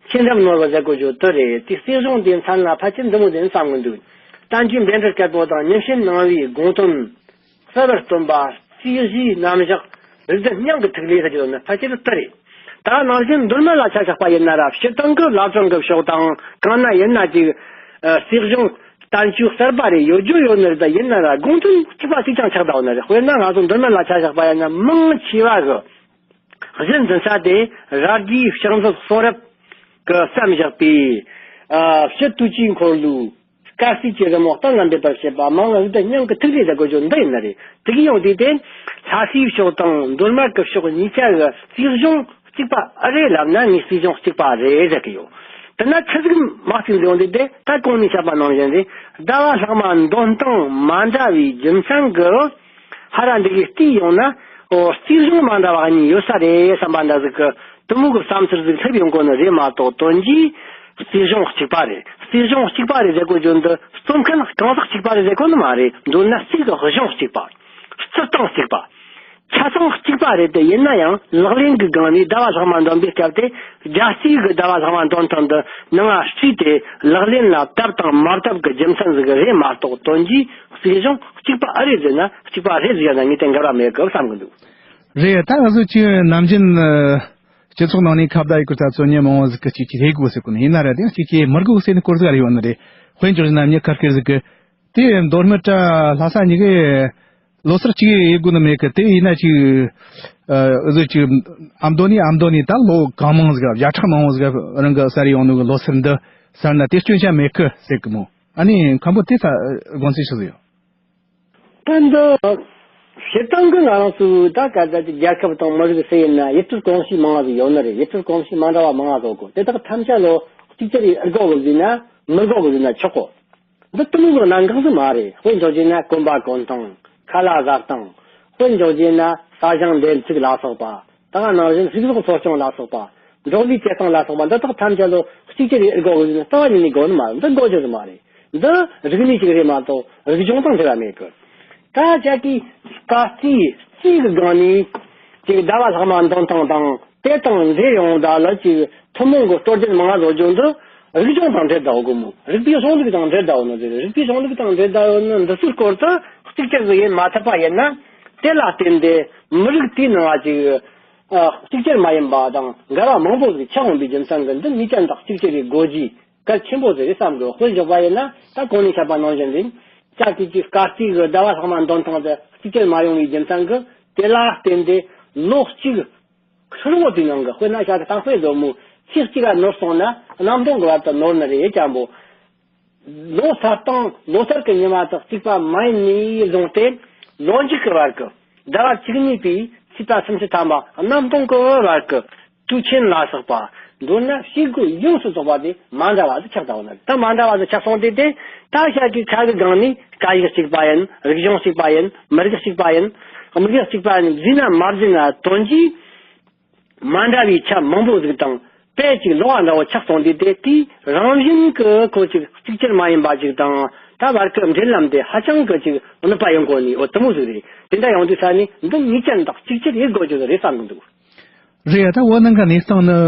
ཁྱེད་འདྲ་ནོར་བ་ཟེར་དགོས་རྒྱུ་དེ་རེད། དེ་སྲིད་གཞུང་དེའི་མཚན་ལ་ཕལ་ཆེར་འདི་མོ་དེ་བསམ་གི་འདུག་བསྟན་བཅོས་འགྲན་བསྡུར་སྐལ་པོ་དང་ཉིན་བྱེད་ནང་བའི་དགོངས་དོན། གསལ་བར་སྟོན་པ། རྩིས་གཞིའི་རྣམ་གཞག་རིགས་ལྡན་སྙིང་གི་ཐིག་ལེ་ཟེར་གྱི་ཡོད་ན་ཕལ་ཆེར་དེ་རེད། ད་ནང་བཞིན་མདོ་སྨད་ལ་ཆ་བཞག་པ་ཡིན་ན་ར། སྤྱིར་བཏང་གི་བླ་བྲང་གི་ཕྱོགས་དང་གང་ན་ཡིན་ན་ཅིག་ཨ་སྲིད་གཞུང་བསྟན་བཅོས་གསར་པ་རེ་ཡོད་རྒྱུ་ཡོད་ནི་རེད། ད་ཡིན་ན་ར་དགོངས་དོན་གཅིག་པ་གཅིག་རྐྱང་ཆགས་བསྡད་ཡོད་ནི་རེད། དཔེར་ན་ང་ཚོ་མདོ་སྨད་ལ་ཆ་བཞག་པ་ཡིན་ན། མང་ཆེ་བ་གི་གཞི་འཛིན་ས་དེ་རྭ་རྒྱའི་ཕྱག་མཛོད་གསུང་རབ་ཀྱི་བསམ་བཞག་པའི་ཨ་སྤྱི་དུས་ཀྱི་འཁོར་ལོའི་སྐར་རྩིས་ཀྱི་རི་མོ་གཏན་ལ་འབེབས་པར་བྱེད་པ། མང་རིགས་ལྡན་སྙིང་གི་ཐིག་ལེ་ཟེར་དགོས་རྒྱུ་འདི་ཡིན་ནི་རེད། དེ་གི་ཡང་དེ་དེ་ལྷ་སའི་ཕྱོགས་དང་མདོ་སྨད་ཀྱི་ཕྱོགས་གཉིས་ཆ་གི་རྩིས་གཞུང་གཅིག་པ་ཨེ་རེད་ལབ་ན། ངས་རྩིས་གཞུང་གཅིག་པ་རེད་ཟེར་གི་ཡོད། དེ་ན་ཆི་ཟིག་མ་རྩིས་འདི་ཡང་དེ་དེ་ད་གོང་ནས་བཤད་པ་ནང་བཞིན་རེད། ཟླ་བ་ལྷག་མ་འདོན་སྟངས་མ་འདྲ་བའི་རྒྱུ་མཚན་གི་ཧ་ར་འདི་གི་བལྟས་ཡོང་ན། འོ་རྩིས་གཞུང་མ་འདྲ་བ་གཉིས་ཡོད་ས་རེད་བསམ་པ་འདྲ་ཟིག་གི་དེ་མོ་གི་བསམ་ཚུལ་ཟིག་སླེབས་ཡོང་གོ་ནི་རེད་མ་གཏོགས། དོན་གྱིས་རྩིས་གཞུང་གཅིག་པ་རེད། རྩིས་གཞུང་གཅིག་པ་རེད་ཟེར་གོ་རྒྱུ་འདི་རྩོམ་མཁན་གང་ཟག་གཅིག་པ་རེད་ཟེར་གོ་ནི་མ་རེད། མདོར་ན་རྩིས་གཞུང་གཅིག་པ། རྩི་སྟངས་གཅིག་པ། ཆ་ཚང་གཅིག་པ་རེད། དེ་ཡིན་ན་ཡང་ལག་ལེན་གྱི་སྒང་ནས་ཟླ་བ་ལྷག་མ་འདོན་པའི་སྐབས་དེ། རྒྱལ་རྩིས་ཀྱི་ཟླ་བ་ལྷག་མ་འདོན་སྟངས་འདི་ནང་ང་བརྩིས་ཏེ་ལག་ལེན་ལ་བཏབ་དང་མ་བཏབ་ཀྱི་རྒྱུ་མཚན་ཟིག་རེད་མ་གཏོགས། དོན་གྱིས་རྩིས་གཞུང་གཅིག་པ་ཨེ་རེད་ཟེར་ན་གཅིག་པ་རེད་ཟེར་ན་ངས་དེ་འགལ་བ་མེད་གི་བསམ་གི་འདུག་རེད། ད་ང་ཚོ་ཅིག་ནམ་རྒྱུན་ཨ་སྤྱི་ཚོགས་ནང་ནས་ཁ་བརྡ་ཡི་སྐོར་ད་ཚོ་མྱི་མང་བོ་ཟིག་གིས་ཅིག་ཅིག་རེད་དགོས་ཟེར་གོ་ནི་ཡིན་ན་ར། དེ་ཅིག་ཅིག་མི་དགོས་ཟེར་ནི་སྐོར་ཟིག་རེ་ཡོད་ནི་རེད། དཔེ་འཇོག་བཞིན་ན་མྱི་ཁ་སྐད་ཟིག་གིས་དེ་མདོ་སྨད་ར་ལྷ་ས་གཉིས་ཀའི་ལོ་སར་གཅིག་ཡེད་དགོས་ནི་མེད་གི། དེ་ཡིན་ན་ཅིག་ཨ་ཟོ་ཅིག་ཨ་མདོ་ནས་ཨ་མདོ་ནས་ད་ལོ་གང་མང་ཟིག་བརྒྱ་ཕྲག་མང་བོ་ཟིག་རང་གི་སར་ཡོང་ནོ་གི་ལོ་སར་འདི་སར་ན་དེ་སྐྱོན་ཆ་མེད་གི་ཟེར་གི་མོ། ཨ་ནི་མཁན་པོ་དེ་ད་དགོངས་ཚུལ་ཞིག་ཟིག་ཡོད། ད་འདི་སྤྱིར་བཏང་གི་ང་རང་ཚོའི་ད་ག་ད་ཅིག་རྒྱལ་ཁབ་དང་མི་རིགས་ཟེར་ཡིན་ན་ཡུལ་སྲོལ་གོམས་གཤིས་མང་བ་ཟིག་ཡོད་ནི་རེད། ཡུལ་སྲོལ་གོམས་གཤིས་མ་འདྲ་བ་མང་བ་ཟིག་ཡོད་གི། དེ་དག་ཐམས་ཅད་ལོ་གཅིག་གྱུར་ཡེད་དགོས་གི་ཟེར་ན་མི་དགོས་གི་ཟེར་ན་ཆོག་གོ། འདི་དེ་མོ་གི་གནད་འགག་ཟིག་མ་རེད། དཔེ་འཇོག་བྱས་ན་གོམ་པ་གོན་སྟངས། ཁ་ལག་བཟའ་སྟངས། དཔེ་འཇོག་བྱས་ན་ས་ཞིང་འདེབས་འཛུགས་ལ་སོགས་པ། ད་ག་ནང་བཞིན་རིག་གཞུང་གསོ་སྐྱོང་ལ་སོགས་པ། འབྲོག་ལས་སྐྱེལ་སྟངས་ལ་སོགས་པ། འདི་དག་ཐམས་ཅད་ལོ་གཅིག་གྱུར་ཡེད་དགོས་གི་ཟེར་ན་རྩ་བ་ཉིད་ནས་དགོས་ནི་མ་རེད། འདི་དགོས་རྒྱུ་ཟིག་མ་རེད། འདི་རིག་གནས་ཤིག་རེད་མ་གཏོགས་རིག་གཞུང་དང་འབྲེལ་བ་མེད་གི། ད་ཅག་གིས་སྐར་རྩིས་རྩིས་ཀྱི་སྒང་ནས་ཅིག་ཟླ་བ་ལྷག་མ་འདོན་སྟངས་དང་དེ་དང་འབྲེལ་ཡོང་ད་ལ་ཅིག་ཐུན་མོང་གི་སྲོལ་རྒྱུན་མང་བཟོ་རྒྱུ་འདི་རིག་གཞུང་དང་འབྲེལ་བསྡད་ཡོད་གི་མོ། རིག་པའི་གཞུང་ལུགས་དང་འབྲེལ་བསྡད་ཡོད་ནི་རེད། རིག་པའི་གཞུང་ལུགས་དང་འབྲེལ་བསྡད་ཡོད་ནི་འདི་ཚོའི་སྐོར་དུ་གཅིག་གྱུར་ཟིག་ཡེད་མ་ཐུབ་པ་ཡིན་ན། དེ་ལ་བརྟེན་ཏེ་མི་རིགས་དེའི་ནང་ལ་ཅིག་ཨ་གཅིག་གྱུར་མ་ཡིན་པ་དང་འགལ་བ་མང་པོ་ཟིག་ཆགས་འོང་པའི་རྒྱུ་མཚན་གྱིས་འདི་ངེས་ཅན་དག་གཅིག་གྱུར་ཡེད་དགོས་རྒྱུ་གལ་ཆེན་པོ་ཟིག་རེད་བསམ་གི། དཔེ་འཇོག་པ་ཡིན་ན་ད་གོང་ནས་བཤད་པ་ནང་བཞིན་རེད། ཅག་གིས་ཀྱི་སྐར་རྩིས་ཀྱི་ཟླ་བ་ལྷག་མ་འདོན་སྟངས་དེ་གཅིག་གྱུར་མ་ཡོང་བའི་རྒྱུ་མཚན་གྱིས་དེ་ལ་བརྟེན་ཏེ་ལོ་གཅིག་ཧྲིལ་བོ་དེའི་ནང་གི། དཔེར་ན་བྱ་གི་སྟག་དཔེ་བཟོ་མོ། ཚེས་གཅིག་ལ་ནོར་སོང་ན་གནམ་སྟོང་གི་བར་དུ་ནོར་ནི་རེད་ཅང་པོ། ལོ་སར་དང་ལོ་སར་གྱི་ཉི་མ་དག་གཅིག་པ་མ་ཡིན་ནས་བཟུང་སྟེ་ལོ་མཇུག་གི་བར་གྱི་ཟླ་བ་བཅུ་གཉིས་པའི་ཚེས་པ་སུམ་ཅུ་ཐམ་པ་གནམ་སྟོང་གི་བར་གྱི་དུས་ཆེན་ལ་སོགས་པ། མདོར་ན་བྱེད་སྒོ་ཡོངས་སུ་རྫོགས་པ་དེ་མ་འདྲ་བ་ཟིག་ཆགས་བསྡད་ཡོད་ནི་རེད། ད་མ་འདྲ་བ་ཟིག་ཆགས་སོང་དུས་དེ་ད་ཤ་གི་ཁ་གི་སྒང་ནས་སྐད་ཡིག་གཅིག་པ་ཡིན། རིག་གཞུང་གཅིག་པ་ཡིན། མི་རིགས་གཅིག་པ་ཡིན། དམིགས་ཡུལ་གཅིག་པ་ཡིན་ཟེར་ན་མ་ཟེར་ན་དོན་གྱིས་མ་འདྲ་བའི་ཆ་མང་པོ་ཟིག་དང་དཔེ་གཅིག་ལོགས་པ་འདྲ་བོ་ཆགས་སོང་དུས་དེ་དེའི་རང་བཞིན་གྱི་ཁོ་ཅིག་གཅིག་གྱུར་མ་ཡིན་པ་ཅིག་དང་། ད་བར་གྱི་འབྲེལ་ལམ་དེ་ཧ་ཅང་གི་ཅིག་ནུས་པ་ཡོང་གོ་ནི། འོ་དེ་མོ་ཟིག་རེད། དེ་འདྲ་ཡོང་དུས་ས་ནས་འདི་ངེས་ཅན་དག་གཅིག་གྱུར་ཡེད་དགོས་རྒྱུ་རེད་བསམ་གི་འདུག་རེད་ཡ། ད་བོད་ནང་གི་གནས་སྟངས་ནི་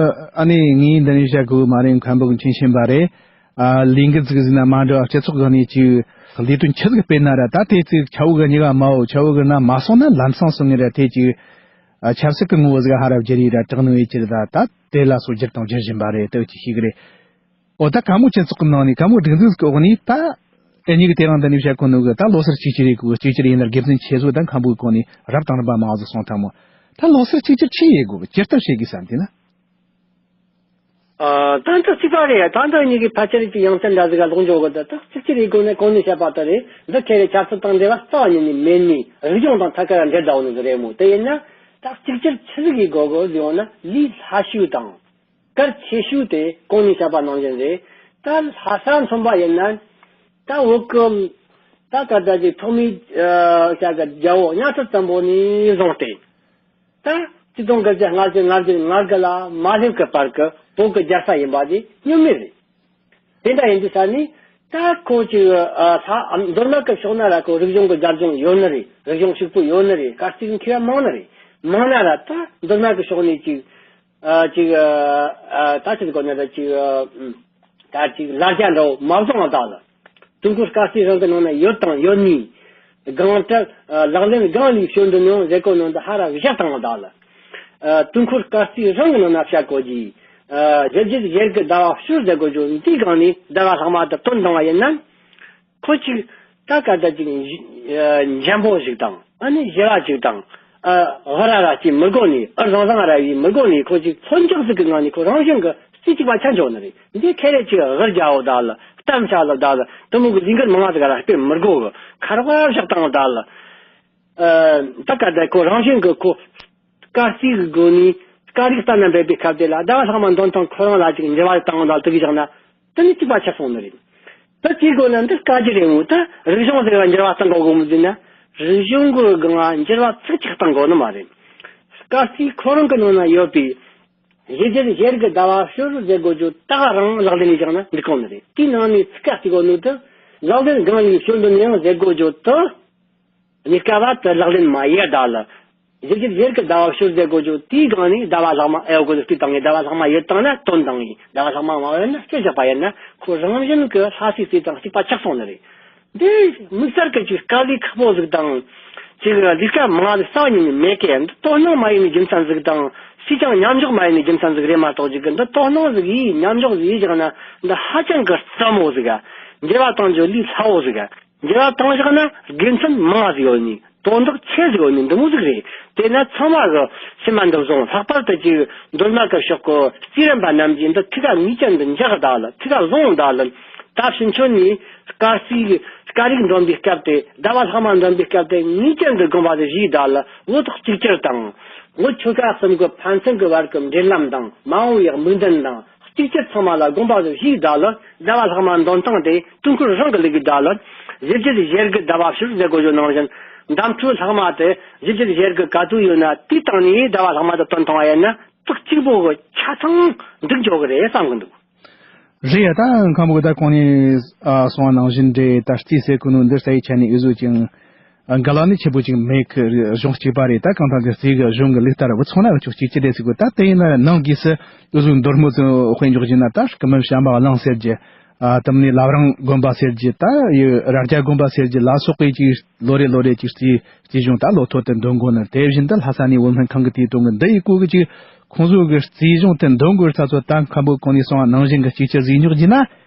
ཨ་ནི་ངས་འདི་ནས་བཤད་དགོས་མ་རེད། མཁན་པོ་གི་མཁྱེན་བཞིན་པ་རེད། ཨ་ལས་འགུལ་ཟིག་ཟིན་ན་མ་འགྲོ། སྤྱི་ཚོགས་སྒང་ནས་ཅིག་ལས་དོན་ཆི་ཟིག་སྤེལ་ན་ར་ད་དེ་ཅིག་ཆ་བོ་གི་གཉིས་ཀ་མ་འོ་ཆ་བོ་གི་ན་མ་སོང་ན་ལམ་སང་སོང་ངེ་ར་དེ་ཅིག་ཨ་ཆབ་སྲིད་ཀྱི་ངོ་བོ་ཟིག་ཧ་ར་བསྒྱུར་ཡི་ར་དྲག་ནོ་ཡི་ཅི་རེད། ད་ད་དེ་ལ་སོགས་བསྒྱུར་དང་བསྒྱུར་བཞིན་པ་རེད། དེ་ཅིག་ཤེས་གི་རེད། འོ་ད་ག་མོ་སྤྱི་ཚོགས་ཀྱི་ནང་ནས་ག་མོ་སྒྲིག་འཛུགས་ཀྱི་འོག་ནས་ད་ཨེ་གཉིས་ཀྱི་དེ་རིང་འདི་ནས་བཤད་ཁོ་ནོ་གི་ད་ལོ་སར་གཅིག་གྱུར་ཡེད་དགོས། གཅིག་གྱུར་ཡིན་ན་དགེ་མཚན་ཆེ་ཟོ་ད་མཁན་པོའི་གོ་ནས་རབ་དང་རིམ་པ་མང་ཟིག་སོང་ཐལ་མོ། ད་ལོ་སར་གཅིག་གྱུར་ཆི་ཡེད་དགོས་གི་ཇི་ལྟར་བྱེད་དགོས་བསམ་དེ་ན། ཨ་ད་འདི་གཅིག་པ་རེད། ད་འདི་གཉིས་ཀྱི་ཕལ་ཆེར་གྱི་ཡང་སེ་འདྲ་ཟིག་ག་ལོག་འཇོག་གི། ད་ད་གཅིག་གྱུར་ཡེད་དགོས་ནས་གོང་ནས་བཤད་པ་ལྟར་རེད། འདི་ཁེ་རེ་ཆབ་སྲིད་དང་འབྲེལ་བ་རྩ་བ་ཉིད་ནས་མེད་ནས་རིག་གཞུང་དང་ཐད་ཀར་འབྲེལ་བསྡད་ཡོད་ནི་ཟིག་རེད་མོ། དེ་ཡིན་ན་ད་གཅིག་གྱུར་ཆི་ཟིག་ཡེད་དགོས་གི་ཟེར་ཡོང་ན་ལས་སླ་ཤོས་དང་། གལ་ཆེ་ཤོས་དེ་གོང་ནས་བཤད་པ་ནང་བཞིན་རེད། ད་ལྷ་ས་མཚོན་པ་ཡིན་ན། ད་བོད་ཀྱི་ད་ག་ད་གི་ཐོག་མའི་ཨ་བྱ་གི་རྒྱལ་པོ་གཉའ་ཁྲི་བཙན་པོ་ནས་བཟུང་སྟེ། ད་ཆིག་སྟོང་དགུ་བརྒྱ་ལྔ་བཅུ་ང་དགུ་ང་དགུ་ལ་མ་སླེབས་ཀྱི་བར་གྱི་ བོད་ཀྱི་རྒྱལ་ས་ཡིན་པ་དེ་སྨྱོན་མེད་རེད། དེ་འདྲ་ཡིན་དུས་ས་ནས་ད་ཁོ་ཅིག་ཨ་ས་མདོ་སྨད་ཀྱི་ཕྱོགས་ན་ར་ཁོ་རིག་གཞུང་གི་རྒྱ་ལྗོངས་ཡོད་ནི་རེད། རིག་གཞུང་ཕྱུག་པོ་ཡོད་ནི་རེད། སྐར་རྩིས་མཁས་པ་མང་ནི་རེད། མང་ན་ར་ད་མདོ་སྨད་ཀྱི་ཕྱོགས་ནས་ཅིག་ཨ་ཅིག་ཨ་ད་ཅིག་གོ་ན་ད་ཅིག་ཨ་ད་ཅིག་ལ་རྒྱ་འདྲ་བོ་མ་བཟུང་བ་དག་ལ། དུས་འཁོར་སྐར་རྩིས་རང་གི་ནང་ན་ཡོད་དང་ཡོད་ནི། སྒང་དྲུག་ལག་ལེན་སྒང་ལས་ཞོར་འདུག་ནོ་ཟེར་གོ་ནོ་འདི་ཧ་ར་བཞག་དང་བ་དག་ལ། དུས་འཁོར་སྐར་རྩིས་རང་གི་ནང་ན་བཤད་གོ་གི། ཞིབ་རྒྱས་ཡེར་གི་ཟླ་བ་བསྐྱར་ཟེར་གོ་རྒྱུ་འདི་སྒང་ནས་ཟླ་བ་ལྷག་མ་དུ་དོན་དང་བ་ཡིན་ན། ཁོ་ཅིག་ད་ག་ད་ཅིག་འཇམ་པོ་ཞིག་དང་ཨ་ནི་ཞི་བ་ཅིག་དང་། ཨ་ཧ་ར་ར་ཅིག་མི་དགོ་ནི། ཨ་རང་རང་ར་བའི་མི་དགོ་ནི། ཁོ་ཅིག་ལྷོད་འཇགས་ཟིག་གི་ངང་ནས་ཁོ་རང་བཞིན་གི་རྩིས་གཅིག་པ་ཆ་འཇོག་ནི་རེད། འདི་ཁེ་རེ་ཅིག་ཧར་རྒྱའོ་ད་ལ་གཏམ་བྱ་ལ་ད་ལ་དུ་མོ་གི་ལས་འགུལ་མང་ང་ཟིག་ར་སྤེལ་མི་དགོ་གི། ཁར་བ་བཞག་དང་ད་ལ། ཨ་ད་ག་ད་ཁོ་རང་བཞིན་གི་ཁོ་སྐར་རྩིས་གི་སྒོ་ནས་སྐར་རིགས་ལྟ་ན་འབེབས་པའི་སྐབས་དེ་ལ་ཟླ་བ་ལྷག་མ་འདོན་སྟངས་ཁོ་རང་ལ་ཅིག་འགྱུར་བ་བཏང་ད་ལ་དུ་གི་བཞག་ན། དེ་ནི་གཅིག་པ་ཆགས་སོང་ནི་རེད། ད་ཅིག་དགོས་ན་འདི་དཀའ་རྒྱུ་རེད་འོ། ད་རིག་གཞུང་ཟེར་བ་འགྱུར་བ་གཏང་དགོས་གོ་མི་འདུག་ན། རིག་གཞུང་གི་སྒང་འགྱུར་བ་ཚིག་གཅིག་གཏང་དགོས་ནི་མ་རེད། སྐར་རྩིས་ཁོ་རང་གི་ནང་ན་ཡོད་པའི་ཞིབ་རྒྱས་ཡེར་གི་ཟླ་བ་བསྐྱར་ཟེར་དགོས་རྒྱུ་ད་ག་རང་ལག་ལེན་ནས་བཞག་ན་འགྲིག་གོ་ནི་རེད། དེའི་ནང་ནས་ཚིག་ཁ་གཅིག་གོ་ནོ་དེ་ལག་ལེན་སྒང་ནས་ཞོར་འདུག་ནའང་ཟེར་དགོས་རྒྱུ་དེ། གཉིས་ཀ་བ་དེ་ལག་ལེན་མ་ཡེར་ད་ལ། ཞིབ་རྒྱས་ཡེར་གི་ཟླ་བ་བསྐྱར་ཟེར་དགོས་རྒྱུ་དེའི་སྒང་ནས་ཟླ་བ་ལྷག་མ་ཨེ་ཡོད་གོ་ཟིག་དང་ངས་ཟླ་བ་ལྷག་མ་ཡོད་དང་ན་དོན་དང་ཡིན། ཟླ་བ་ལྷག་མ་མ་ཡོད་ན་སྐྱོ་བཞག་པ་ཡིན་ན་ཁོ་རང་བཞིན་གི་ལྷ་སའི་རྩིས་དང་གཅིག་པ་ཆགས་སོང་ནི་རེད། འདི་དམིགས་བསལ་གི་ཅིག་དཀའ་ལས་ཁག་པོ་ཟིག་དང་། ཅིག་ལས་ཀ་མང་ཟིག་རྩ་བ་ཉིད་ནས་མེད་གི། འདི་དོ་སྣང་མ་ཡིན་ནི་རྒྱུ་མཚན་ཟིག་དང་སུས་ཀྱང་མཉམ་འཇོག་མ་ཡིན་ནི་རྒྱུ་མཚན་ཟིག་རེད་མ་གཏོགས་ཅིག་གི་འདི་དོ་སྣང་ཟིག་ཡིས་མཉམ་འཇོག་ཟིག་ཡིས་བཞག་ན་འདི་ཧ་ཅང་གི་སྤྲང་མོ་ཟིག་ག་འགྱུར་བ་གཏང་རྒྱུ་ལས་སླ་བོ་ཟིག་ག་འགྱུར་བ་བཏང་བཞག་ན་དགེ་མཚན་མང་ཟིག་ཡོད་ནི། དོན་དག་ཆེ་ཟིག་ཡོད་ནི་འདི་མོ་ཟིག་རེད། དེས་ན་ཚང་མ་གི་སེམས་མ་འདི་བཟུང་། ལྷག་པར་དུ་ཅིག་མདོ་སྨད་ཀྱི་ཕྱོགས་ཀྱི་རྩིས་རིག་པ་རྣམས་ཀྱིས་འདི་ཐུགས་ཀ་ངེས་ཅན་དུ་འཇགས་ད་ལ། ཐུགས་ཀ་བཟུང་ད་ལ། ད་ཕྱིན་ཆད་ནས་སྐར་རྩིས་སྐར་རིགས་འདོན་པའི་སྐབས་དེ། ཟླ་བ་ལྷག་མ་འདོན་པའི་སྐབས་དེ་ངེས་ཅན་དུ་དགོངས་པ་དེ་བཞེས་ད་ལ། བོད་གཅིག་གྱུར་དང་། བོད་ཆོལ་ཁ་གསུམ་གྱི་ཕན་ཚུན་གྱི་བར་གྱི་འབྲེལ་ལམ་དང་མ་འོངས་པའི་དམིགས་འདུན་དང་། གཅིག་གྱུར་ཚང་མ་ལ་དགོངས་པ་བཞེས་ད་ལ། ཟླ་བ་ལྷག་མ་འདོན་སྟངས་དེ་དུས་འཁོར་རང་གི་ལུགས་ཀྱི་ད་ལ། ཞིབ་རྒྱས་ཡེར་གི་ཟླ་བ་བསྐྱར་ཟེར་དགོས་ཡོད་ནང་བཞིན། འདམ་ཁྲོད་ལྷག་མ་དེ་ཞིབ་རྒྱས་ཡེར་གི་ག་དུས་ཡོད་ན་དེའི་སྟེང་ནས་ཟླ་བ་ལྷག་མ་དེ་སྟོན་བཏང་བ་ཡིན་ན་ཏོག་གཅིག་པོ་གི་ཆ་ཚང་འགྲིག་འཇོག་གི་རེད་བསམ་གི་འདུག་རེད་ཡ། ད་ཁམས་བུ་ད་གོང་ནས་ཨ་གསུངས་པ་ནང་བཞིན་རེད། ད་རྩིས་ཟེར་གོ་ནོ་འདི་རྩ་བའི་ཆ་ནས་འུ་ཟོ་ཅིག་འགལ་བ་ནི་ཆེ་པོ་ཅིག་མེད་གི། གཞུང་གཅིག་པ་རེད། ད་གང་ལྟར་དེ་རྩིས་གི་གཞུང་གི་ལུགས་ལྟར་བུ་ཚང་ན་འུ་ཆོ་གཅིག་གཅིག་རེད་ཟེར་གོ། ད་དེ་ཡིན་ན་ནང་སྒོས་སུ་འུ་ཟོའི་མདོ་སྨད་ཚོ་དཔེ་འཇོག་བྱས་ན། ད་སྐུ་སྨན་བྱམས་པ་གླིང་ཟེར་རྒྱུ། ཨ་དེ་མིན་ལབ་རིང་དགོན་པ་ཟེར་རྒྱུ། ད་ཡི་རྭ་རྒྱ་དགོན་པ་ཟེར་རྒྱུ་ལ་སོགས་པའི་ཅིག་ལོ་རེ་ལོ་རེ་ཅིག་རྩིས་རྩིས་གཞུང་ད་ལོ་ཐོ་དེ་འདོན་དགོས་ནི། དེ་བཞིན་དུ་ལྷ་ས་ནས་བོད་སྨན་ཁང་གི་དེའི་དོན་གི་འདི་ཡི་སྐོར་གི་ཅིག་ཁོང་ཚོ་གི་རྩིས་གཞུང་དེ་འདོན་དགོས་ས་ཚོ། ད་ཁམས་བུ་གོང་ནས་གསུངས་པ་ནང་བཞིན་གི་གཅིག་གྱུར་ཟིག་འཇོག་བྱས་ན།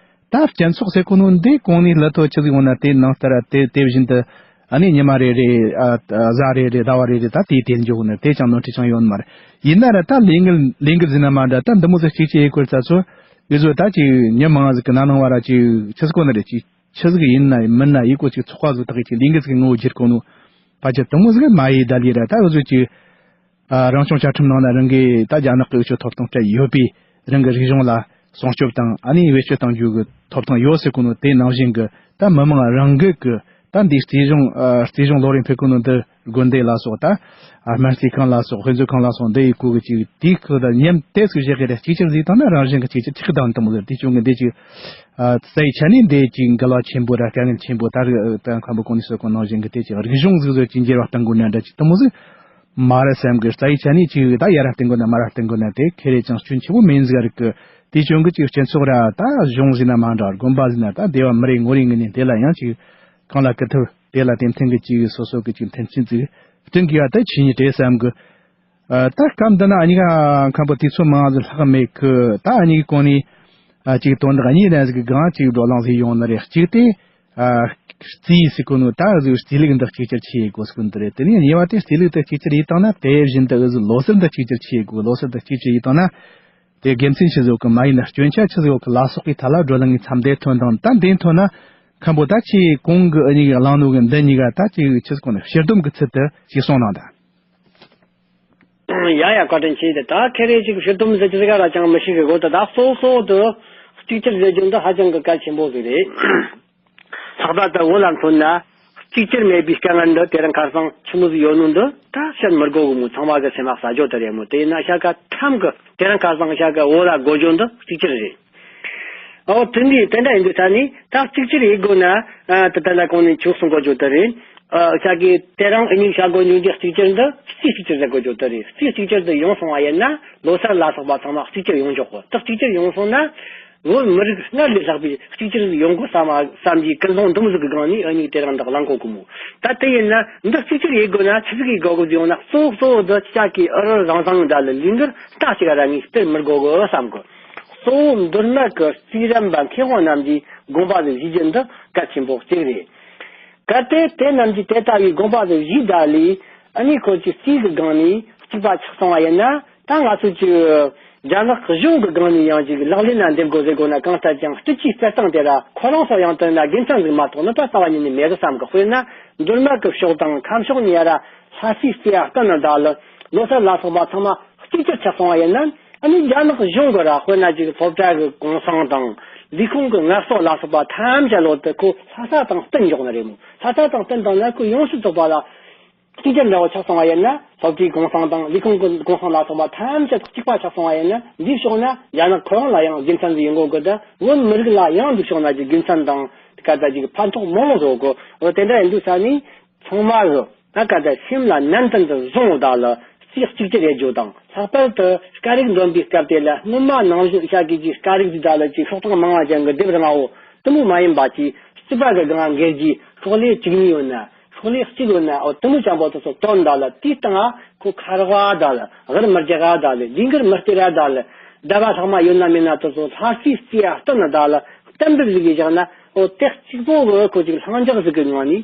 ད་སྤྱི་ཚོགས་ཟེར་གོ་ནོ་འདི་གོང་ནས་ལ་ཐོ་ཆི་ཟིག་འོང་ན་དེ་ནང་ལྟར་དེ་དེ་བཞིན་དུ་ཨ་ནི་ཉི་མ་རེ་རེ་ཨ་གཟའ་རེ་རེ་ཟླ་བ་རེ་རེ་ད་དེའི་དེ་འཇོག་ནི་དེ་ཅང་ནོར་འཁྲུལ་ཅང་ཡོད་ནི་མ་རེད། ཡིན་ན་ར་ད་ལས་འགུལ་ལས་འགུལ་ཟིན་ན་མ་འདྲ། ད་འདི་མོ་ཟིག་གཅིག་གཅིག་ཡེ་ཁུར་ཚ་ཚོ་ཡོད་ཚོ་ད་ཅིག་ཉི་མ་ཟིག་གི་ན་ནང་བ་ར་ཅིག་ཆི་ཟིག་གོ་ནི་རེད། ཅིག་ཆི་ཟིག་ཡིན་ན་མིན་ན་ཡི་གོ་ཅིག་ཚོགས་པ་ཟིག་དག་གི་ཅིག་ལས་འགུལ་ཟིག་གི་ངོ་བོ་བསྒྱུར་གོ་ནོ་ཕལ་ཆེར་དེ་མོ་ཟིག་མ་ཡེ་ད་ལི་ར། ད་ཡོད་ཚོ་ཅིག་ཨ་རང་སྐྱོང་བཅའ་ཁྲིམས་ནང་ན་རང་གི་ད་རྒྱ་ནག་གི་འུ་ཆོ་ཐོབ་ཐང་སྤྲད་ཡོད་པའི་རང་གི་རིག་གཞུང་ལ་སྲུང་སྐྱོབ་དང་ཨ་ནི་བེད་སྤྱོད་གཏང་རྒྱུ་གི་ཐོབ་ཐང་ཡོད་ཟེར་གོ་ནོ་དེ་ནང་བཞིན་གི། ད་མི་མང་རང་གི་གི་ད་འདི་རྩིས་གཞུང་ཨ་རྩིས་གཞུང་ལོ་རེ་འཕེལ་གོ་ནོ་འདི་དགོན་སྡེ་ལ་སོགས། ད་ཨ་སྨན་རྩིས་ཁང་ལ་སོགས་དཔེ་མཛོད་ཁང་ལ་སོགས་འདི་ཡི་སྐོར་གི་ཅིག་དེའི་ཁུལ་ད་ཉམས་དེ་ཟིག་བཞག་གི་རེད། གཅིག་གྱུར་ཟིག་བཏང་ན་རང་བཞིན་གི་གཅིག་གྱུར་ཐིག་དང་དུ་མོ་ཟེར། དེ་བྱུང་གི་འདི་ཅིག་ཨ་རྩ་བའི་ཆ་ནས་འདི་ཅིག་འགལ་བ་ཆེན་པོ་ར་དཀའ་ངལ་ཆེན་པོ། ད་རིག་ད་ཁམས་བུ་གོང་ནས་ཟེར་གོ་ནང་བཞིན་གི་དེ་ཅིག་རིག་གཞུང་ཟིག་ཟོ་ཅིག་འགྱུར་བ་གཏང་དགོས་ན་འདྲ་ཅིག་དུ་མོ་ཟིག་མ་རེད་བསམ་གི། རྩ་བའི་ཆ་ནས་ཅིག་ད་ཡར་ར་བཏང་དགོས་ན་མར་ར་བཏང་དགོས་ན་དེ་ཁེ་རེ་ཅང་སྐྱོན་ཆེ་བོ་མིན་ཟིག་རིག་གི། དེ་བྱུང་གི་ཅིག་སྤྱི་ཚོགས་ར་ད་གཞུང་ཟིན་ན་མ་འདྲ། དགོན་པ་ཟིན་ན་ད་སྡེ་བ་མི་རེ་ངོ་རེ་ངོས་ནས་དེ་ལ་ཡང་ཅིག་གང་ལ་གི་ཐུབ་དེ་ལ་དེ་མཐུན་གི་ཅིག་སོ་སོ་གི་ཅིག་མཐུན་རྐྱེན་ཅིག་བསྐྲུན་དགོས་པ་ད་ཆོས་ཉིད་རེད་བསམ་གི། ཨ་ད་སྐབས་འདི་ན་ཨ་ནི་ག་ཁམས་བུ་དུས་ཚོད་མང་ཟིག་ལྷག་མེད་གི། ད་ཨ་ནི་གི་གོང་ནས་ཨ་ཅིག་དོན་དག་གཉིས་ལན་ཟིག་གི་སྒང་ཅིག་བགྲོ་གླེང་ཟིག་ཡོང་ནི་རེད། གཅིག་དེ་ཨ་རྩིས་ཟེར་གོ་ནོ་ད་ཟིག་རྩིས་ལུགས་འདི་གཅིག་གྱུར་ཆི་ཡེ་དགོས་ཟེར་གོ་ནོ་དེ་རེད། དེ་ནས་གཉིས་པ་དེ་རྩིས་ལུགས་དེ་གཅིག་གྱུར་ཡེ་བཏང་ན་དེ་བཞིན་དུ་ཨ་ཟིག་ལོ་སར་འདི་གཅིག་གྱུར་ཆི་ཡེ་དགོས། ལོ་སར་འདི་གཅིག་གྱུར་ཡེ་བཏང་ན་དེ་དགེ་མཚན་ཆི་ཟིག་ཡོད་གི་མ་ཡིན་ན་སྐྱོན་ཆ་ཆི་ཟིག་ཡོད་གི་ལ་སོགས་པའི་ཐད་ལ་བགྲོ་གླེང་གི་མཚམས་དེ་ཐོན་དང་། ད་འདི་ཐོན་ན་ཁམས་བུ་ད་ཁྱེད་གོང་གི་ཨ་ནི་གི་གླེང་ནོ་གི་འདི་གཉིས་ཀ་ད་ཅིག་ཆི་ཟིག་གོ་ནི་ཕྱིར་སྡོམ་གི་ཚུལ་དུ་ཅིག་གསུང་གནང་དང་། ཡ་ཡ་བཀའ་དྲིན་ཆེ། དེ་ད་ཁེ་རེ་ཅིག་ཕྱིར་སྡོམ་ཟེར་གྱི་ཟེར་ག་ར་ཅང་མི་ཤེས་གི་གོ། ད་ད་གཙོ་གཙོ་དུ་གཅིག་གྱུར་ཟེར་རྒྱུ་འདི་ཧ་ཅང་གི་གལ་ཆེན་པོ་ཟིག་རེད། ལྷག་པར་དུ་བོད་ལ་མཚོན་ན་ གཅིག་གྱུར་མེད་པའི་དཀའ་ངལ་འདི་དེ་རིང་ཁ་སང་ཆི་མོ་ཟིག་ཡོད་ནོ་འདི་ད་བཤད་མི་དགོས་གི་མོ། ཚང་མ་གི་སེམས་ལ་ཟ་རྒྱུ་དེ་རེད་མོ། དེ་ཡིན་ན་ཤ་ཀ་ཐམ་གི་དེ་རིང་ཁ་སང་ཤ་ཀ་འོ་ལ་དགོས་རྒྱུ་འདི་གཅིག་གྱུར་རེད། ཨོ་དེ་འདི་དེ་འདྲ་ཡིན་དུས་ད་ནི་ད་གཅིག་གྱུར་ཡེད་དགོས་ན། ཨ་དེ་ད་ལ་གོང་ནས་ཁྱོད་གསུང་དགོས་རྒྱུ་དེ་རེད། ཨ་ཤ་ཀའི་དེ་རིང་ཨ་ནི་ཤ་གོ་འཇུག་རྒྱུ་གཅིག་གྱུར་འདི་རྩིས་གཅིག་གྱུར་ཟེར་དགོས་རྒྱུ་དེ་རེད། རྩིས་གཅིག་གྱུར་འདི་ཡོང་སོང་བ་ཡིན་ན་ལོ་སར་ལ་སོགས་པ་ཚང་མ་གཅིག་གྱུར་ཡོང་ཆོག་གི། ད་གཅིག་གྱུར་ཡོང་སོང་ན། བོད་མི་རིགས་སྔར་ལས་ལྷག་པའི་གཅིག་གྱུར་ཡོང་དགོས་བསམ་བསམ་གྱི་ཀུན་སློང་འདི་མོ་ཟིག་གི་སྒང་ནས་ཨ་ནི་དེ་རིང་འདི་གླེང་གོ་གི་མོ། ད་དེ་ཡིན་ན་འདི་གཅིག་གྱུར་ཡེད་དགོས་ན་ཆི་ཟིག་ཡེད་དགོས་གི་ཡོང་ན། གཙོ་བོ་གཙོ་བོ་འདི་ཅག་གི་ཨུ་རུ་རང་བཙན་འདྲ་ལ་ལས་འགུལ་རྟ་གཅིག་ར་ནས་སྤེལ་མི་དགོས་གི་བསམ་གི། གཙོ་བོ་མདོ་སྨད་ཀྱི་རྩིས་རམས་པ་མཁས་དབང་རྣམས་ཀྱིས་དགོངས་པ་ཟིག་བཞེས་རྒྱུ་འདི་གལ་ཆེན་པོ་གཅིག་རེད། གལ་ཏེ་དེ་རྣམས་ཀྱིས་དེ་ལྟ་བུའི་དགོངས་པ་ཟིག་བཞེས་ད་ལས་ཨ་ནི་ཁོ་ཚོའི་རྩིས་ཀྱི་སྒང་ནས་གཅིག་པ་ཆགས་སོང་བ་ཡིན་ན། ད་ང་ཚོ་ཅིག་རྒྱ་ནག་གཞུང་གི་སྒང་ནས་ཡང་ཅིག་ལག་ལེན་ན་འདེབས་དགོས་ཟེར་དགོས་ན། གང་ལྟར་ཀྱང་སྲིད་ཇུས་སྤེལ་སྟངས་དེ་ལ་ཁོ་རང་ཚོ་ཡང་དོན་ན་དགེ་མཚན་ཟིག་མ་གཏོགས་ནི་ད་རྩ་བ་ཉིད་ནས་མེད་གི་བསམ་གི། དཔེར་ན་མདོ་སྨད་ཀྱི་ཕྱོགས་དང་ཁམས་ཕྱོགས་ནས་ཡ་ར་ལྷ་སའི་རྩིས་ཡ་སྟེང་ན་ད་ལོ་སར་ལ་སོགས་པ་ཚང་མ་གཅིག་གྱུར་ཆགས་སོང་བ་ཡིན་ན། ཨ་ནི་རྒྱ་ནག་གཞུང་གི་ར་དཔེར་ན་ཅིག་སློབ་གྲྭ་གི་གུང་སེང་དང་ལས་ཁུངས་ཀྱི་ངལ་གསོ་ལ་སོགས་པ་ཐམས་ཅད་ལོ་དེ་ཁོ་ལྷ་ས་དང་བསྟུན་འཇོག་ནི་རེད་མོ། ལྷ་ས་དང་བསྟུན་བཏང་ན་ཁོ་ཡོངས་སུ་རྫོགས་པ་ལ་གཅིག་གྱུར་འདྲ་བོ་ཆགས་སོང་བ་ཡིན་ན། སློབ་གྲྭའི་གུང་སེང་དང་ལས་ཁུངས་ཀྱི་གུང་སེང་ལ་སོགས་པ་ཐམས་ཅད་གཅིག་པ་ཆགས་སོང་བ་ཡིན་ན། འདིའི་ཕྱོགས་ན་རྒྱ་ནག་ཁོ་རང་ལ་ཡང་དགེ་མཚན་ཟིག་ཡོང་གོ་གི། ད་བོད་མི་རིགས་ལ་ཡང་འདིའི་ཕྱོགས་ན་ཅིག་དགེ་མཚན་དང་ག་ད་ཅིག་ཕན་ཐོགས་མང་བོ་བཟོ་གོ། འོ་དེ་འདྲ་ཡིན་དུས་ས་ནི་ཚང་མ་གི་ད་ག་ད་སེམས་ལ་ནན་ཏན་དུ་བཟུང་བ་ད་ལ་རྩིས་གཅིག་གྱུར་ཡེད་རྒྱུ་དང་། ལྷག་པར་དུ་སྐད་རིགས་འདོན་པའི་སྐབས་དེ་ལ་སྔོན་མ་ནང་བཞིན་ཤ་ཀའི་ཅིག་སྐད་རིགས་ཟིག་ད་ལ་ཅིག་ཤོག་གྲངས་མང་བ་ཅན་གྱི་ལྡེབ་རིང་བོ་དེ་མོ་མ་ཡིན་པ། ཅིག་རྩིས་པ་གི་སྒང་འགལ་གྱི་ཤོག་ལྷེ་གཅིག་གཉིས་ཡོད་ན། ཤོག་ལྷེ་གཅིག་ཡོད་ན། འོ་དེ་མོ་ཅན་པོ་དེ་ཚོ་བཏོན་ད་ལ་དེའི་སྟེང་ང་ཁོ་ཁ་རོག་ད་ལ་ཧར་མི་རྒྱག་ད་ལ་ལས་འགུལ་མི་སྟེར་ད་ལ་ཟླ་བ་ལྷག་མ་ཡོད་ན་མེད་ན་དེ་ཚོ་ལྷ་སའི་རྩིས་ཡ་སྟེང་ན་ད་ལ་གཏན་འབེབས་ཟིག་གི་བཞག་ན། འོ་དེ་གཅིག་པོ་གི་ཁོ་ཅིག་ལྷིང་འཇགས་ཟིག་གི་ངང་ནས་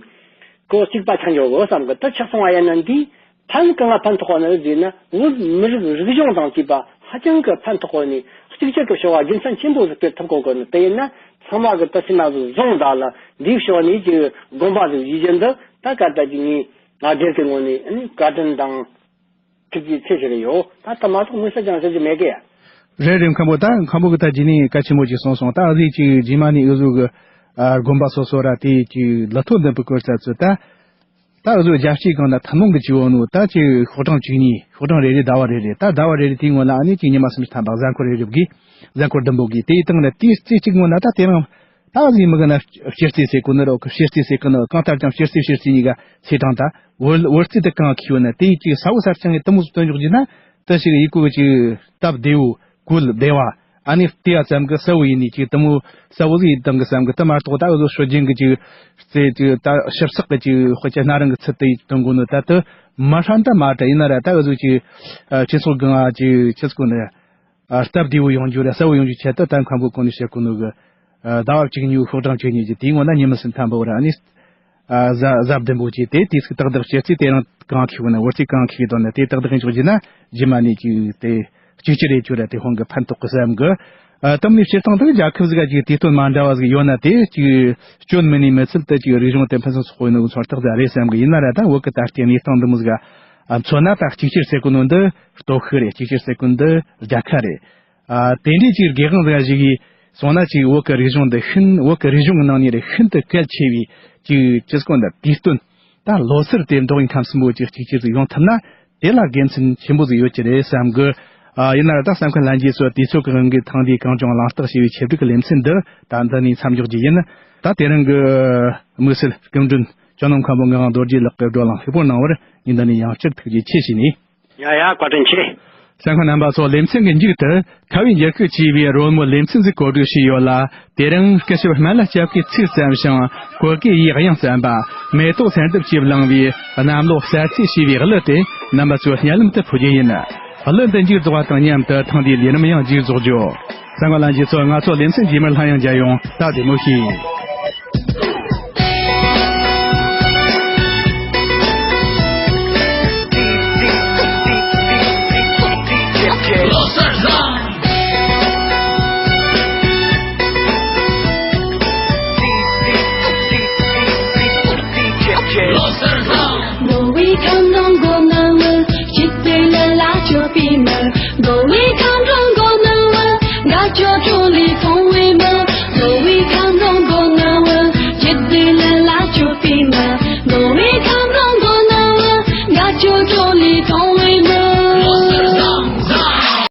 ཁོ་གཅིག་པ་ཆགས་འགྱོ་གོ་བསམ་གི། དེ་ཆགས་སོང་བ་ཡིན་ན་འདི་ཕན་གང་ང་ཕན་ཐོགས་པ་ནི་ཟེར་ན། བོད་མི་རིགས་རིག་གཞུང་དང་བཅས་པ་ཧ་ཅང་གི་ཕན་ཐོགས་པ་ནི་གཅིག་གྱུར་གྱི་བྱ་བ་རྒྱུ་མཚན་ཆེན་པོ་ཟིག་སྤེལ་ཐུབ་གོ་གི་ནི། དེ་ཡིན་ན་ཚང་མ་གི་ད་སེམས་ལ་ཟིག་བཟུང་ད་ལ་འདིའི་ཕྱོགས་ནས་ཀྱི་དགོངས་པ་ཟིག་བཞེས་རྒྱུ་འདི་ད་ག་ད་ཅིག་ངས་ང་སྒེར་གྱི་ངོས་ནས་ཨ་ནི་བཀའ་དྲིན་དང་ཐུགས་རྗེ་ཆེ་ཞུ་གི་ཡོད། ད་ད་མ་གཏོགས་དམིགས་བསལ་ཅང་ཟེར་རྒྱུ་མེད་གི་ཡ། རེད་རེད། མཁན་པོ་ད་མཁན་པོ་གི་ད་རྗེས་ནས་གལ་ཆེན་པོ་ཅིག་གསུངས་སོང་། ད་ཨ་ཟིག་ཅིག་རྗེས་མ་ནས་ཨུ་ཟུག་གི་ཨ་དགོན་པ་སོ་སོ་ར་དེ་ཅིག་ལ་ཐོ་འདོན་པའི་སྐོར་ཚ་ཚོད་ད། ད་འུ་ཚོ་རྒྱལ་སྤྱིའི་སྒང་ན་ཐུན་མོང་གི་བྱེད་པོ་ནོ། ད་ཅིག་ཤོག་གྲངས་བཅུ་གཉིས། ཤོག་གྲངས་རེ་རེ་ཟླ་བ་རེ་རེ། ད་ཟླ་བ་རེ་རེ་དེའི་སྔོན་ལ་ཨ་ནི་ཅིག་ཉི་མ་སུམ་ཅུ་ཐམ་པ་གཟའ་འཁོར་རེ་རེ་བགོས། གཟའ་འཁོར་བདུན་པོ་བགོས། དེའི་སྟེང་ལ་དེའི་རྩིས་གཅིག་སྔོན་ལ་ད་དེ་རིང་ད་ཟིག་མི་གི་ན་སྤྱི་རྩིས་ཟེར་གོ་ནི་རོགས་གི། སྤྱི་རྩིས་ཟེར་གི་ནི། གང་ལྟར་ཀྱང་སྤྱི་རྩིས་སྤྱི་རྩིས་གཉིས་ཀ་ཚེས་གྲངས་ད་བོད་བོད་རྩིས་དེ་གང་ཁེ་ཡོད་ན། དེའི་ཅིག་ས་བོ་སར་ཅང་ངས་དུ་མོ་ཟིག་སྟོན་འཇོག་རྒྱུ་ན། དེ་ཞིག་ཡི་གུ་གི་ཅིག་སྟབས་བདེ་བོ། བཀོད་བདེ་བ། ཨ་ནི་ལྟེ་བ་ཙམ་གི་གསལ་བོ་ཡིན་ནི་ཅིག་དུ་མོ་གསལ་བོ་ཟིག་ཡིན་དང་གི་བསམ་གི། དེ་མ་གཏོགས་ད་འུ་ཚོ་སྲོལ་རྒྱུན་གི་ཅིག་རྩེ་ཅིག་ད་ཞིབ་ཚགས་གི་ཅིག་དཔེ་ཆ་སྣ་རིང་གི་ཚུལ་དུ་སྟོན་གོ་ནོ། ད་དུ་མ་ཧྲན་ད་མ་ད་ཡིན་ན་ར། ད་འུ་ཚོ་ཅིག་སྤྱི་ཚོགས་སྒང་ཅིག་ཆི་ཟེར་གོ་ནི། སྟབས་བདེ་བོ་ཡོང་རྒྱུ་ར་གསལ་བོ་ཡོང་རྒྱུ་ཆེད་དུ་ད་མཁན་པོ་གོང་ནས་བཤད་གོ་ནོ་གི། ཟླ་བ་བཅུ་གཉིས་ཤོག་གྲངས་བཅུ་གཉིས་ཀྱི་དེའི་སྔོན་ན་ཉི་མ་སུམ་ཅུ་ཐམ་པ་བོ་ར། ཨ་ནི། ཨ་གཟའ་གཟའ་བདུན་པོ་གཅིག་དེ་དུས་སུ་ཏག་ཏག་སྤྱི་རྩིས་དེ་རིང་གང་ཁེ་བོ་ན། བོད་རྩིས་གང་ཁེ་དོན་ན་དེ་ཏག་ཏག་ཡིན་ཆོག་རྒྱུ་ན་རྗེས་མ་ནས་ཅིག་དེ་གཅིག་གྱུར་རེ་གྱུར་ར་དེ་ཧོན་གི་ཕན་ཐོགས་གི་བསམ་གི། ཨ་དེ་མིན་སྤྱིར་བཏང་དུ་རྒྱལ་ཁབ་ཟིག་ག་ཅིག་དུས་སྟོན་མ་འདྲ་བ་ཟིག་ཡོད་ན། དེ་ཅིག་སྐྱོན་མིན་ནི་མི་ཚུལ་དུ་ཅིག་རིག་གཞུང་དེ་ཕུན་སུམ་ཚོགས་ཡོད་ནོ་གི་མཚོན་རྟགས་ཟིག་རེད་བསམ་གི། ཡིན་ན་ར་ད་བོད་གི་ད་ལྟའི་གནས་སྟངས་འདི་མོ་ཟིག་ག་མཚོན་ན། ད་གཅིག་གྱུར་ཟེར་གོ་ནོ་འདི་སྟོབས་ཤུགས་རེད། གཅིག་གྱུར་ཟེར་གོ་ནོ་འདི་རྒྱལ་ཁ་རེད། ཨ་དེ་འདྲའི་ཅིག་དགེ་དབང་ཟིག་ཞིག་གིས་སོང་ན། ཅིག་བོད་ཀྱི་རིག་གཞུང་འདི་ཤིན། བོད་ཀྱི་རིག་གཞུང་གི་ནང་ནས་རེད། ཤིན་ཏུ་གལ་ཆེ་བའི་ཅིག་ཅི་ཟེར་གོ་ནི། དུས་སྟོན་ད་ལོ་སར་དེ་འདྲ་བོ་ཁམས་གསུམ་པོ་ཅིག་གཅིག་གྱུར་ཟིག་ཡོང་ཐུབ་ན། དེ་ལ་དགེ་མཚན་ཆེན་པོ་ཟིག་ཡོད་ཀྱི་རེད་བསམ་གི། ཨ་ཡིན་ན་ར་ད་གསན་མཁན་ལྷན་རྒྱས་ཚོ་དུས་ཚོད་ཀྱི་དབང་གིས་ཐེངས་འདིའི་གངས་ལྗོངས་གླེང་སྟེགས་ཞེས་པའི་ཆེད་སྒྲིག་གི་ལེ་ཚན་འདི་ད་འདི་ནས་མཚམས་འཇོག་རྒྱུ་ཡིན། ད་དེ་རིང་གི་དམིགས་བསལ་སྐུ་མགྲོན་ཇོ་ནང་མཁན་པོ་ངག་དབང་རྡོ་རྗེ་ལགས་ཀྱིས་བགྲོ་གླེང་ལྷུག་པོ་གནང་བར་ངས་འདི་ནས་ཡང་བསྐྱར་ཐུགས་རྗེ་ཆེ་ཞུས་ནས། ཡ་ཡ། བཀའ་དྲིན་ཆེ། གསན་མཁན་རྣམ་པ་ཚོ། ལེ་ཚན་གྱི་མཇུག་ཏུ་ཁ་བའི་འགྱུར་ཁུག་ཅེས་པའི་རོལ་མོ་ལེ་ཚན་ཟིག་གོ་སྒྲིག་བྱས་ཡོད་ལ། དེ་རིང་སྐུ་ཞབས་སྨན་བླ་སྐྱབས་ཀྱིས་ཚིག་བརྩམས་ཤིང་གོ་གེ་ཡིས་དབྱངས་བརྩམས་པ། མེ་ཏོག་སེང་ལྡེབ་ཀྱིས་བླངས་པའི་གནམ་ལོ་གསལ་ཚེས་ཞེས་པའི་གླུ་དེ་རྣམ་པ་ཚོའི་སྙན་ལམ་དུ་ཕུལ་རྒྱུ་ཡིན། གླུ་འདི་མཇུག་རྫོགས་པ་དང་མཉམ་དུ་ཐེངས་འདིའི་ལས་རིམ་ཡང་མཇུག་རྫོགས་རྒྱུ། གསན་མཁན་ལྷན་རྒྱས་ཚོ། ང་ཚོ་ལེ་ཚན་རྗེས་མར་སླར་ཡང་མཇལ་ཡོང་། ད་བདེ་མོ་བྱོས།